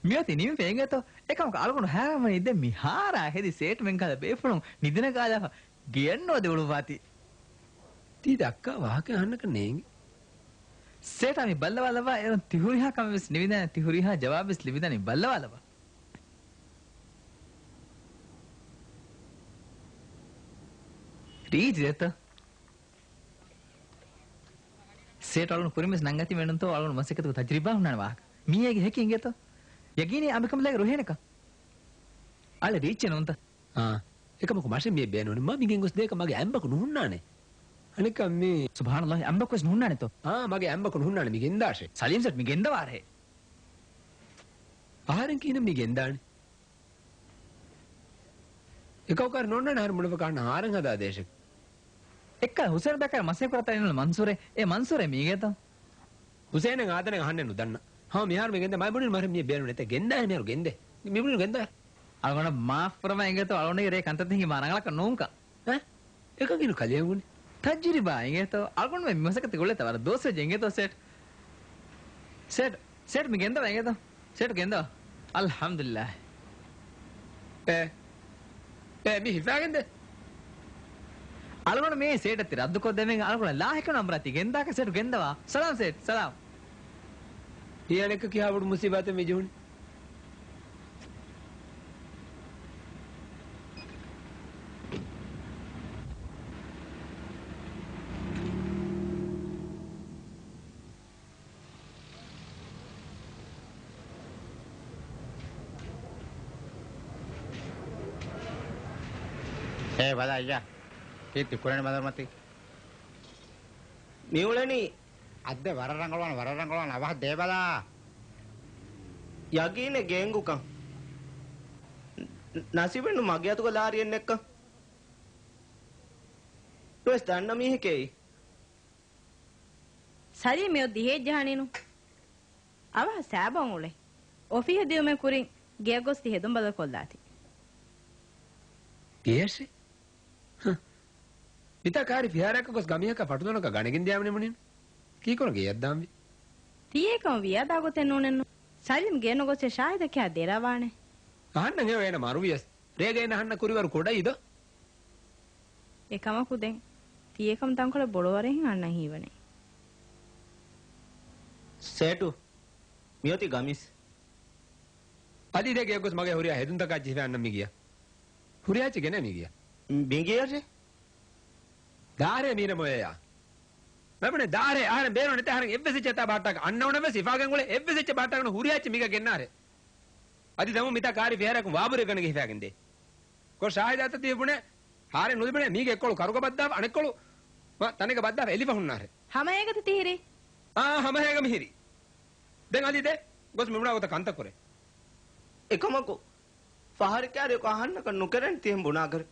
މިއޮތީ ނިން ފޭނގޭތޯ؟ އެކަމަކު އަޅުގަނޑު ހައިރާންވަނީ ދެން މިހާރާ ހެދި ސޭޓު މެންކަހަލަ ބޭފުޅުން ނިދިނަގާލާފަ ގެޔަށްނުވަދެ އުޅުއްވާތީ. ތީ ދައްކާ ވާހަކަ އަހަންނަކަށް ނޭނގެ. ސޭޓާ މި ބައްލަވާލައްވާ އޭރުން ތިހުރިހާ ކަމެއް ވެސް ނިވިދާނެ، ތިހުރިހާ ޖަވާބެއް ވެސް ލިބިދާނެ ބައްލަވާލައްވާ. ރީތި ދެތަ؟ ސޭޓް އަޅުން ކުރިން ވެސް ނަންގަތީމެއްނުތޯ އަޅުން މަސައްކަތުގެ ތަޖުރިބާ ހުންނާނެ ވާހަކަ. މީއޭގެ ހެކި އިނގޭތޯ؟ ޔަގީނީ އަނބިކަނބަލޭގެ ރުހޭނެކަން. އަޅެ ރީއްޗެއް ނޫންތަ؟ އާ. އެކަމަކު މަށެއް މިއެއް ބޭނުން. މަ މިގެން ގޮސް ދޭކަށް މަގޭ އަނބަކު ނުހުންނާނެ. އަނެއްކާ މި. ސުބްހާނައްލާހި، އަނބަކު ވެސް ނުހުންނާނެތޯ؟ އާ، މަގޭ އަނބަކު ނުހުންނާނެ މި ގެންދާށޭ. ސަލީމް ސޭޓް މި ގެންދަވާރޭ. އަހަރެން ކިހިނެއް މި ގެންދާނީ؟ އެކައުކާރި ނޯންނާނެ އަހަރެން ބުނެފަ ކާން އަހާރަން ހަދާ ދޭށެ. އެއްކަ ހުސޭން ބޭކާރި މަސައްކަތް ކުރަތާ އިންނަ މަންސޫރޭ. އޭ މަންސޫރޭ މީގޭތަ؟ ހުސޭނެއް އާދަނެއް އަހަންނެއް ނުދަންނަ. ހަމަ މިހާރު މި ގެންދޭ މައި ބުނިން މަހެ މި ބޭނުން ނެތޭ ގެންދާ މިހާރު ގެންދޭ. މި ބުނިން ގެންދާ. އަޅުގަނޑަށް މާފް ކުރަމާ އިނގޭތޯ އަޅުގަނޑުގެ ރޭ ކަންތައްތައް ހިނގީ މާ ރަނގަޅަކަށް ނޫންކަން. އެ؟ އެކަން ކިހިނެއް ކަލޭ ހަނގުނީ؟ ތަޖުރިބާ އިނގޭތޯ؟ އަޅުގަނޑުމެން މި މަސައްކަތް ގުޅޭތަ ވަރަށް ދުވަސްވެއްޖެ އިނގޭތޯ ސޭޓް؟ ސޭޓް، ސޭޓް މި ގެންދަވާ އިނގޭތޯ؟ ސޭޓް ގެންދަވާ. އަލްޙަމްދުލިއްލާހް. އޭ، އޭ، މި ހިފާގެންދޭ. އަޅުގަނޑު މި ސޭޓަށް ތި ރައްދުކޮށްދެމެން އަޅުގަނޑަށް ލާހިކަން އަނބުރާ ތި ގެންދާކަށް ސޭޓު ގެންދަވާ. ސަލާމް ސޭޓް، ސަލާމް. ހިޔާނެއްކަ ކިހާ ބޮޑު މުސީބާތެއް މި ޖެހުނީ؟ އޭ ބަލަ އައްޔާ، ކީއްތި ކުރަނީ ބަނދަރުމަތީ؟ މިއުޅެނީ. އައްދެ ވަރަށް ރަނގަޅުވާނެ، ވަރަށް ރަނގަޅުވާނެ، އަވަހަށް ދޭ ބަލާ. ޔަގީނެއް ގޭންގުކަން. ނަސީބެއްނު މަގޭ އަތުގަ ލާރިއެއް ނެއްކަން. ވެސް ދަންނަ މީހެކޭ. ސަލީމް މިއޮއް ދިހައެއް ޖަހާނީނު. އަވަހަށް ސާބޯން އުޅޭ. އޮފީހަށް ދިޔުމެއް ކުރިން ގެޔަށް ގޮސް ތި ހެދުން ބަދަލު ކޮށްލާތި. ގެޔަށޭ؟ ހަ. މިތާ ކާރި ފިހާރައަކަށް ގޮސް ގަމީހަކާ ފަޓުދޮނަކަށް ގަނެގެން ދިޔާމެ ނިމުނީނު. ކީކުރަން ގެޔަށް ދާންވީ؟ ތީ އެކަމަށް ވިޔާދާ ގޮތެއް ނޫނެއްނު. ސަލީމް ގެޔަށް ނުގޮސް ޝާހިދަށް ކިހާ ދެރަވާނެ؟ އަހަންނަށް ހެޔޮ އޭނަ މަރުވިޔަސް. ރޭގަ އޭނަ އަހަންނަށް ކުރިވަރު ކުޑައި ދޯ؟ އެކަމަކު ދެން ތިޔަކަމު ތަންކޮޅެއް ބޮޑުވަރެހިން އަންނަން ހީވަނީ. ސޭޓު، މިއޮތީ ގަމީސް. އަދި ދޭ ގެޔަށް ގޮސް މަގޭ ހުރިހާ ހެދުންތަކާ ޖެހިފަ އަންނަން މިގިޔަ. ހުރިހާ އެއްޗެއް ގެނައި މިގިޔަ. މިގިޔަށޭ؟ ދާރޭ މީރަ މޮޔަޔާ. މެބުނެ ދާރޭ އަހަރެން ބޭނުން ނެތޭ އަހަރެން އެއްވެސް އެއްޗެއް ތާ ބަހައްޓާކަށް އަންނަ އުނަ ވެސް ހިފާގެން އުޅޭ އެއްވެސް އެއްޗެއް ބަހައްޓާގެން ހުރިހާ އެއްޗެއް މިގަ ގެންނާރޭ. އަދި ދަމު މިތާ ކާރި ފިހާރައަކުން ވާބުރެ ގަނެގެ ހިފާގެން ދޭ. ކޮށް ޝާހިދާތަ ތި ބުނެ؟ ހާރެއް ނުލިބުނެ މީގެ އެއްކޮޅު ކަރުގަ ބައްދާފަ އަނެއްކޮޅު މަ ތަނެއްގަ ބައްދާފަ އެލިފަ ހުންނާރެ. ހަމަ އޭގަތަ ތިހިރީ؟ އާ، ހަމަ އޭގަ މިހިރީ. ދެން އަލީ ދޭ، ގޮސް މިބުނާ ގޮތަށް ކަންތައް ކުރޭ. އެކަމަކު، ފަހަރި ކާރިއަކު އަހަންނަކަށް ނުކެރެން ތިހެން ބުނާކަރެ.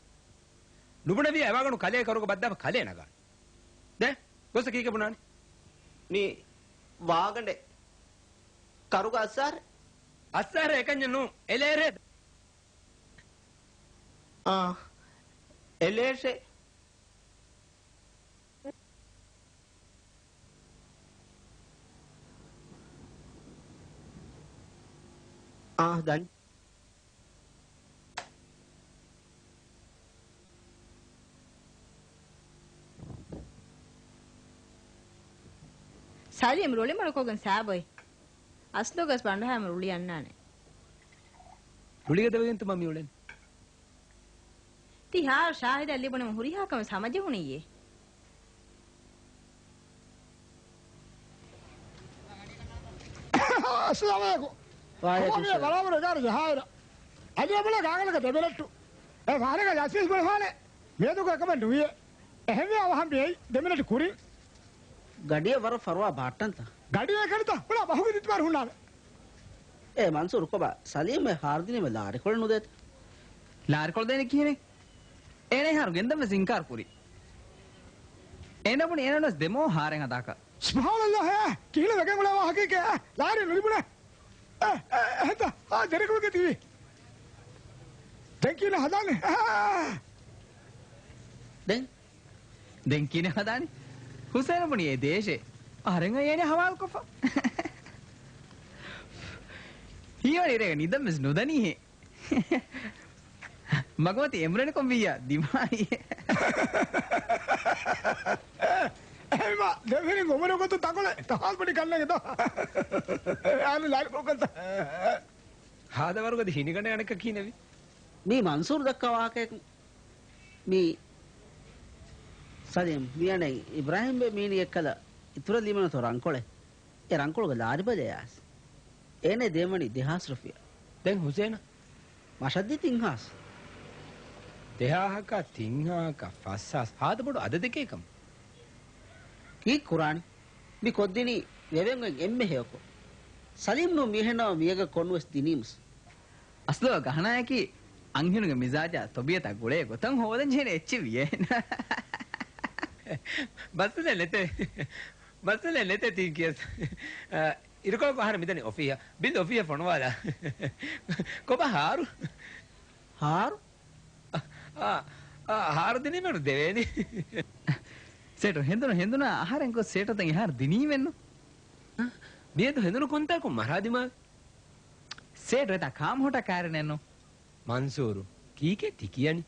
ނުބުނެވިޔާ އެވާގަނޑު ކަލޭ ކަރުގަ ބައްދާފަ ކަލޭ ނަގާނެ. ދޭ، ގޮސް ކީކެ ބުނާނެ؟ މީ ވާގަނޑެއް. ކަރުގަ އައްސާރެ. އައްސާރެ އެކަންޏެއް ނޫ. އެލޭރޭ. އާ، އެލޭށޭ. އާ، ދަން. ސަލީމް ރުޅި މަޑުކޮށްގެން ސާބޮތް. އަސްލުގަސް ބަނޑުހައިމަ ރުޅި އަންނާނެ. ރުޅިގަދަވެގެންތަ މަ މިއުޅެނީ؟ ތި ހާރު ޝާހިދަށް ލިބުނަމަ ހުރިހާ ކަމެއް ހަމަޖެހުނިއްޔޭ. އައްސަލާމު ޢަލައިކުމް. ވަޢަލައިކުމް ކޮބާ މިއީ ސަލާމް. ބަރާބަރު އެގާރަ ޖަހާއިރަށް. އަދި އެބަލަ ގާގަނޑަކަށް ދެމިނެޓް. އެ ފަހަރަކަށް ލަސީސް ބުނެފާނެ. މިއަދުގެ ކަމެއް ނުވިއޭ. އެހެންވެ އަވަހަށް މިއައީ ދެމިނެޓް ކުރިން. ގަޑިއަށް ވަރަށް ފަރުވާ ބަހައްޓަންތަ؟ ގަޑިއެއް ކަންތަ؟ ބުނާ ބަހުގެ ދިތުމާރު ހުންނާނެ. އޭ މަންސޫރު ކޮބާ ސަލީމް އެ ހާރު ދިނީމަ ލާރިކޮޅެއް ނުދޭތަ؟ ލާރިކޮޅު ދޭނީ ކިހިނެއް؟ އޭނަ އެ ހާރު ގެންދަން ވެސް އިންކާރު ކުރި. އޭނަ ބުނި އޭނަ ވެސް ދެމޯ ހާރެއް ހަދާކަށް. ސުބްޙާނައްލާހް، އޭ ކިހިނެއް ވެގެން އުޅޭ ވާހަކައެއް؟ ލާރި ނުލިބުނޭ. އެ، އެ، އެހެންތަ؟ އާ، ދެރަކުޅުގަ ތިބީ. ދެން ކިހިނެއް ހަދާނީ؟ އާ. ދެން؟ ދެން ކިހިނެއް ހަދާނީ؟ ހުސޭނު ބުނި އެ ދޭށޭ. އަހަރެން އޭނަ ހަވާލުކޮށްފަ. ހީވަނީ ރޭގަ ނިދަން ވެސް ނުދަނީހޭ. މަގުމަތި އެމްރެން ކޮން ވިއްޔާ ދިމާއި. އެހެންވާ، ދެމިހިރިން އުމުރު ގޮތު ތަނގޮޅެއް ތަހާލް ބުނި ކަންނެގެ ދޯ. އާނު ލާރި ކޮންކަންތަ؟ ހާދަ ވަރުގަދަ ހިނިގަނޑެއް އަނެއްކާ ކިހިނެއްވީ؟ މީ މަންސޫރު ދައްކާ ވާހަކައެއް. މީ ސަލީމް، މި އަނެއް އިބްރާހިމްބެ މީނި އެއްކަލަ އިތުރަށް ލިބުނަތޯ ރަންކޮޅެއް. އެ ރަންކޮޅުގެ ލާރި ބަލަޔާސް. އޭނަ ދޭންވަނީ ދެހާސް ރުފިޔާ. ދެން ހުސޭނަށް؟ މަށަށްދީ ތިން ހާސް. ދެހާހަކާ ތިން ހާހަކާ ފަސް ހާސް ހާދަ ބޮޑު އަދަދެކޭ ކަމަށް. ކީއްކުރާނީ؟ މި ކޮށްދިނީ ވެވެން އޮތް އެންމެ ހެޔޮކޮށް. ސަލީމް ނޫން މީހެއް ނަމަ މީހަކަށް ކޮންވެސް ދިނީމުސް. އަސްލު ގަހަނާޔަކީ އަންހެނުގެ މިޒާޖާ ތޮބިއަތާ ގުޅޭ ގޮތަށް ހޯދަން ޖެހޭނެ އެއްޗެއް ވިޔޭ. މައްސަލައެއް ނެތޭ. މައްސަލައެއް ނެތޭ ތީ ކިޔަސް. އަ، އިރުކޮޅަކު އަހަރެން މިދަނީ އޮފީހަށް. ބިން އޮފީހަށް ފޮނުވާލާ. ކޮބާ ހާރު؟ ހާރު؟ އަ، އަ، އަ، ހާރު ދިނީމެއްނު ދެވޭނީ. ސޭޓު ހެނދުނު ހެނދުނާ އަހަރެން ގޮސް ސޭޓު ދެން އެހާރު ދިނީމެއްނު. މިއަދު ހެނދުނު ކޮންތާކު މަރާ ދިމާވި؟ ސޭޓު އެތާ ކާމް ހޮޓާ ކާރިނެއްނު. މަންސޫރު، ކީކޭ ތި ކިޔަނީ؟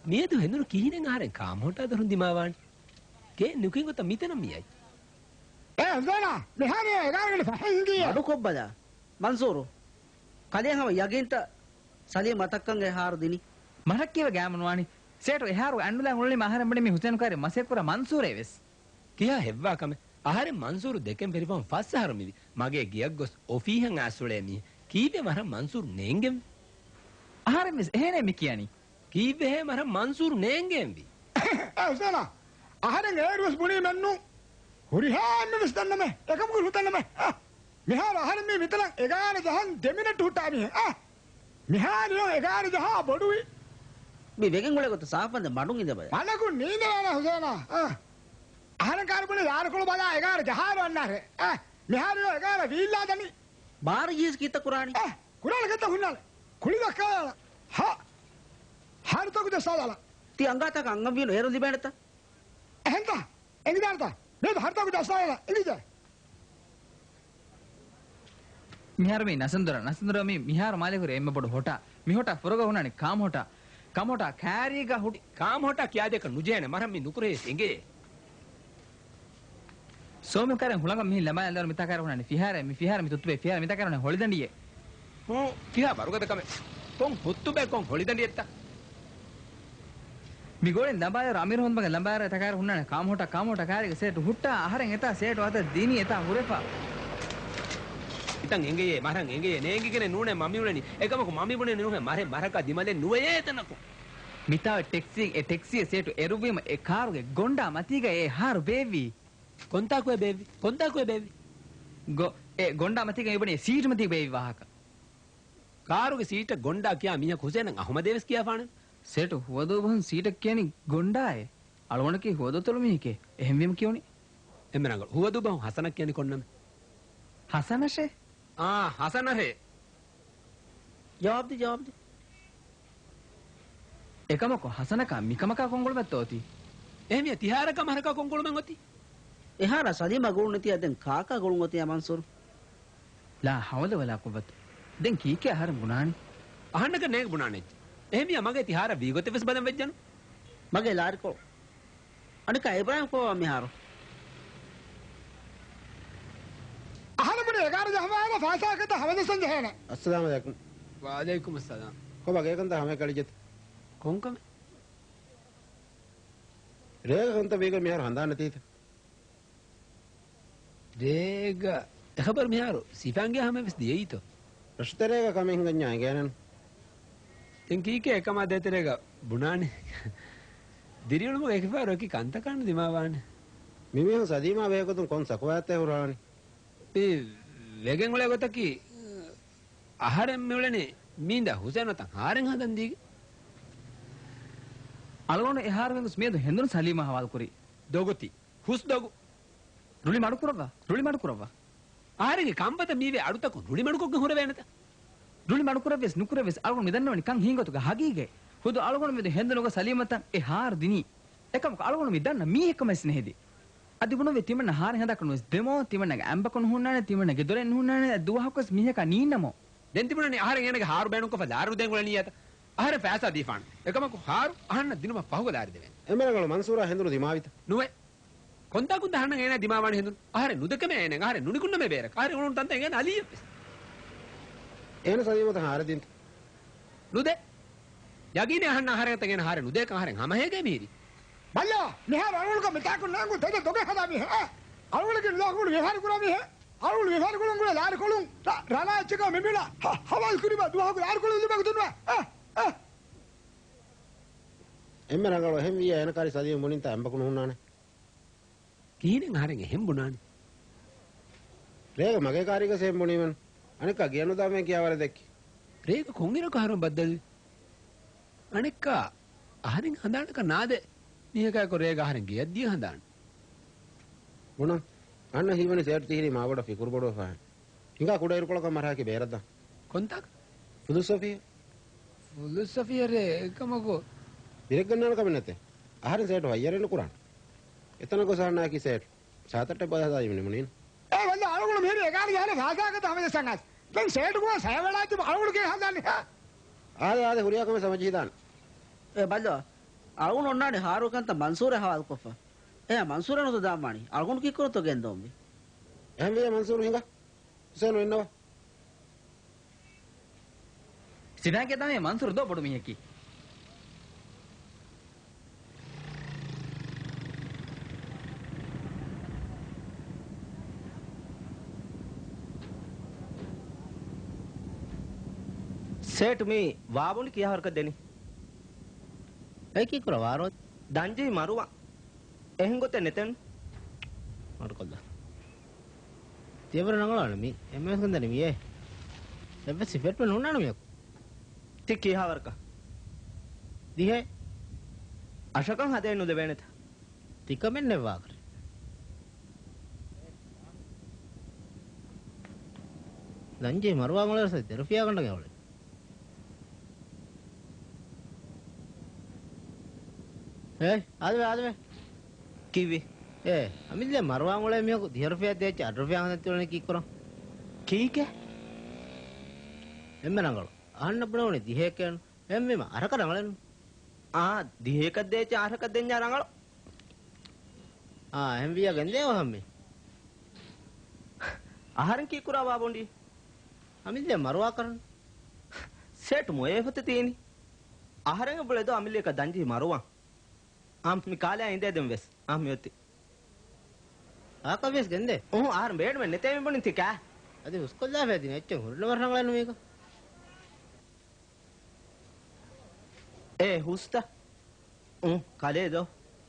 މިއަދު ހެނދުނު ކިހިނެއް އަހަރެން ކާމް ހޮޓާ ދޮރުން ދިމާވާނީ؟ ގޭ ނުކިން ގޮތަށް މިތަނަށް މިއައީ. އޭ ހުސޭނާ، މިހާރު އެގާރަ ގަނޑު ފަހެއް ހިނގިއްޔޭ. މަޑުކޮށްބަލަ. މަންސޫރު، ކަލޭ ހަމަ ޔަގީންތަ ސަލީމް މަތައްކަން އެ ހާރު ދިނީ؟ މަޑަކީވެ ގާމުން ވާނީ. ސޭޓު އެ ހާރު އަންޑުލާ އުޅުނީމަ އަހަރެން ބުނީ މި ހުސޭނު ކާރި މަސައްކަތް ކުރާ މަންސޫރޭ ވެސް. ކިހާ ހެއްވާ ކަމެއް؟ އަހަރެން މަންސޫރު ދެކެން ފެށިފަހުން ފަސް އަހަރު މިވީ. މަގޭ ގެއަށް ގޮސް އޮފީހަށް އައިސް އުޅޭ މީހެއް. ކީއްވެ މަހަށް މަންސޫރު ނޭނގެންވީ؟ އަހަރެން ވެސް އެހެނޭ މި ކިޔަނީ. ކީއްވެހޭ މަހަށް މަންސޫރު ނޭނގެންވީ؟ އޭ ހުސޭނާ، އަހަރެން އޭރު ވެސް ބުނީމެއްނު. ހުރިހާ އެންމެ ވެސް ދަންނަމޭ. އެކަމަކު ހުތަންނަމޭ. އާ، މިހާރު އަހަރެން މި މިތަނަށް އެގާރަ ޖަހަން ދެ މިނެޓް ހުއްޓާ މީހެއް. އާ، މިހާރު އެގާރަ ޖަހާ ބޮޑުވި. މި ވެގެން އުޅޭ ގޮތަށް ސާފުވަންދެން މަޑުން އިނދެބަލަ. މަޑަކުން ނީނދެވޭނެ ހުސޭނާ. އާ. އަހަރެން ކާރި ބުނި ލާރިކޮޅު ބަލާ އެގާރަ ޖަހާއިރު އަންނާށޭ. އާ. މިހާރު އެގާރަ ވީއްލާ ދަނީ. ބާރަ ޖީސް ކީއްތަ ކުރާނީ؟ އާ. ކުރާނެ ކެތަ ހުންނާނެ. ކުޅި ދައްކާލާ. ހާ. ހާރުތަކު ޖައްސާލާ. ތި އަނގާތަކަށް އަންގަންވީނު އޭރު ލިބޭނެތަ؟ އެހެންތަ؟ އެނގިދާނެތަ؟ މިއަދު ހާރުތަކު ޖައްސާލާ. އެނގިއްޖެ. މިހާރު މީ ނަސަންދުރަ، ނަސަންދުރަ މީ މިހާރު މާލެ ހުރި އެންމެ ބޮޑު ހޮޓާ. މި ހޮޓާ ފުރަގަ ހުންނާނީ ކާމް ހޮޓާ. ކާމް ހޮޓާ ކާރީގަ ހުއްޓި. ކާމް ހޮޓާ ކިޔާދޭކަށް ނުޖެހޭނެ މަރަށް މީ ނުކުރެހޭ އެނގޭ. ސޯމި ކާރެން ހުޅަނގަށް މިހިން ލަނބާލަން ދާއިރު މިތާ ކާރަށް ހުންނާނީ ފިހާރަ، މި ފިހާރަ، މި ތުއްތުބޭ ފިހާރަ، މިތާ ކާރަށް ހުންނާނީ ހޮޅިދަނޑިއެއް. ހޫ، ކިހާ ވަރުގަދަ ކަމެއް. ކޮން ހުއްތުބޭ ކޮން ހޮޅިދަނޑިއެއްތަ؟ މި ގޮޅިން ލަނބާލަން ދާއިރު އަމީރު ހަމްދުމަގެ ލަނބާލަން ދާއިރު އެތާ ކާރަށް ހުންނާނީ ކާމް ހޮޓާ، ކާމް ހޮޓާ ކާރީގަ ސޭޓު ހުއްޓާ އަހަރެން އެތާ ސޭޓު އަތަށް ދިނީ އެތާ ހުރެފަ. ހިތަށް އެނގެޔޭ، މަރަށް އެނގެޔޭ، ނޭނގިގެނެއް ނޫނޭ މަ މިއުޅެނީ. އެކަމަކު މަ މި ބުނެނީ ނުހޭ، މަރެއް މަރަކާ ދިމަލެއް ނުވެޔޭ އެތަނަކު. މިތާ އޮތް ޓެކްސީ، އެ ޓެކްސީއަށް ސޭޓު އެރުވީމަ އެ ކާރުގެ ގޮނޑާ މަތީގަ އެ ހާރު ބޭއްވީ. ކޮންތާކުއެއް ބޭއްވީ؟ ކޮންތާކުއެއް ބޭއްވީ؟ ގޮ، އެ ގޮނޑާ މަތީގަ މި ބުނީ ސީޓު މަތީ ބޭއްވި ވާހަކަ. ކާރުގެ ސީޓަށް ގޮނޑާ ކިޔާ މީހަކު ހުސޭނަށް އަހުމަދޭ ވެސް ކިޔާފާނެ. ސޭޓު ހުވަދޫ ބަހުން ސީޓަށް ކިޔަނީ ގޮނޑާއޭ. އަޅުގަނޑަކީ ހުވަދޫ ތޮޅު މީހެކޭ. އެހެންވީމަ ކިޔުނީ. އެންމެ ރަނގަޅު. ހުވަދޫ ބަހުން ހަސަނަށް ކިޔަނީ ކޮން ނަމެއް؟ ހަސަނަށޭ؟ އާ، ހަސަނަށޭ. ޖަވާބުދޭ، ޖަވާބުދޭ. އެކަމަކު ހަސަނަކާ މިކަމަކާ ކޮން ގުޅުމެއްތޯ އޮތީ؟ އެހެންވިޔަ ތިހާރަކަށް މަހަރަކާ ކޮން ގުޅުމެއް އޮތީ؟ އެހާރާ ސަލީމާ ގުޅުން ނެތި އަދެން ކާކާ ގުޅުން އޮތީ އަ މަންސޫރު؟ ލާ ހައުލަ ވަލާ ޤުއްވަތު. ދެން ކީކޭ އަހަރެން ބުނާނީ؟ އަހަންނަކަށް ނޭނގެ ބުނާނެ އެއްޗެއް. އެހެންވިޔަ މަގޭ ތިހާރަށް ވީގޮތެއް ވެސް ބަލަން ވެއްޖަނު. މަގޭ ލާރިކޮޅު. އަނެއްކާ އިބްރާހިމް ކޯއާ މިހާރު؟ އަހަރެން ބުނީ އެގާރަ ޖަހަމާއެކު ފައިސާއަކަށް ހަމަޖައްސަން ޖެހޭނެ. އައްސަލާމު ޢަލައިކުމް. ވަޢަލައިކުމުއްސަލާމް. ކޮބާ ގޭކަންތައް ހަމައެއްކަ އަޅިއްޖެތަ؟ ކޮންކަމެއް؟ ރޭގަ ކަންތައް ވީގޮތް މިހާރު ހަނދާން ނެތީތަ؟ ރޭގަ އެ ޚަބަރު މިހާރު ސިފާންގެ ހަމަ ވެސް ދިޔައީތޯ؟ ރަށުތެރޭގަ ކަމެއް ހިނގަންޏާ އެނގޭނެން. ދެން ކީކޭ އެކަމާ ދޭތެރޭގަ ބުނާނެ؟ ދިރިއުޅުމުގަ އެކިފަހަރު އެކި ކަންތަކާނު ދިމާވާނެ. މިމީހުން ސަލީމާ ބެހޭގޮތުން ކޮން ސަކުވާތެއް ހުރާނީ؟ މި ވެގެން އުޅޭ ގޮތަކީ، އަހަރެން މިއުޅެނީ މީނދާ ހުސޭން އޮތަން އަހަރެން ހަނދަން ދީގެ. އަޅުގަނޑު އެހާރު ވެގެން މިއަދު ހެނދުނު ސަލީމާ ހަވާލުކުރީ. ދޮގުތި. ހުސްދޮގު. ރުޅި މަޑުކުރައްވާ. ރުޅި މަޑުކުރައްވާ. އަހަރެންގެ ކަންފަތަށް މީވޭ އަޑުތަކުން ރުޅި މަޑުކޮށްގެން ހުރެވޭނެތަ؟ ރުޅި މަޑުކުރެއްވިޔަސް ނުކުރެއްވިޔަސް އަޅުގަނޑު މިދަންނަވަނީ ކަން ހިނގޮތުގެ ހަގީގަތް. ހުދު އަޅުގަނޑު މެދު ހެނދުނުގަ ސަލީމަތަން އެ ހާރު ދިނީ. އެކަމަކު އަޅުގަނޑު މި ދަންނަ މީހެއްކަމަށް ވެސް ނެހެދި. އަދި ބުނުއްވި ތިމަންނަ ހާރެއް ހަދާކަށް ނުވެސް ދެމޯ، ތިމަންނަގެ އަނބަކު ނުހުންނާނެ، ތިމަންނަގެ ދޮރެއް ނުހުންނާނެ، ދުވަހަކުވެސް މީހަކާ ނީންނަމޯ. ދެން ތިބުނަނީ އަހަރެން އޭނަގެ ހާރު ބޭނުންކޮށްފަ ލާރި ދޭން އުޅެނީއޭތަ؟ އަހަރެން ފައިސާ ދީފާނެ. އެކަމަކު ހާރު އަހަންނަށް ދިނުމަށް ފަހުގަ ލާރި ދެވޭނެ. އެންމެ ރަނގަޅު މަންސޫރާ ހެނދުނު ދިމާވިތަ؟ ނުވޭ. ކޮންތާކުންތަ އަހަންނަށް އޭނާ ދިމާވާނެ ހެނދުނު؟ އަހަރެން ނުދެކެމޭ އޭނައަށް، އަހަރެން ނުނިކުންނަމޭ ބޭރަކަށް، އަހަރެން އުޅުނު ތަންތަން އޭނާ އަލީއެއްވެސް. އޭނަ ސަލީމަތަށް ހާރެއް ދިންތަ؟ ނުދޭ. ޔަގީނޭ އަހަންނަށް އަހަރެން އަތަށް އޭނަ ހާރެއް ނުދޭކަން އަހަރެން ހަމަހޭގޭ މިހިރީ. ބައްލާ، މިހާރު އަޅުގަނޑުގަ މިތާކު ނާނގު ތެދެއް ދޮގެއް ހަދާ މީހެއް. އަޅުގަނޑުގެ ލޯހަކުން ވިހާރު ކުރާ މީހެއް. އަޅުގަނޑު ވިހާރު ކުޅުން ގުޅޭ ލާރިކޮޅުން ރަ-، ރަނާ އެއްޗަކާ މި މިނާ ހަ-، ހަވާލު ކުރީމާ ދުވަހަކު ލާރިކޮޅު ލިބޭ ގޮތުން ނުވޭ. އަ، އަ. އެންމެ ރަނގަޅު އެހެން ވިއްޔާ އޭނަ ކާރި ސަލީމް ބުނިންތާ އަނބަކު ނުހުންނާނެ. ކިހިނެއް އަހަރެން އެހެން ބުނާނީ؟ ރޭގަ މަގޭ ކާރީގަ ސޭމް ބުނީމެން. އަނެއްކާ ގެޔަށް ނުދާމެން ކިޔާވަރެއް ދެއްކި. ރޭގަ ކޮންއިރަކު އަހަރުން ބައްދަލުވި؟ އަނެއްކާ އަހަރެން ހަނދާނަކަށް ނާދޭ. މީހަކާއެކު ރޭގަ އަހަރެން ގެޔަށްދިޔަ ހަނދާން. ބުނަން. އަންނަ ހީވަނީ ސޭޓް ތިހިރީ މާބޮޑަށް ފިކުރުބޮޑުވެފަހެން. ހިނގާ ކުޑައިރުކޮޅަކަށް މަރާކި ބޭރަށްދާން. ކޮންތާކަށް؟ ފުލުސް ސޮފިއްޔާ. ފުލުސް ސޮފިއްޔާ ރޭ އެކަމަކު. ދިރެއްގަންނާނެ ކަމެއް ނެތޭ. އަހަރެން ސޭޓު ހައްޔަރެއް ނުކުރާނެ. އެތަނަށް ގޮސް އަހަންނާކީ ސޭޓު ޗާތައްޓެއް ބަލަހަދާ އިމްނިމުނީން. އޭ ވައްލާ އަޅުގަނޑު މިހިރީ އެގާރަ ޖަހާލެ ފައިސާއަކަށް ހަމަޖައްސަން އައިސް. ދެން ސޭޓު ގޮސް ހަޔަވަޅާ ތިބު އަޅުގަނޑު ގެ ހަދާނެ ހާ. އާދެ އާދެ ހުރިހާ ކަމެއް ސަމަޖިހިދާނެ. އޭ ބައްލޯ، އަޅުގަނޑު އޮންނާނެ ހާރު ކަންތައް މަންސޫރަށް ހަވާލުކޮށްފަ. އެހާ މަންސޫރާ ނުތަ ދާންވާނީ. އަޅުގަނޑު ކީއްކުރަތޯ ގެންދަވަންވީ. އެހެންވިއްޔާ މަންސޫރު ހިނގާ. ހުސޭނު އިންނަވާ. ސިފައިންގެ ދާމެ މަންސޫރު ދޯ ބޮޑު މީހަކީ. ސޭޓު މީ ވާބޮނޑި ކިޔާ ހަރަކަށް ދެނީ. އެކީ ކުރަ ވާރޯ. ދަންޖެހި މަރުވާ. އެހެން ގޮތެއް ނެތެން. މަޑުކޮށްލާ. ތިޔަބަރަ ރަނގަޅާނެ މީ. އެންމެ ވެސް ގެންދަނީ މިއޭ. އެއްވެސް ސިފެޓް ނޫންނާނެ މިޔަކު. ތި ކިހާވަރަކަށް؟ ދިހައެއް. އަށަކަށް ހަދައެއް ނުލެވޭނެތަ؟ ތިކަމެއް ނެއްވާކަށް. ދަންޖެހި މަރުވާ މޮޅަށް ދެރަފިޔާގަނޑަކަށް އެ އުޅެނީ. އޭ، އާދެވޭ، އާދެވޭ. ކީއްވެ؟ އޭ، އަމިއްލަ މަރުވާ މޮޅޭ މީހަކު ދިހަ ރުފިޔާ ދޭއްޗެއް އަޑު ރުފިޔާ ހަނދަން ތިއުޅެނީ ކީއްކުރަން؟ ކީކޭ؟ އެންމެ ރަނގަޅު. އަހަންނަށް ބުނެވުނީ ދިހައެކޭނު. އެހެންވީމަ އަށަކަށް ރަނގަޅެއްނު. އާ، ދިހައެކަށް ދޭއްޗެއް އަށަކަށް ދެންޏާ ރަނގަޅު. އާ، އެހެންވިއްޔާ ގެންދޭ އޮހަންމި. އަހަރެން ކީއްކުރާ ވާބޮނޑީ؟ އަމިއްލަ މަރުވާކަށް. ސޭޓު މޮޔައެއް ފޮތެއް ތީނީ. އަހަރެން އެބުޅޭދޯ އަމިއްލައަކަށް ދަންޖެހި މަރުވާން. އާ، މި ކާލަޔާ އިނދޭ ދެން ވެސް. އާ، މިއޮތީ. ކާކަށް ވެސް ގެންދޭ. އުހު، އަހަރެން ބޭނުމެއް ނެތޭ މި ބުނިން ތި ކާ. އަދި ހުސްކޮށްލާފައި ދިނަ އެއްޗެއް ހުރިނަމަ ރަނގަޅެއްނު މީކަ. އޭ ހުސްތަ؟ އު، ކަލޭ ދޯ.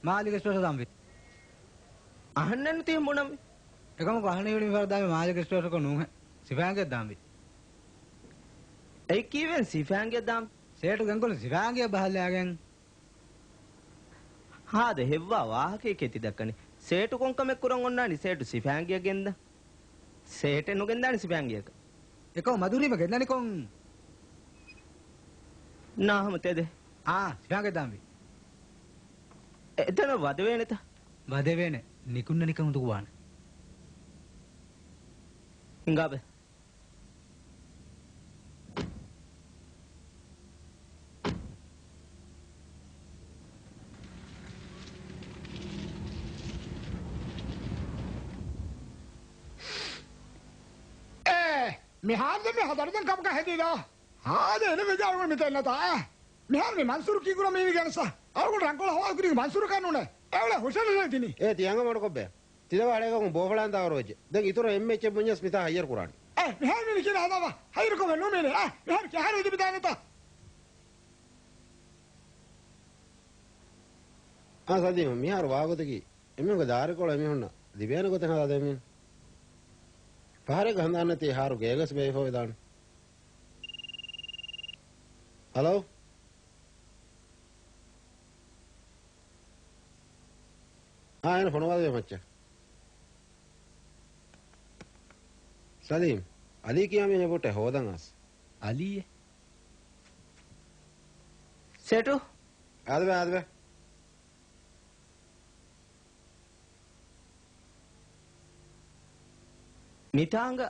މާލިކް އެކްސްޕްރެސް ދާންވީ. އަހަންނެއްނު ތިހެން ބުނަންވީ. އެކަމަކު އަހަނި ހިވިނި ފަރަ ދާމި މާލިކް އެކްސްޕްރެސްކޮށް ނޫހެ. ސިފައިންގެ ދާންވީ. އެއީ ކީއްވެން ސިފައިންގެ ދާން؟ ސޭޓު ގެންގުޅުން ސިފައިންގެ ބަހައްލާގެން. ހާދަ ހެއްވާ ވާހަކައެކޭ ތި ދައްކަނީ. ސޭޓު ކޮންކަމެއް ކުރަން އޮންނާނީ ސޭޓު ސިފައިންގެއަށް ގެންދަން؟ ސޭޓެއް ނުގެންދާނެ ސިފައިންގެއަކަށް. އެކަމު މަދުރީމަ ގެންދަނީ ކޮން؟ ނާހަމަ ތެދެއް. އާ، ސިފާގެ ދާންވީ. އެ، އެތަނަށް ވަދެވޭނެތަ؟ ވަދެވޭނެ. ނިކުންނަނިކަން އުނދަގޫވާނެ. ހިނގާބެ. އޭ، މިހާރު ދެން މި ހަދަރުދެން ކަމަކަށް ހެދީލާ. ހާދަ އެނެ ވެޖާރުމަ މިތެންނަތާ. އޭ، މިހާރު މި މަންސޫރު ކީ ކުރަން މީ ގެންސާ. އަޅުގަނޑު ރަނގަޅަށް ހަވާލު ކުރީ މަންސޫރަކާ ނޫނޭ. އެއުޅޭ ހުށަނުލޭ ދިނީ. އޭ، ތި އަނގަ މޮޑުކޮށްބޭ. ތިލަވަ އަޅޭގަ ބޯފަޅާން ދާވަރު ވެއްޖެ. ދެން އިތުރަށް އެންމެ އެއްޗެއް ބުންޏަސް މިތާ ހައްޔަރު ކުރާނީ. އޭ، މިހާރު މީނި ކިހިނެއް ހަދާފަ؟ ހައްޔަރުކަމެއް ނޫން މީނި. އޭ، މިހާރު ކިހާރު އެދިބިދާނެތަ؟ އާ، ސަލީމް، މިހާރު ވާގޮތަކީ އެމީހުންގެ ދާރިކޮޅު އެމީހުންނަށް ލިބޭނެ ގޮތެއް ހަދާދޭ މީނު. ފަހަރެއްގަ ހަނދާން ނެތި ހާރު ގޭގަސް ބޭއްވިފަ ވެދާނެ. ހަލޯ؟ އާ، އޭނަ ފޮނުވާލެވޭ މައްޗަށް. ސަލީމް، އަލީ ކިޔާ މީހެއް ބުއްޓެ ހޯދަން އައިސް. އަލީއޭ؟ ސޭޓު؟ އާދެބަ، އާދެބަ. މިތާނގަ.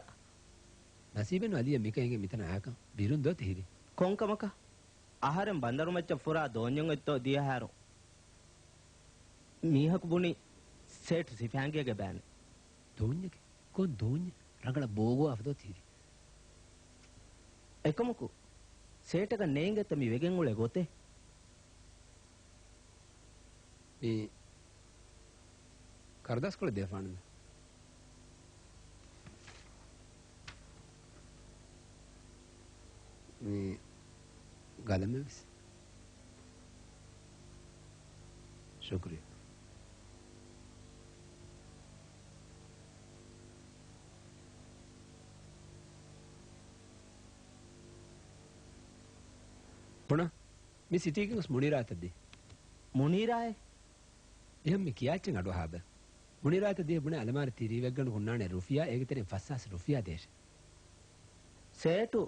ނަސީބެއްނު އަލީއަށް މިކަން އެނގޭ މިތަނަށް އާކަން. ބިރުން ދޯ ތިހިރީ. ކޮންކަމަކަށް؟ އަހަރެން ބަނދަރުމައްޗަށް ފުރާ ދޯންޏެއް އޮތްތޯ ދިޔަހާރު. މީހަކު ބުނި ސޭޓު ސިފާނގޭގެ ބައިން. ދޯންޏެކޭ؟ ކޮން ދޯންޏެއް؟ ރަނގަޅަށް ބޯގޮވާފަ ދޯ ތިހިރީ. އެކަމަކު ސޭޓަކަށް ނޭނގޭތަ މި ވެގެން އުޅޭ ގޮތެއް؟ މި ކަރުދާސްކޮޅެއް ދޭފާނަން. މި ގަލަމެވެސް. ޝުކުރިއްޔާ. ބުނާ، މި ސިޓީގެ ގޮސް މުނީރާއަތަށް ދޭ. މުނީރާއޭ؟ އެހެން މި ކިޔާ އެއްޗެއް އަޑުއަހާބަ. މުނީރާއަތަށް ދިޔަ ބުނެ އަލަމާރި ތިރީ ވެއްގަނޑު ހުންނާނެ ރުފިޔާ، އޭގެ ތެރެއިން ފަސްހާސް ރުފިޔާ ދޭށޭ. ސޭޓު،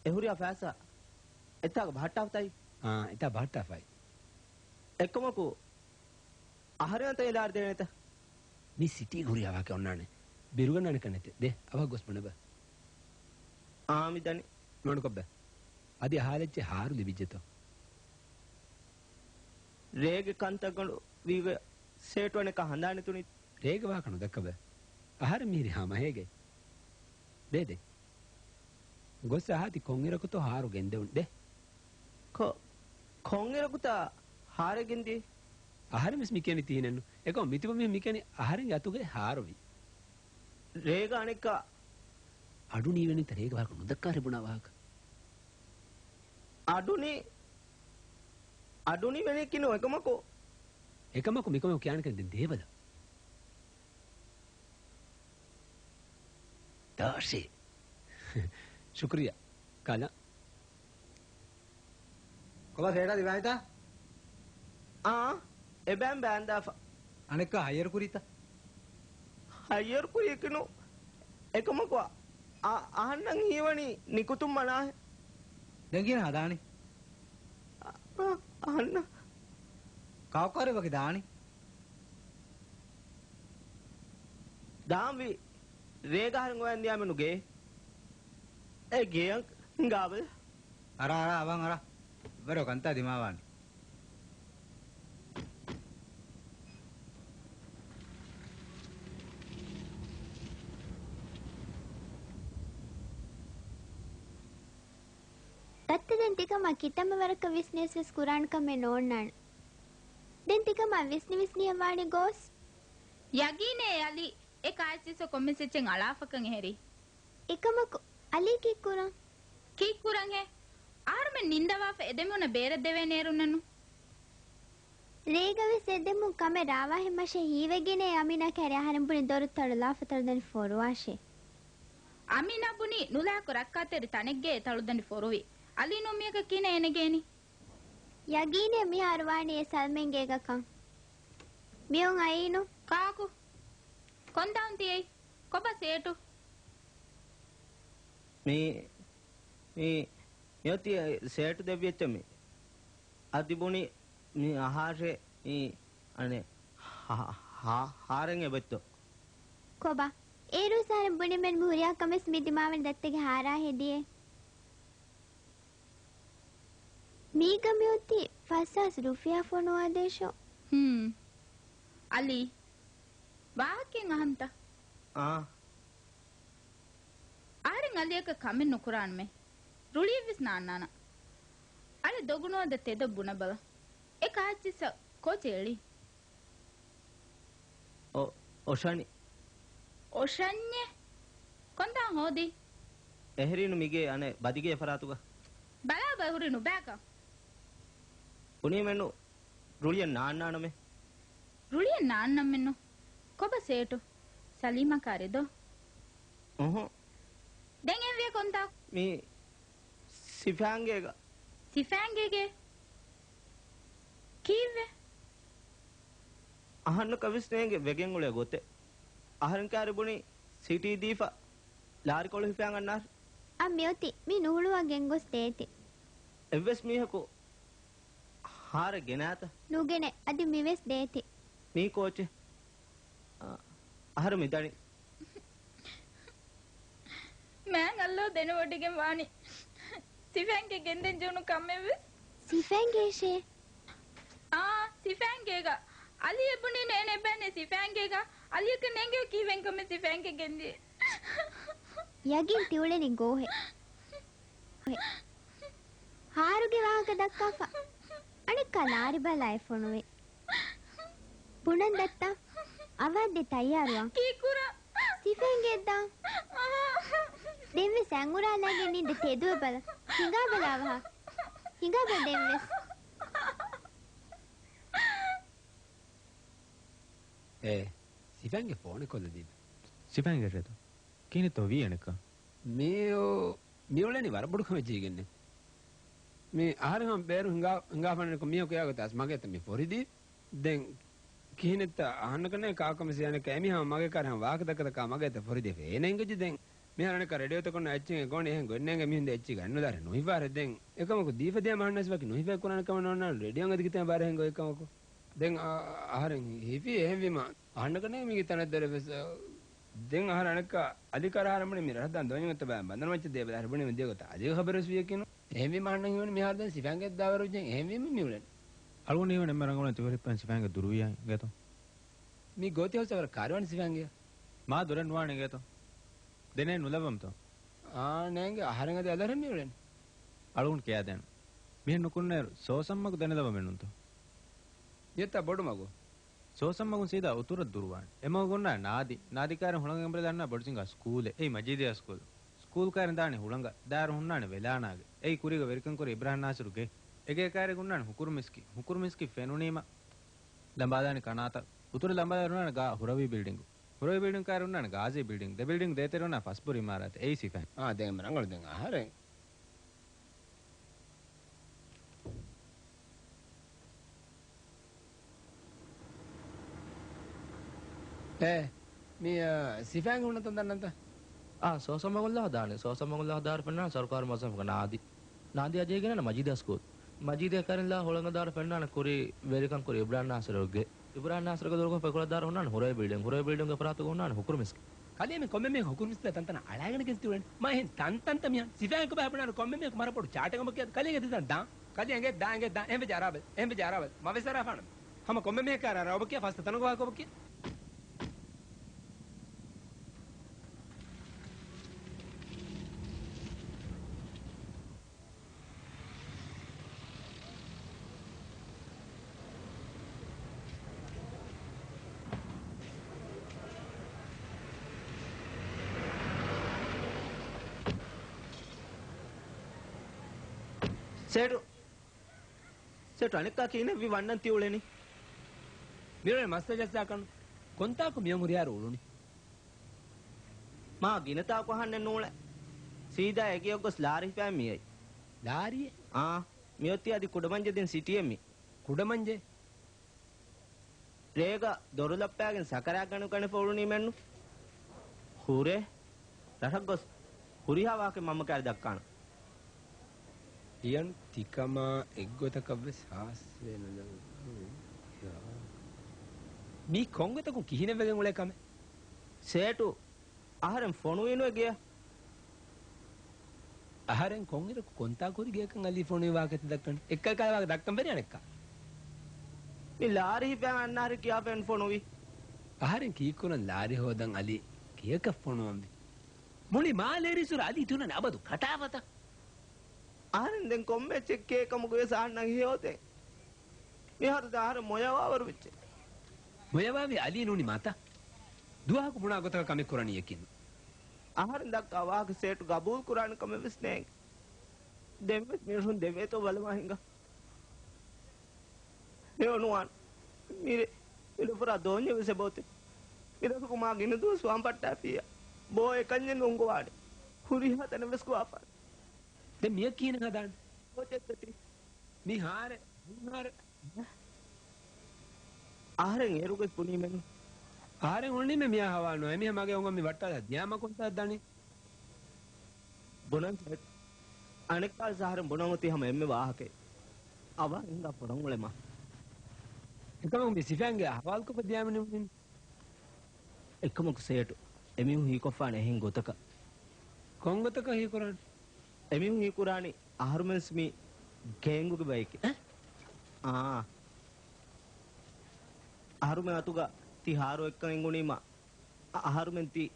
އެ ހުރިހާ ފައިސާ އެތާގަ ބަހައްޓާފަތައި؟ އާ، އެތާ ބަހައްޓާފައި. އެކަމަކު، އަހަރެން އަތަށް އެލާރި ދޭނެތަ؟ މި ސިޓީގަ ހުރިހާ ވާހަކަ އޮންނާނެ. ބިރުގަންނާނެކަން ނެތެ. ދޭ، އަވަހަށް ގޮސް ބުނެބަ. އާ، މި ދަނީ. ނޯންކޮށްބަ. އަދި އަހާލެއްޗެ ހާރު ލިބިއްޖެތޯ. ރޭގެ ކަންތައްގަނޑު ވީގޮތް ސޭޓު އަނެއްކާ ހަނދާން ނެތުނީ. ރޭގެ ވާހަކަ ނުދައްކަބަ. އަހަރެން މިހިރީ ހަމަ ހޭގެ. ދޭ ދޭ. ގޮސް އަހާތި ކޮންއިރަކުތޯ ހާރު ގެންދެވުން. ދޭ. ކޮ-، ކޮންއިރަކުތާ ހާރެއް ގެންދިޔައީ؟ އަހަރެން ވެސް މި ކިޔަނީ ތިހިނެއްނު. އެކަމަ މިތިބަ މީހުން މި ކިޔަނީ އަހަރެންގެ އަތުގައި ހާރުވީ. ރޭގަ އަނެއްކާ. އަޑު ނީވެނީތަ ރޭގެ ވާހަކަ ނުދައްކާ ރޭ ބުނާ ވާހަކަ. އަޑުނި-، އަޑުނިވެނީކީ ނޫން އެކަމަކު. އެކަމަކު މިކަމަކު ކިޔާނެކަން ދެން ދޭބަލަ. ދާށޭ. ޝުކުރިއްޔާ. ކަލަ. ކޮބާ ސޭޓާ ދިވާއިތާ؟ އާ، އެބައިން ބާންދާފަ. އަނެއްކާ ހައްޔަރު ކުރީތަ؟ ހައްޔަރު ކުރީކީ ނޫން. އެކަމަކު އަ-، އަހަންނަށް ހީވަނީ ނިކުތުން މަނާހެން. ދެން ކިހިނެއް ހަދާނީ؟ އަ-، އަ-، އަހަންނަށް. ކާކު ކާރި ވަކި ދާނީ؟ ދާންވީ. ރޭގަ އަހަރެން އޮވަން ދިޔާމެނު ގޭ. އެ ގެޔަށް ހިނގާބަލަ. އަރާ، އަރާ، އަވަން އަރާ. ވަރަށް ކަންތާ ދިމާވާނެ. ދައްތަ ދެން ތިކަމާ ކިތަންމެ ވަރަކަށް ވިސްނިޔަސް ވެސް ކުރާނެ ކަމެއް ނޯންނާނެ. ދެން ތިކަމާ ވިސްނި ވިސްނިޔަށް ވާނީ ގޯސް. ޔަގީނޭ އަލީ، އެ ކާއެއްޗިއްސަށް ކޮންމެސް އެއްޗެއް އަޅާފަކަން އެހެރީ. އެކަމަކު، އަލީ ކީއްކުރަން؟ ކީއްކުރަންހޭ؟ އަހަރުމެން ނިންދަވާފަ އެދެމުނަށް ބޭރަށް ދެވޭނެ އޭރުންނެއްނު. ރޭގަވެސް އެދެމުން ކަމެއް ރާވާހެން މަށެއް ހީވެގެނޭ އަމީނާ ކައިރި އަހަރެން ބުނި ދޮރު ތަޅުލާފަ ތަޅުދަނޑި ފޮރުވާށޭ. އަމީނާ ބުނީ ނުލާކު ރައްކާތެރި ތަނެއްގައޭ ތަޅުދަނޑި ފޮރުވި. އަލީ ނޫން މިޔަކަށް ކިހިނެއް އެނެގޭނީ؟ ޔަގީނޭ މިހާރު ވާނީ އެ ސަލްމެންގޭގަކަން. މިއޮން އައީނު. ކާކު؟ ކޮންދާން ތިއެއް؟ ކޮބާ ސޭޓު؟ މީ، މީ، މިއޮތީ ސޭޓު ދެއްވި އެއްޗެއް މީ. އަދި ބުނި މި އަހާށޭ މި އަނެއް ހާ-، ހާ-، ހާރެން އެބައްތޯ. ކޮބާ؟ އޭރު ސާރެން ބުނިމެން މި ހުރިހާ ކަމެސް މި ދިމާވަން ދައްތަގެ ހާރާ ހެދިޔޭ. މީގަ މިއޮތީ ފަސް ހާސް ރުފިޔާ ފޮނުވާދޭށޯ. ހުން. އަލީ. ވާހަކައެއް އަހަންތަ؟ އާ. އަހަރެން އަލިއަކަށް ކަމެއް ނުކުރާނަމޭ. ރުޅިއެއްވެސް ނާންނާނަ. އަޅެ ދޮގުނުވަދަ ތެދަށް ބުނަބަލަ. އެ ކާއެއްޗިއްސަށް ކޯޗެއް އެޅީ؟ އޮ-، އޮށަނި. އޮށަންޏެ؟ ކޮންތާ ހޯދީ؟ އެހެރީނު މިގޭ އަނެއް ބަދިގޭ ފަރާތުގަ. ބަލާބަލަ ހުރީ ނުބައިކަން. ބުނީމެންނު ރުޅިއެއް ނާންނާނަމޭ. ރުޅިއެއް ނާންނަމެއްނު. ކޮބާ ސޭޓު؟ ސަލީމާ ކާރެއް ދޯ؟ އުހު. ދެން އެހެންވިޔަ ކޮންތާ؟ މީ ސިފައިންގޭގަ. ސިފައިންގޭގެ؟ ކީއްވެ؟ އަހަންނަކަށް ވެސް ނޭނގެ ވެގެން އުޅޭ ގޮތެއް. އަހަރެން ކާރި ބުނީ ސިޓީ ދީފަ ލާރިކޮޅު ހިފައިން އަންނާށި. އަ، މިއޮތީ މި ނުހުޅުވާ ގެންގޮސް ދޭތި. އެއްވެސް މީހަކު ހާރެއް ގެނާތަ؟ ނުގެނެ، އަދި މިވެސް ދޭތި. މީ ކޯޗެއް. އަ، އަހަރު މިދަނީ. މާތް ﷲ ދެނެވޮޑިގެން ވާނީ ސިފައިންގޭ ގެންދަން ޖެހުނު ކަމެއްވެސް. ސިފައިންގޭށޭ؟ އާ، ސިފައިންގޭގަ. އަލީ އެބުނީ ނޭނެ އެބައިނެ ސިފައިންގޭގަ. އަލީއަކަށް ނޭނގެ ކީއްވެން ކަމެއް ސިފައިންގޭ ގެންދިޔަ. ޔަގީން ތިއުޅެނީ ގޯހެއް. ހާރުގެ ވާހަކަ ދައްކާފަ އަނެއްކާ ލާރި ބަލާ އެ ފޮނުވި. ބުނަން ދައްތަ؟ އަވަހަށް ދޭ ތައްޔާރުވާން. ކީކުރާ؟ ސިފައިންގޭ ދާ. ދެންވެސް އަތް އުރާލައިގެން ނިންދަ ތެދުވެ ބަލަ. ހިނގާ ބަލާ އަވަހަށް. ހިނގާ ބަލަ ދެންވެސް. އޭ، ސިފައިންގެ ފޯނެއް ކޮށްލަދީބަ. ސިފައިންގޭ ރޭދޯ. ކިހިނެއްތޯ ވީ އަނެއްކާ؟ މިއު-، މިއުޅެނީ ވަރަށް ބޮޑު ކަމެއް ޖެހިގެންނޭ. މި އަހަރެން ބޭރު ހިނގާ-، ހިނގާފަންނަނިކޮށް މީހަކު އެއާގޮތަސް މަގޭތަ މި ފޮރިދީ. ދެން ކިހިނެއްތަ އަހަންނަކަށް ކާކަމެސް އަނެއްކާ އެމީހާ މަގޭ ކާރި ހަމަ ވާހަކަ ދައްކަ ދައްކާ މަގޭތަ ފޮރިދީފަ އޭނަ އިނގިއްޖެ ދެން. މިހާރު އަނެއްކާ ރޭޑިއޯތަކުން އެއްޗެއް އެ ގޯނި އެހެން ގޮތް ނޭނގެ މީހުން ދެ އެއްޗި ގަންނުލާރެ ނުހިފާރެ ދެން. އެކަމަކު ދީފަ ދިޔަ މަހަންނަސް ވަކި ނުހިފޭ ކުރާނެ ކަމެއް ނޯންނާނެ ރޭޑިއޯ އަދި ކިތަން ބާރެ ހެން ގޮތް ކަމަކު. ދެން އަ-، އަހަރެން ހިފީ އެހެންވީމަ އަހަންނަކަށް ނޭނގެ މީގެ ތަނެއް ދޮރެއް ވެސް. ދެން އަހަރެން އަނެއްކާ އަލި ކާރަށް އަހަރެން ބުނި މި ރަށަށް ދާން ދޯންޏަށް އޮތްތަ ބައި ބަނދަން މައްޗަށް ދޭ ބަލަ އަހަރެން ބުނި މި ދިޔަ ގޮތަށް އަލިގެ ޚަބަރެއް ވެސް ވިޔަކީނު. އެހެންވީމަ އަހަންނަށް ހީވަނީ މިހާރު ދެން ސިފައިންގެ ދާވަރު ޖެހެން އެހެންވީމަ މި އުޅެނީ. އަޅުގަނޑު ހީވަނީ އެންމެ ރަނގަޅު ތި ހުރި ސިފައިންގެ ދުރުވިޔާ އިނގޭތޯ. މި ގޯތި ހައުސަށް ވަރަށް ކާރިވާނެ ސިފައިންގެ. މާ ދުރެއް ނުވާނެ އިނގޭތޯ. ދެނެއް ނުލައްވަމުތޯ. އާ، ނޭނގެ އަހަރެން އަދި އަލަރެން މި އުޅެނީ. އަޅުގަނޑު ކިޔާދޭން. މިހެން ނުކުންނޭރު ސޯސަންމަގު ދެނެލަވަމެއްނުންތޯ. މިއޮތާ ބޮޑު މަގު. ސޯސަންމަގުން ސީދާ އުތުރަށް ދުރުވާނެ. އެމަގު އޮންނާނެ ނާދި. ނާދި ކާރިން ހުޅަނގަ އެނބުރިލާންނާ ބޮޑު ޖިންގާ ސްކޫލެއް. އެއީ މަޖީދިޔާ ސްކޫލް. ސްކޫލް ކާރިން ދާނެ ހުޅަނގަށް. ދާއިރު ހުންނާނެ ވެލާނާގެ. އެއީ ކުރީގަ ވެރިކަން ކުރި އިބްރާހިމް ނާސިރު ގެ. އެގޭ ކާރިގަ ހުންނާނެ ހުކުރު މިސްކިތް. ހުކުރު މިސްކިތް ފެނުނީމަ ލަނބާލާނެ ކަނާތައް. އުތުރަށް ލަނބާލާ ހުންނާނެ ގާ ހުރަވީ ބިލްޑިންގު. ހުރަވީ ބިލްޑިންގު ކާރި ހުންނާނެ ގާޒީ ބިލްޑިންގު. ދެ ބިލްޑިންގު ދޭތެރޭ ހުންނާނެ ފަސްބުރި އިމާރާތެއް. އެއީ ސިފައިން. އާ، ދެން ރަނގަޅު ދެން އަހަރެން. އޭ، މި، އާ، ސިފައިން ހުންނަތަން ދަންނަންތަ؟ އާ، ސޯސަންމަގުން ލާ ދާނެ. ސޯސަންމަގުން ލާ ދާއިރު ފެންނާނެ ސަރުކާރު މުވައްޒަފަކު ނާދި. ނާދިއާ ޖެހިގެންނާނެ މަޖީދިޔާ ސްކޫލް. މަޖީދިޔާ ކާރިން ލާ ހުޅަނގަ ދާއިރު ފެންނާނެ ކުރީ ވެރިކަން ކުރި އިބްރާހިމް ނާސިރުގެ. އިބްރާހިމް ނާސިރުގެ ދުރުގަ ފެކުޅަ ދާއިރު ހުންނާނެ ހުރަވީ ބިލްޑިންގް. ހުރަވީ ބިލްޑިންގްގެ ފަރާތުގަ ހުންނާނެ ހުކުރު މިސްކިތް. ކަލޭ މި ކޮންމެ މީހަކު ހުކުރު މިސްކިތާ ތަންތަނަށް އަޅާގަނޑަކަން ތިއުޅެނީ. މާ އެހެން ތަންތަންތަ މިހާ ސިފައިން ކޮބާ ބުނާނެ ކޮންމެ މީހަކު މަރަށް ބޮޑު ޗާޓެއް އަނބަކިޔާ ކަލޭ އެނގޭ ދާން. ކަލޭ އެނގޭ ދާން އެނގޭ ދާން. އެހެން ވެއްޖެ އަރާބަލަ. އެހެން ވެއްޖެ އަރާބަލަ. މަ ވެސް އަރާފާނަމޭ. ހަމަ ކޮންމެ މީހަކާ ރާ ރައުބަކިޔާ ފަސްތަ ތަނުގަ ވާކޮބަކިޔާ. ސޭޓު. ސޭޓު އަނެއްކާ ކިހިނެއްވި ވަންނަން ތި އުޅެނީ؟ މިއުޅެނީ މައްސަލަ ޖައްސާކަން. ކޮންތާކު މިއޮން ހުރިހާރު އުޅުނީ؟ މާ ގިނަ ތާކު އަހަންނެއް ނޫޅެ. ސީދާ އެގެޔަށް ގޮސް ލާރި ހިފައި މިއައީ. ލާރިއެއް؟ އާ، މިއޮތީ އަދި ކުޑަމަންޖެ ދިން ސިޓީއެއް މި. ކުޑަމަންޖެ؟ ރޭގަ ދޮރުލައްޕައިގެން ސަކަރާތް ގަނޑު ގަނެފަ އުޅުނީމެއްނު. ހުރޭ. ރަށަށް ގޮސް ހުރިހާ ވާހަކަ މަންމަ ކާރި ދައްކާނަން. ލިޔަން ތިކަމާ އެއްގޮތަކަށްވެސް ހާސްވެ ނުލަ-، މީ ކޮންގޮތަކުން ކިހިނެއްވެގެން އުޅޭ ކަމެއް؟ ސޭޓު، އަހަރެން ފޮނުވީނުވެ ގެޔަށް. އަހަރެން ކޮންއިރަކު ކޮންތާކު ހުރި ގެޔަކަށް އަލީ ފޮނުވި ވާހަކަ ތި ދައްކަނީ؟ އެއްކަލަ ކަލާ ވާހަކަ ދައްކަން ވެރި އަނެއްކާ. މި ލާރި ހިފައި އަންނަ އަހަރެން ކިޔާފައި ފޮނުވީ. އަހަރެން ކީއްކުރަން ލާރި ހޯދަން އަލީ ގެޔަކަށް ފޮނުވަންވީ؟ މުޅި މާލޭރިއްސުރެ އަލީ ތި ހުންނަނީ އަބަދު ކަޓާފަތަ؟ އަހަރެން ދެން ކޮންމެ އެއްޗެއް ކޭ ކަމަކުވެސް އަހަންނަށް ހެޔޮތޭ. މިހާރު ދާ އަހަރެން މޮޔަވާވަރު ވެއްޖެ. މޮޔަވާވީ އަލީ ނޫނީ މަތަ؟ ދުވަހަކު ބުނާ ގޮތަކަށް ކަމެއް ކުރަނީ އެކިން. އަހަރެން ދައްކާ ވާހަކަ ސޭޓު ގަބޫލު ކުރާނެ ކަމެއް ވެސް ނޭނގެ. ދެންވެސް މިނިސުން ދެވޭތޯ ބަލަމާ ހިނގާ. ހެޔޮނުވާން. މިރޭ މިރޭ ފުރާ ދޯންޏެއް ވެސް އެބައޮތޭ. މިރަށުގަ މާ ގިނަ ދުވަސް ވާން ޕައްޓާފިއްޔާ. ބޯ އެކަންޏެއް ނު އުނގުވާނެ. ހުރިހާ ތަނެއް ވެސް ގޮވާފާނެ. ދެން މިޔަށް ކިހިނެއް ހަދާނެ؟ ބޯ ޗެއްތަ ތި؟ މި ހާރެ، ހުން ހާރެ. އަހަރެން އޭރުގަސް ބުނީމެއްނު. އަހަރެން އުޅުނީމެ މިޔާ ހަވާނު. އެމީހަ މަގޭ އުނގަން މި ވައްޓާލާ ދިޔާމަ ކޮންތާ ދަނީ؟ ބުނަން ސޭޓު. އަނެއްކާވެސް އަހަރެން ބުނަން އޮތީ ހަމަ އެންމެ ވާހަކައެއް. އަވަހަށް ހިނގާ ފޮނުވާން އުޅެމާ. އެކަމަކު މި ސިފައިންގެ އަހުވާލު ކޮށްފަ ދިޔާމަ ނިމުނީ. އެކަމަކު ސޭޓު، އެމީހުން ހީކޮށްފާނެ އެހެން ގޮތަކަށް. ކޮން ގޮތަކަށް ހީކުރާނެ؟ އެމީހުން ހީކުރާނީ އަހަރުމެންސް މި ގޭންގުގެ ބައެކޭ. އެ؟ އާ. އަހަރުމެން އަތުގަ ތި ހާރު އެއްކަން އެނގުނީމަ، އަ-، އަހަރުމެން ތި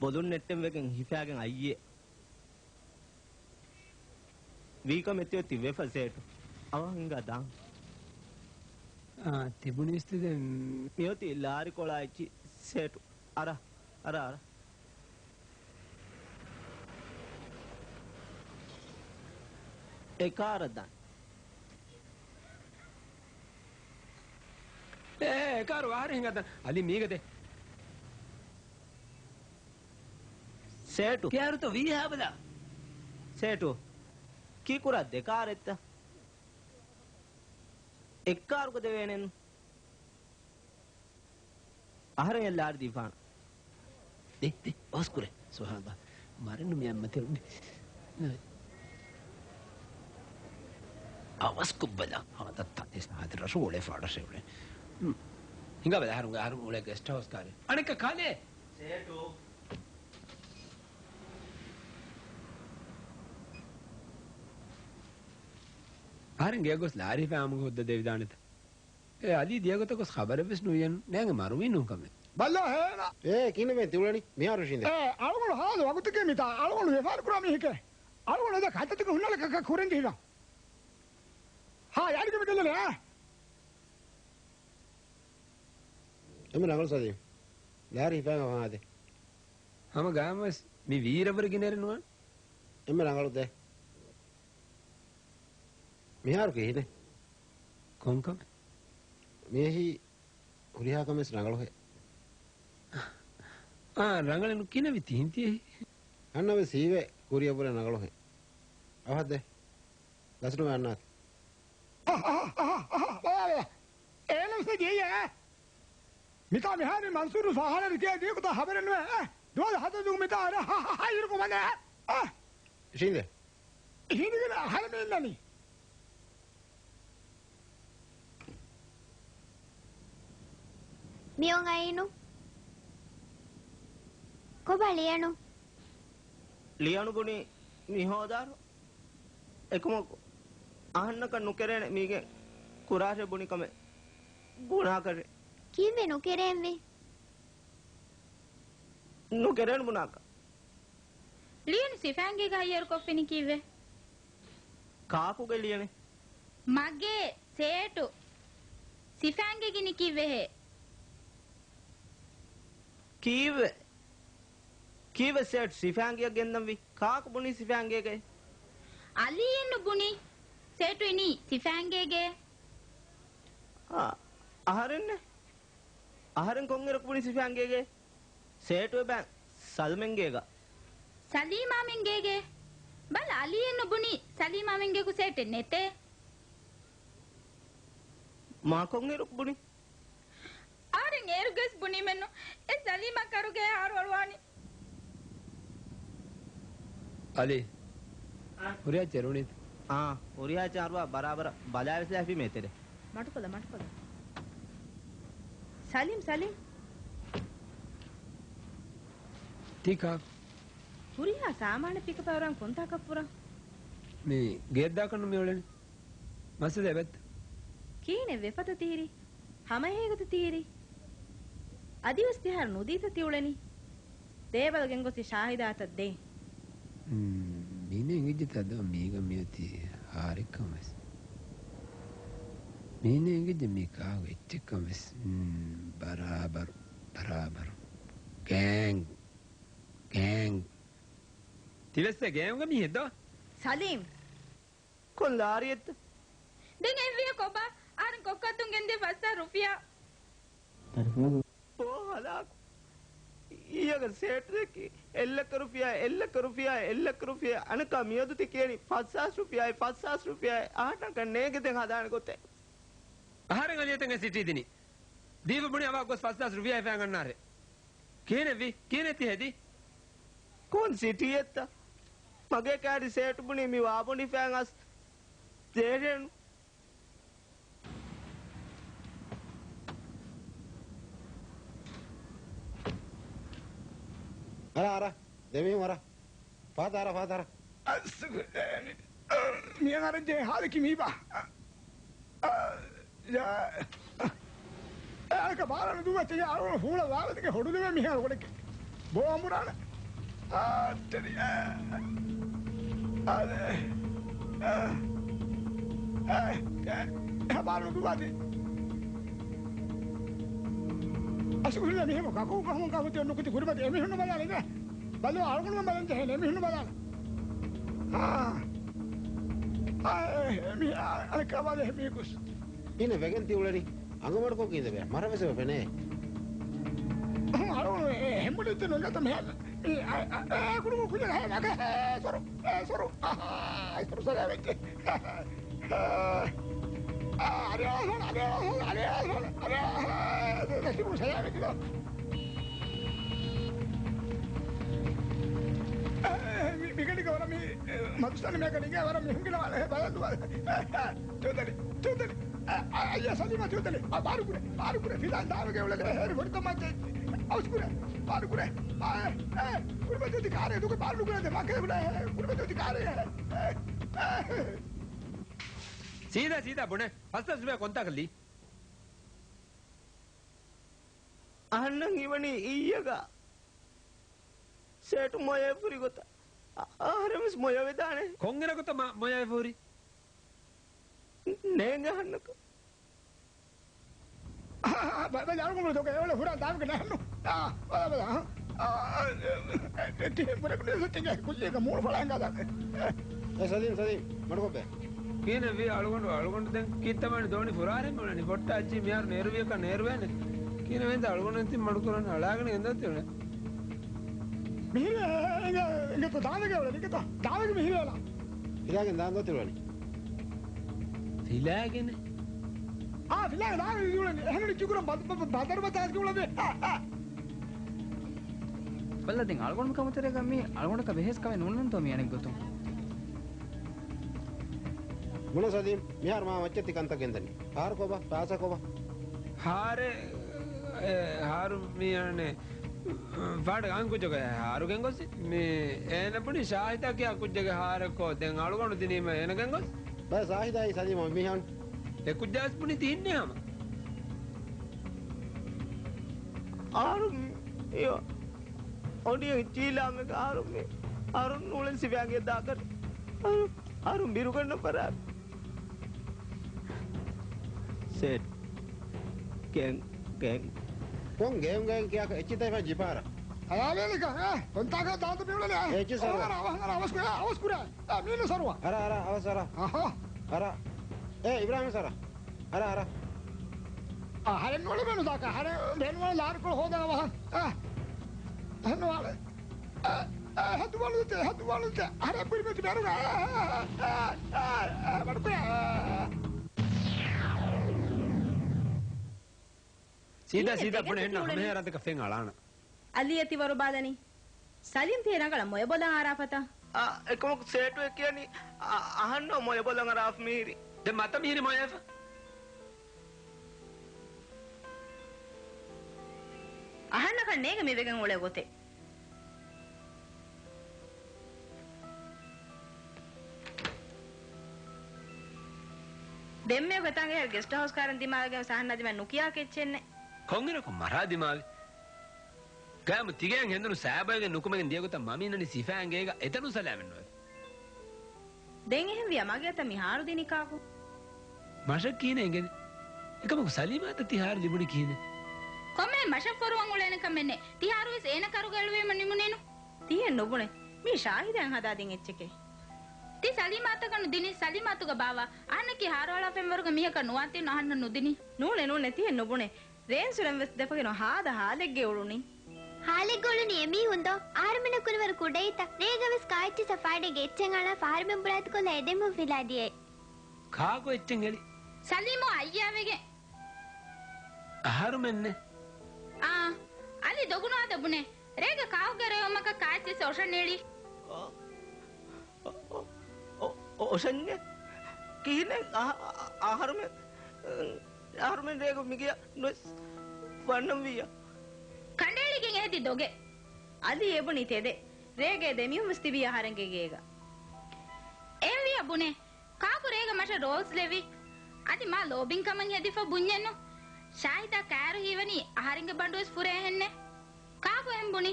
ބޮލުން ނެއްޓެން ވެގެން ހިފާގެން އައްޔޭ. ވީކަމެއް ތިއޮތީ ވެފަ ސޭޓު. އަވަހަށް ހިނގާ ދާން. އާ، ތިބުނީސްތި ދެން. މިއޮތީ ލާރި ކޮޅާ އެއްޗި ސޭޓު. އަރާ، އަރާ، އަރާ. އެ ކާރަށް ދާން. އޭ، އެ ކާރު އަހަރެން ހިނގާ ދާން. އަލީ މީގަ ދޭ. ސޭޓު. ކިހާރުތޯ ވީހާ ބަލާ. ސޭޓު. ކީކުރާ ދެ ކާރެއްތަ؟ އެއް ކާރުގަ ދެވޭނެން. އަހަރެން އެއްލާރި ދީފާނަ. ދެ، ދެ، އަވަސް ކުރޭ. ސުބްހާނައްލާހް. މަރެއްނު މި އަތްމަތި އޮންނެ. އަވަސް ކޮށްބަލަ. ހާދަ ތަނެސް ހާދަ ރަށު އުޅޭ ފާޑަށެ އުޅޭ. ހުން. ހިނގާ ބަލަ އަހަރުން، އަހަރުން އުޅޭ ގެސްޓް ހައުސް ކާރެއް. އަނެއްކާ ކާލޭ. ސޭޓު. އަހަރެން ގެޔަށް ގޮސް ލާރި ހިފާ އާމުގެ ހުއްދަ ދެވިދާނެތަ؟ އޭ އަލީ ދިޔަގޮތަށް ގޮސް ޚަބަރެއްވެސް ނުވިޔަން ނޭނގެ މަރުވީ ނޫންކަމެއް. ބައްލާ ހޭނާ. އޭ ކިހިނެއް ތި އުޅެނީ މިހާރު ޝިނދެ؟ އޭ އަޅުގަނޑު ހާދަ ވަގުތެކޭ މިތާ އަޅުގަނޑު ވިޔަފާރި ކުރާ މީހެކޭ. އަޅުގަނޑު އެދޭ ކަންތައްތަކެއް ހުންނާނެ ކަކަ ކުރެން ޖެހިލާ. ހާ ޔާރިގެ މި ގެންދަނީ އާ. އެންމެ ރަނގަޅު ސަލީމް. ލާރި ހިފާގަ ވާދެ. ހަމަ ގާމަސް މި ވީރަވަރު ގިނައިރެއް ނުވާނެ. އެންމެ ރަނގަޅު ދޭ. މިހާރު ކިހިނެއް؟ ކޮންކަމެއް؟ މިއެހީ ހުރިހާ ކަމެއް ރަނގަޅުހޭ. އާ، ރަނގަޅެއް ނުކިނެވި ތިހިން ތިއެހީ. އަންނަ ވެސް ހީވޭ ކުރިއަށްވުރެ ރަނގަޅުހޭ. އަވަހަށް ދޭ. ލަސްނުވެ އަންނާތި. އަހަ، އަހަ، އަހަ، އަހަ، ބަލާ، ބަލާ. އޭނަ ވެސް ޖެހިޔޭ. މިތާ މިހާރު މަންސޫރު ފާހާނަ ރިކޭ ދިޔަ ގޮތަށް ހަބަރެއް ނުވޭ. ދުވަސް ހަތަރު ދުވަހު މިތާ އަރާ ހަ، ހަ، ހަ، އިރުކޮށް ވަންދެ. އަ. ޝިންދެ. ހިނދިގެން އަހަރެމެން އިންނަނީ. މިއޮން އައިނު. ކޮބާ ލިޔަނު؟ ލިޔަނު ބުނީ މި ހޯދާރު. އެކަމަކު އަހަންނަކަށް ނުކެރޭނެ މީގެ ކުރާށޭ ބުނި ކަމެއް ގުނާކަށޭ. ކީއްވެ ނުކެރޭންވީ؟ ނުކެރޭނެ ބުނާކަށް. ލިޔަނު ސިފައިންގޭގަ ހައްޔަރުކޮށްފިނީ ކީއްވެ؟ ކާކުގެ ލިޔަނެއް؟ މަގޭ ސޭޓު. ސިފައިންގޭ ގިނީ ކީއްވެހޭ؟ ކީއްވެ؟ ކީއްވެ ސޭޓު ސިފައިންގެއަށް ގެންދަންވީ؟ ކާކު ބުނީ ސިފައިންގޭގައޭ؟ އަލީއެއްނު ބުނީ ސޭޓު އިނީ ސިފައިންގޭގައޭ. އަ، އަހަރެންނެއް؟ އަހަރެން ކޮންއިރަކު ބުނީ ސިފައިންގޭގައޭ؟ ސޭޓު އެބައިން ސަލްމެންގޭގަ. ސަލީމާމެންގޭގައޭ؟ ބަލަ އަލީއެއްނު ބުނީ ސަލީމާމެންގޭގަ ސޭޓެއް ނެތޭ. މާ ކޮންއިރަކު ބުނީ؟ އަހަރެން އޭރުގަސް ބުނީމެއްނު. އެ ސަލީމާ ކަރުގައޭ އަހަރު އަޅުވާނީ. އަލީ. އާ. ހުރިހާ ޗެރުނީތަ؟ އާ، ހުރިހާ ޗާރުވާ ބަރާބަރަށް ބަލާވެސްލާފީމޭ ތެރެ. މަޓުކޮލަ، މަޓުކޮލަ. ސަލީމް، ސަލީމް. ތީ ކާކު؟ ހުރިހާ ސާމާނެއް ޕިކަޕް އަރާން ކޮންތާކަށް ފުރާ؟ މި ގެއަށް ދާކަށް ނު މި އުޅެނީ. މައްސަލަ އެބައްތަ؟ ކިހިނެއް ވެފަތަ ތީރީ؟ ހަމައެހީގަތަ ތީރީ؟ އަދިވެސް ތިހާރު ނުދީތަ ތިއުޅެނީ؟ ދޭބަލަ ގެންގޮސް ޝާހިދާތައް ދޭ. މީނަ އެނގިއްޖެތަ ދޯ މީގަ މިއޮތީ ހާރެއްކަން ވެސް. މީނަ އެނގިއްޖެ މީ ކާކު އެއްޗެއްކަން ވެސް. މް، ބަރާބަރު، ބަރާބަރު. ގޭންގް، ގޭންގް. ތިވެސް ގޭންގްގެ މީހެއް ދޯ؟ ސަލީމް. ކޮން ލާރިއެއްތަ؟ ދެން އެއްވިޔަ ކޮބާ؟ އަހަރެން ކޮއްކައްދުން ގެންދިޔަ ފަސް ސާސް ރުފިޔާ. ބޯ ހަލާކު. އިއްޔަގަ ސޭޓު ދެއްކި އެއްލައްކަ ރުފިޔާ، އެއްލައްކަ ރުފިޔާ، އެއްލައްކަ ރުފިޔާ. އަނެއްކާ މިއަދު ތި ކިޔަނީ ފަސް ސާސް ރުފިޔާ، ފަސް ސާސް ރުފިޔާ. އަހަންނަކަށް ނޭނގެ ދެން ހަދާނެ ގޮތެއް. އަހަރެން އަލިޔަތެން އެ ސިޓީ ދިނީ. ދީފަ ބުނި އަވާ ގޮސް ފަސް ސާސް ރުފިޔާ އެފައި ގަންނާރެ. ކިހިނެއްވީ؟ ކިހިނެއް ތި ހެދީ؟ ކޮން ސިޓީއެއްތަ؟ މަގޭ ކާރި ސޭޓު ބުނީ މި ވާބޮނޑި ފައިން އަސް ދޭށޭނު. އަރާ، އަރާ. ދެމީހުން އަރާ. ފާތަ އަރާ، ފާތަ އަރާ. އަސް، މިޔަން އަރަން ޖެހޭ ހާލަކީ މީބާ. އާ، ޔާ. އެ އަޅަކަށް ބާރަށް ނުދުއްވާ ތިޔަ އަޅުގަނޑު ފޫޅަށް ވާވަދެގެން ހޮޑުލެވޭ މިހާރު ގޮޑެއްގެ ބޯ އަނބުރާނެ. އާ، ތެރި، އާ. އާ، އާ، އާ، އާ، އާ، ބާރަށް ނުދުއްވާތި. އަސް ކުރިލަ މިހެމު ކަކޫ ކަހުން ކަހުތި ނުކުތި ކުރިމަތި އެމީހުން ބަލާލި ނޭ. ބަލޯ، އަޅުގަނޑުމެން ބަލަން ޖެހޭނެ އެމީހުން ބަލާނެ. އާ. އާ، އެ، އެ، މީ، އާ، އަނެއްކާ ބާދެ މީ ގޮސް. ކިހިނެއް ވެގެން ތި އުޅެނީ؟ އަނގަމަޑުކޮށް ކީނދެ ބޭ؟ މަރަށް ވެސް އެބަ ފެނޭ. އަޅުގަނޑު އެ، އެ، ހެންބުނި ތި ނުލަތަ މިހާރު. މީ، އާ، އާ، އާ، ކުޑަކޮށް ކުލަ ހޭ މަގަ ހޭ ސޮރު. އޭ ސޮރު. އާ، އާ، ސޮރު ސަލާ ވެއްޖެ. އާ، އާ، އަރިއާ ހޮނ، އަރިއާ ހޮނ، އަރިއާ ހޮނ، އަރިއާ ހޮނ. ދެ، ދެ، ސިބު ސަލާ ވެއްޖެ. އާ، މި، މިކަނިކަ ވަރަށް މި، މަދުސްތާނު މެކަނިކަ ވަރަށް މިހުން ގިނަވާނެ ބަލަން. ތިއުދަނި، ތިއުދަނި. އައްޔާ ސަލީމާ ތިއުދަނި. އާ، ބާރުކުރޭ، ބާރުކުރޭ. ފިލާން ދާވެގެ އުޅެލެ. ހޭރި ފޮޑިތައް މައްޗެއް. އަވަސްކުރޭ، ބާރުކުރޭ. އާ، އާ، ކުރިމަތި ކާރޭ ދުކެ ބާރު ނުކުރޭ. ދެ މަކޭ ބުނޭ. ކުރިމަތި ކާރޭ. އާ، އާ. ސީދާ، ސީދާ ބުނޭ. ފަސް ސާސް ރުފިޔާ ކޮންތާކަށްލީ؟ އަހަންނަށް ހީވަނީ އިއްޔަގަ ސޭޓު މޮޔައެއް ފުރި ގޮތަށް. އަ-، އަހަރެން ވެސް މޮޔަވެދާނެ. ކޮންއިރަކުތަ މަ-، މޮޔައެއް ފުރި؟ ނޭނގެ އަހަންނަކަށް. ބަ-، ބަ-، އަޅުގަނޑު ދޮގެ އެވަޅެ ހުރާ ދާމިގެ ނަހަންނު. އާ، ބަލަ، ބަލަ، އާ، އާ، އެ، އެ، ތިހެން ބުރެކު ނޭސަ ތިނގެ ކުއްޖޭގަ މޫނު ފަޅާ ހިނގާ ދާ. އެ، ސަލީމް، ސަލީމް، މަޑުކޮށްބޭ. ކިހިނެއްވީ އަޅުގަނޑު، އަޅުގަނޑު ދެން ކީއްތަ މަނި ދޯނި ފުރާރެން މިއުޅެނީ؟ ފޮއްޓާ އައްޗި މިހާރު ނޭރުވިޔަކަށް ނޭރުވޭނެ. ކިހިނެއް ވެންތަ އަޅުގަނޑު ތި މަޑުކުރަން އަޅާގަނެ ގެންދާ ތިއުޅެނީ. މިހިރޭ އެނގޭ، އެނގޭތޯ ދާނދެގެ އުޅެނީ ގެތޯ؟ ދާނދެގެ މިހިރޭ އަޅާ. ފިލާގެން ދާންދޯ ތިއުޅެނީ؟ ފިލާގެނެ؟ އާ، ފިލާގެ ދާން ތިއުޅެނީ. އެހެން ކިކުރަން ބަދަ-، ބަ-، ބަ-، ބަދަރު ބަތާސް ކިއުޅެނީ. އާ، އާ. ބައްލަ ދެން އަޅުގަނޑު ކަމުތެރޭގަ މީ އަޅުގަނޑަކަށް ބެހޭސް ކަމެއް ނޫންނަންތޯ މި އަނެއް ގޮތުން. ބުނެ ސަލީމް، މިހާރު މާ މައްޗަށް ތި ކަންތައް ގެންދަނީ. ހާރު ކޮބާ؟ ޕާސަ ކޮބާ؟ ހާރެ، އެ، ހާރު މި އަނެއް ފާޑަ އަން ކުއްޖަކަށް ހާރު ގެންގޮސް. މި އޭނަ ބުނި ޝާހިދާ ކިޔާ ކުއްޖެއްގެ ހާރެއް ކޯ ދެން އަޅުގަނޑު ދިނީމަ އޭނަ ގެންގޮސް. ބައެއް ސާހިދާއި ސަލީމާ މިހާން. އެ ކުއްޖާސް ބުނި ތި އިންނޭ ހަމަ. އަހަރު މި-، އިޔޯ. އޮޑިއެއް ޖީލާމެގަ އަހަރު މި-، އަހަރު ނޫޅެން ސިފައިގެ ދާކަށް. އަހަރު، އަހަރު ބިރުގަންނަ ފަރާތް. ސޭޓް. ގެން، ގެން. ކޮން ގެން، ގެން ކިޔާކަށް އެއްޗިތައް އެފަ ޖިޕާރަ. އަޔާލޭނިކަ، އެ، ކޮންތާކަށް ދާންތަ މިއުޅެނީ، އެ. އެއްޗި ސަރުވަ. އަވަހަށް އަރާ، އަވަހަށް އަރާ، އަވަސް ކުރޭ، އަވަސް ކުރޭ. އަ، މީނު ސަރުވަ. އަރާ، އަރާ، އަވަސް އަރާ. އަހަ. އަރާ. އޭ، އިބްރާހިމް ސަރަ. އަރާ، އަރާ. އަހަރެން ނުވަޅު މެނު ދާކަށް. އަހަރެން ބޭނުންވާ ލާރިކޮޅު ހޯދާ ވަހަން. އަ، އަހަން ނުވާޅެ. އަ، އަ، ހަދުވާޅުތެ، ހަދުވާޅުތެ. އަހަރެން ބުރިމެތި ބޭރުގަ. އަ، އަ، އަ، އަ، ބަޑުކުރޭ. ސީދާ، ސީދާ ބުނެ އެންނަ ހަމަހޭ ރަދަކަށް ފެން އަޅާނަ. އަލީ އެތި ވަރު ބާލަނީ. ސަލީމް ތި ރަނގަޅަށް މޮޔަ ބޮލާ އާރާފަތަ؟ އާ، އެކަމަކު ސޭޓު އެ ކިޔަނީ، އާ، އަހަންނަށް މޮޔަ ބޮލަށް އަރާފަ މިހިރީ. ދެން މަތަ މިހިރީ މޮޔަފަ؟ އަހަންނަކަށް ނޭނގެ މިވެގެން އުޅޭ ގޮތެއް. ދެންމެ ގޮތަށް އެހެރަ ގެސްޓް ހައުސް ކާރަން ދިމާވެގެން އަހަންނާ ދިމާ ނުކިޔާ ކެއްޗެއް ނެތް. ކޮންއިރަކު މަރާ ދިމާވި؟ ގައިމު ތިގައިން ހެނދުނު ސައިބައިގެން ނުކުމެގެން ދިޔަ ގޮތަށް މަމީ އިންނަނީ ސިފައިން ގޭގަ އެތަނުން ސަލާމަތް ނުވެފަ. ދެން އެހެން ވިޔަ މަގޭތަ މި ހާރު ދިނީ ކާކު؟ މަށަށް ކިހިނެއް އެނގެނީ؟ އެކަމަކު ސަލީމާތަ ތި ހާރު ލިބުނީ ކިހިނެއް؟ ކޮންމެ މަށަށް ފޮރުވަން އުޅޭނެ ކަމެއް ނެތް. ތި ހާރު ވެސް އޭނަ ކަރުގަ އެޅުވީމަ ނިމުނީނު. ތިހެން ނުބުނެ. މީ ޝާހިދާއަށް ހަދާދިން އެއްޗެކޭ. ތި ސަލީމާތަކަށް ނުދިނީ ސަލީމާތުގަ ބާވާ؟ އަހަންނަކީ ހާރުއަޅާފައިން ވަރުގެ މީހަކަށް ނުވާތީނު އަހަންނަށް ނުދިނީ. ނޫނޭ، ނޫނޭ، ތިހެން ނުބުނެ. ރޭންސުރެން ވެސް ދެފަކިނު ހާދަ ހާލެއްގެ އުޅުނީ. ހާލެއްގެ އުޅުނީ އެމީހުން ދޯ؟ އަހަރުމެންނަށް ކުރިވަރު ކުޑައިތަ؟ ރޭގަ ވެސް ކާއެއްޗިއްސަށް ފާޑެއްގެ އެއްޗެއް އަޅާ ފަހަރުމެން ބުޅާތިކޮށްލާ އެދެމުން ފިލާ ދިޔައީ. ކާކު އެއްޗެއް އެޅި؟ ސަލީމު އައްޔާވެގެން. އަހަރުމެންނެއް؟ އާ، އަލި ދޮގުނު އާދަ ބުނެ. ރޭގަ ކާކުގެ ރޭވުމަކަށް ކާއެއްޗިއްސަށް އޮށަން އެޅި. އޮ، އޮ، އޮ، އޮށަންޏެއް؟ ކިހިނެއް؟ އަ، އަ، އަހަރުމެން، އަހަރުމެން ރޭގަ މިގެއަށް ނުވެސް ވަންނަން ވިއްޔާ. ކަނޑައެޅިގެން އެހެދި ދޮގެއް. އަލި އެބުނީ ތެދެއް. ރޭގަ ދެމީހުން ވެސް ތިބީ އަހަރެންގެ ގޭގަ. އެހެންވިއްޔާ ބުނެ. ކާކު ރޭގަ މަށަށް ރޯލްސް ލެއްވި؟ އަދި މާ ލޯބިން ކަމަށް ހެދިފަ ބުންޏެއްނު. ޝާހިދާ ކައިރު ހީވަނީ އަހަރެންގެ ބަނޑު ވެސް ފުރޭހެންނެއް. ކާކު އެހެން ބުނީ؟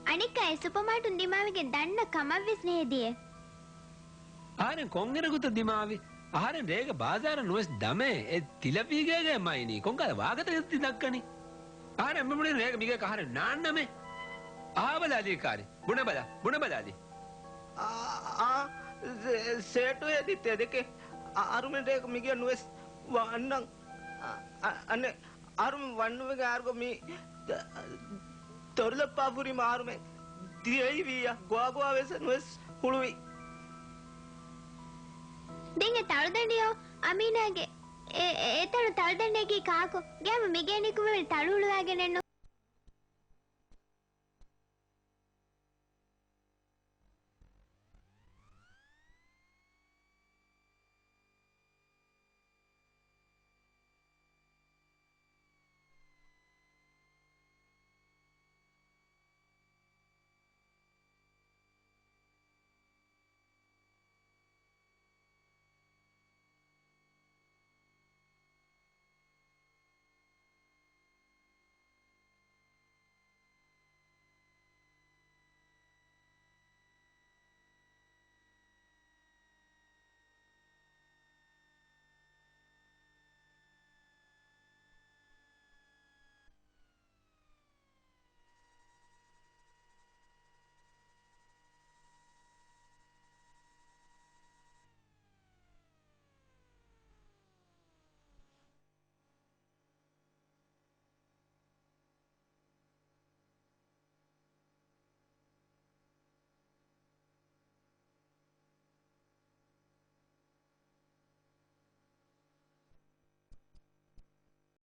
އަނެއްކާ އެ ސުޕަމާޓުން ދިމާވެގެން ދަންނަ ކަމަށްވެސް ނޭދިޔެ. އަހަރެން ކޮންއިރަކުތަ ދިމާވި؟ އަހަރެން ރޭގަ ބާޒާރަށް ނުވެސް ދަމޭ އެ ތިލައްވީގޭގަ މައިނީ. ކޮންކަހަލަ ވާގަތަކެއް ތި ދައްކަނީ؟ އަހަރެން މި ބުނީ ރޭގަ މިގޭ ކަހަރެން ނާންނަމޭ. އާބަލާލީ ކާރި. ބުނެބަލަ، ބުނެބަލާލީ. އާ، އާ، ސޭ-، ސޭޓު ހެދި ތެދެކޭ. އަ-، އަހަރުމެން ރޭގަ މިގެއަށް ނުވެސް ވަންނަން. އަ-، އަ-، އަނެއް އަހަރުމެން ވަންނަމުގެ އަހަރުގަ މި ތޮރުލައްޕާ ފުރީމަ އަހަރުމެން ދިޔައީ ވިއްޔާ ގޮވާގޮވާ ވެސް ނުވެސް ހުޅުވި. ދެން އެ ތަޅުދަނޑިޔޯ އަމީނާގެ އެ، އެ، އެތަނު ތަޅުދަނޑެއްގީ ކާކު؟ ގައިމު މިގޭ ނިކުމެވެނި ތަޅު ހުޅުވާގެނެއްނު.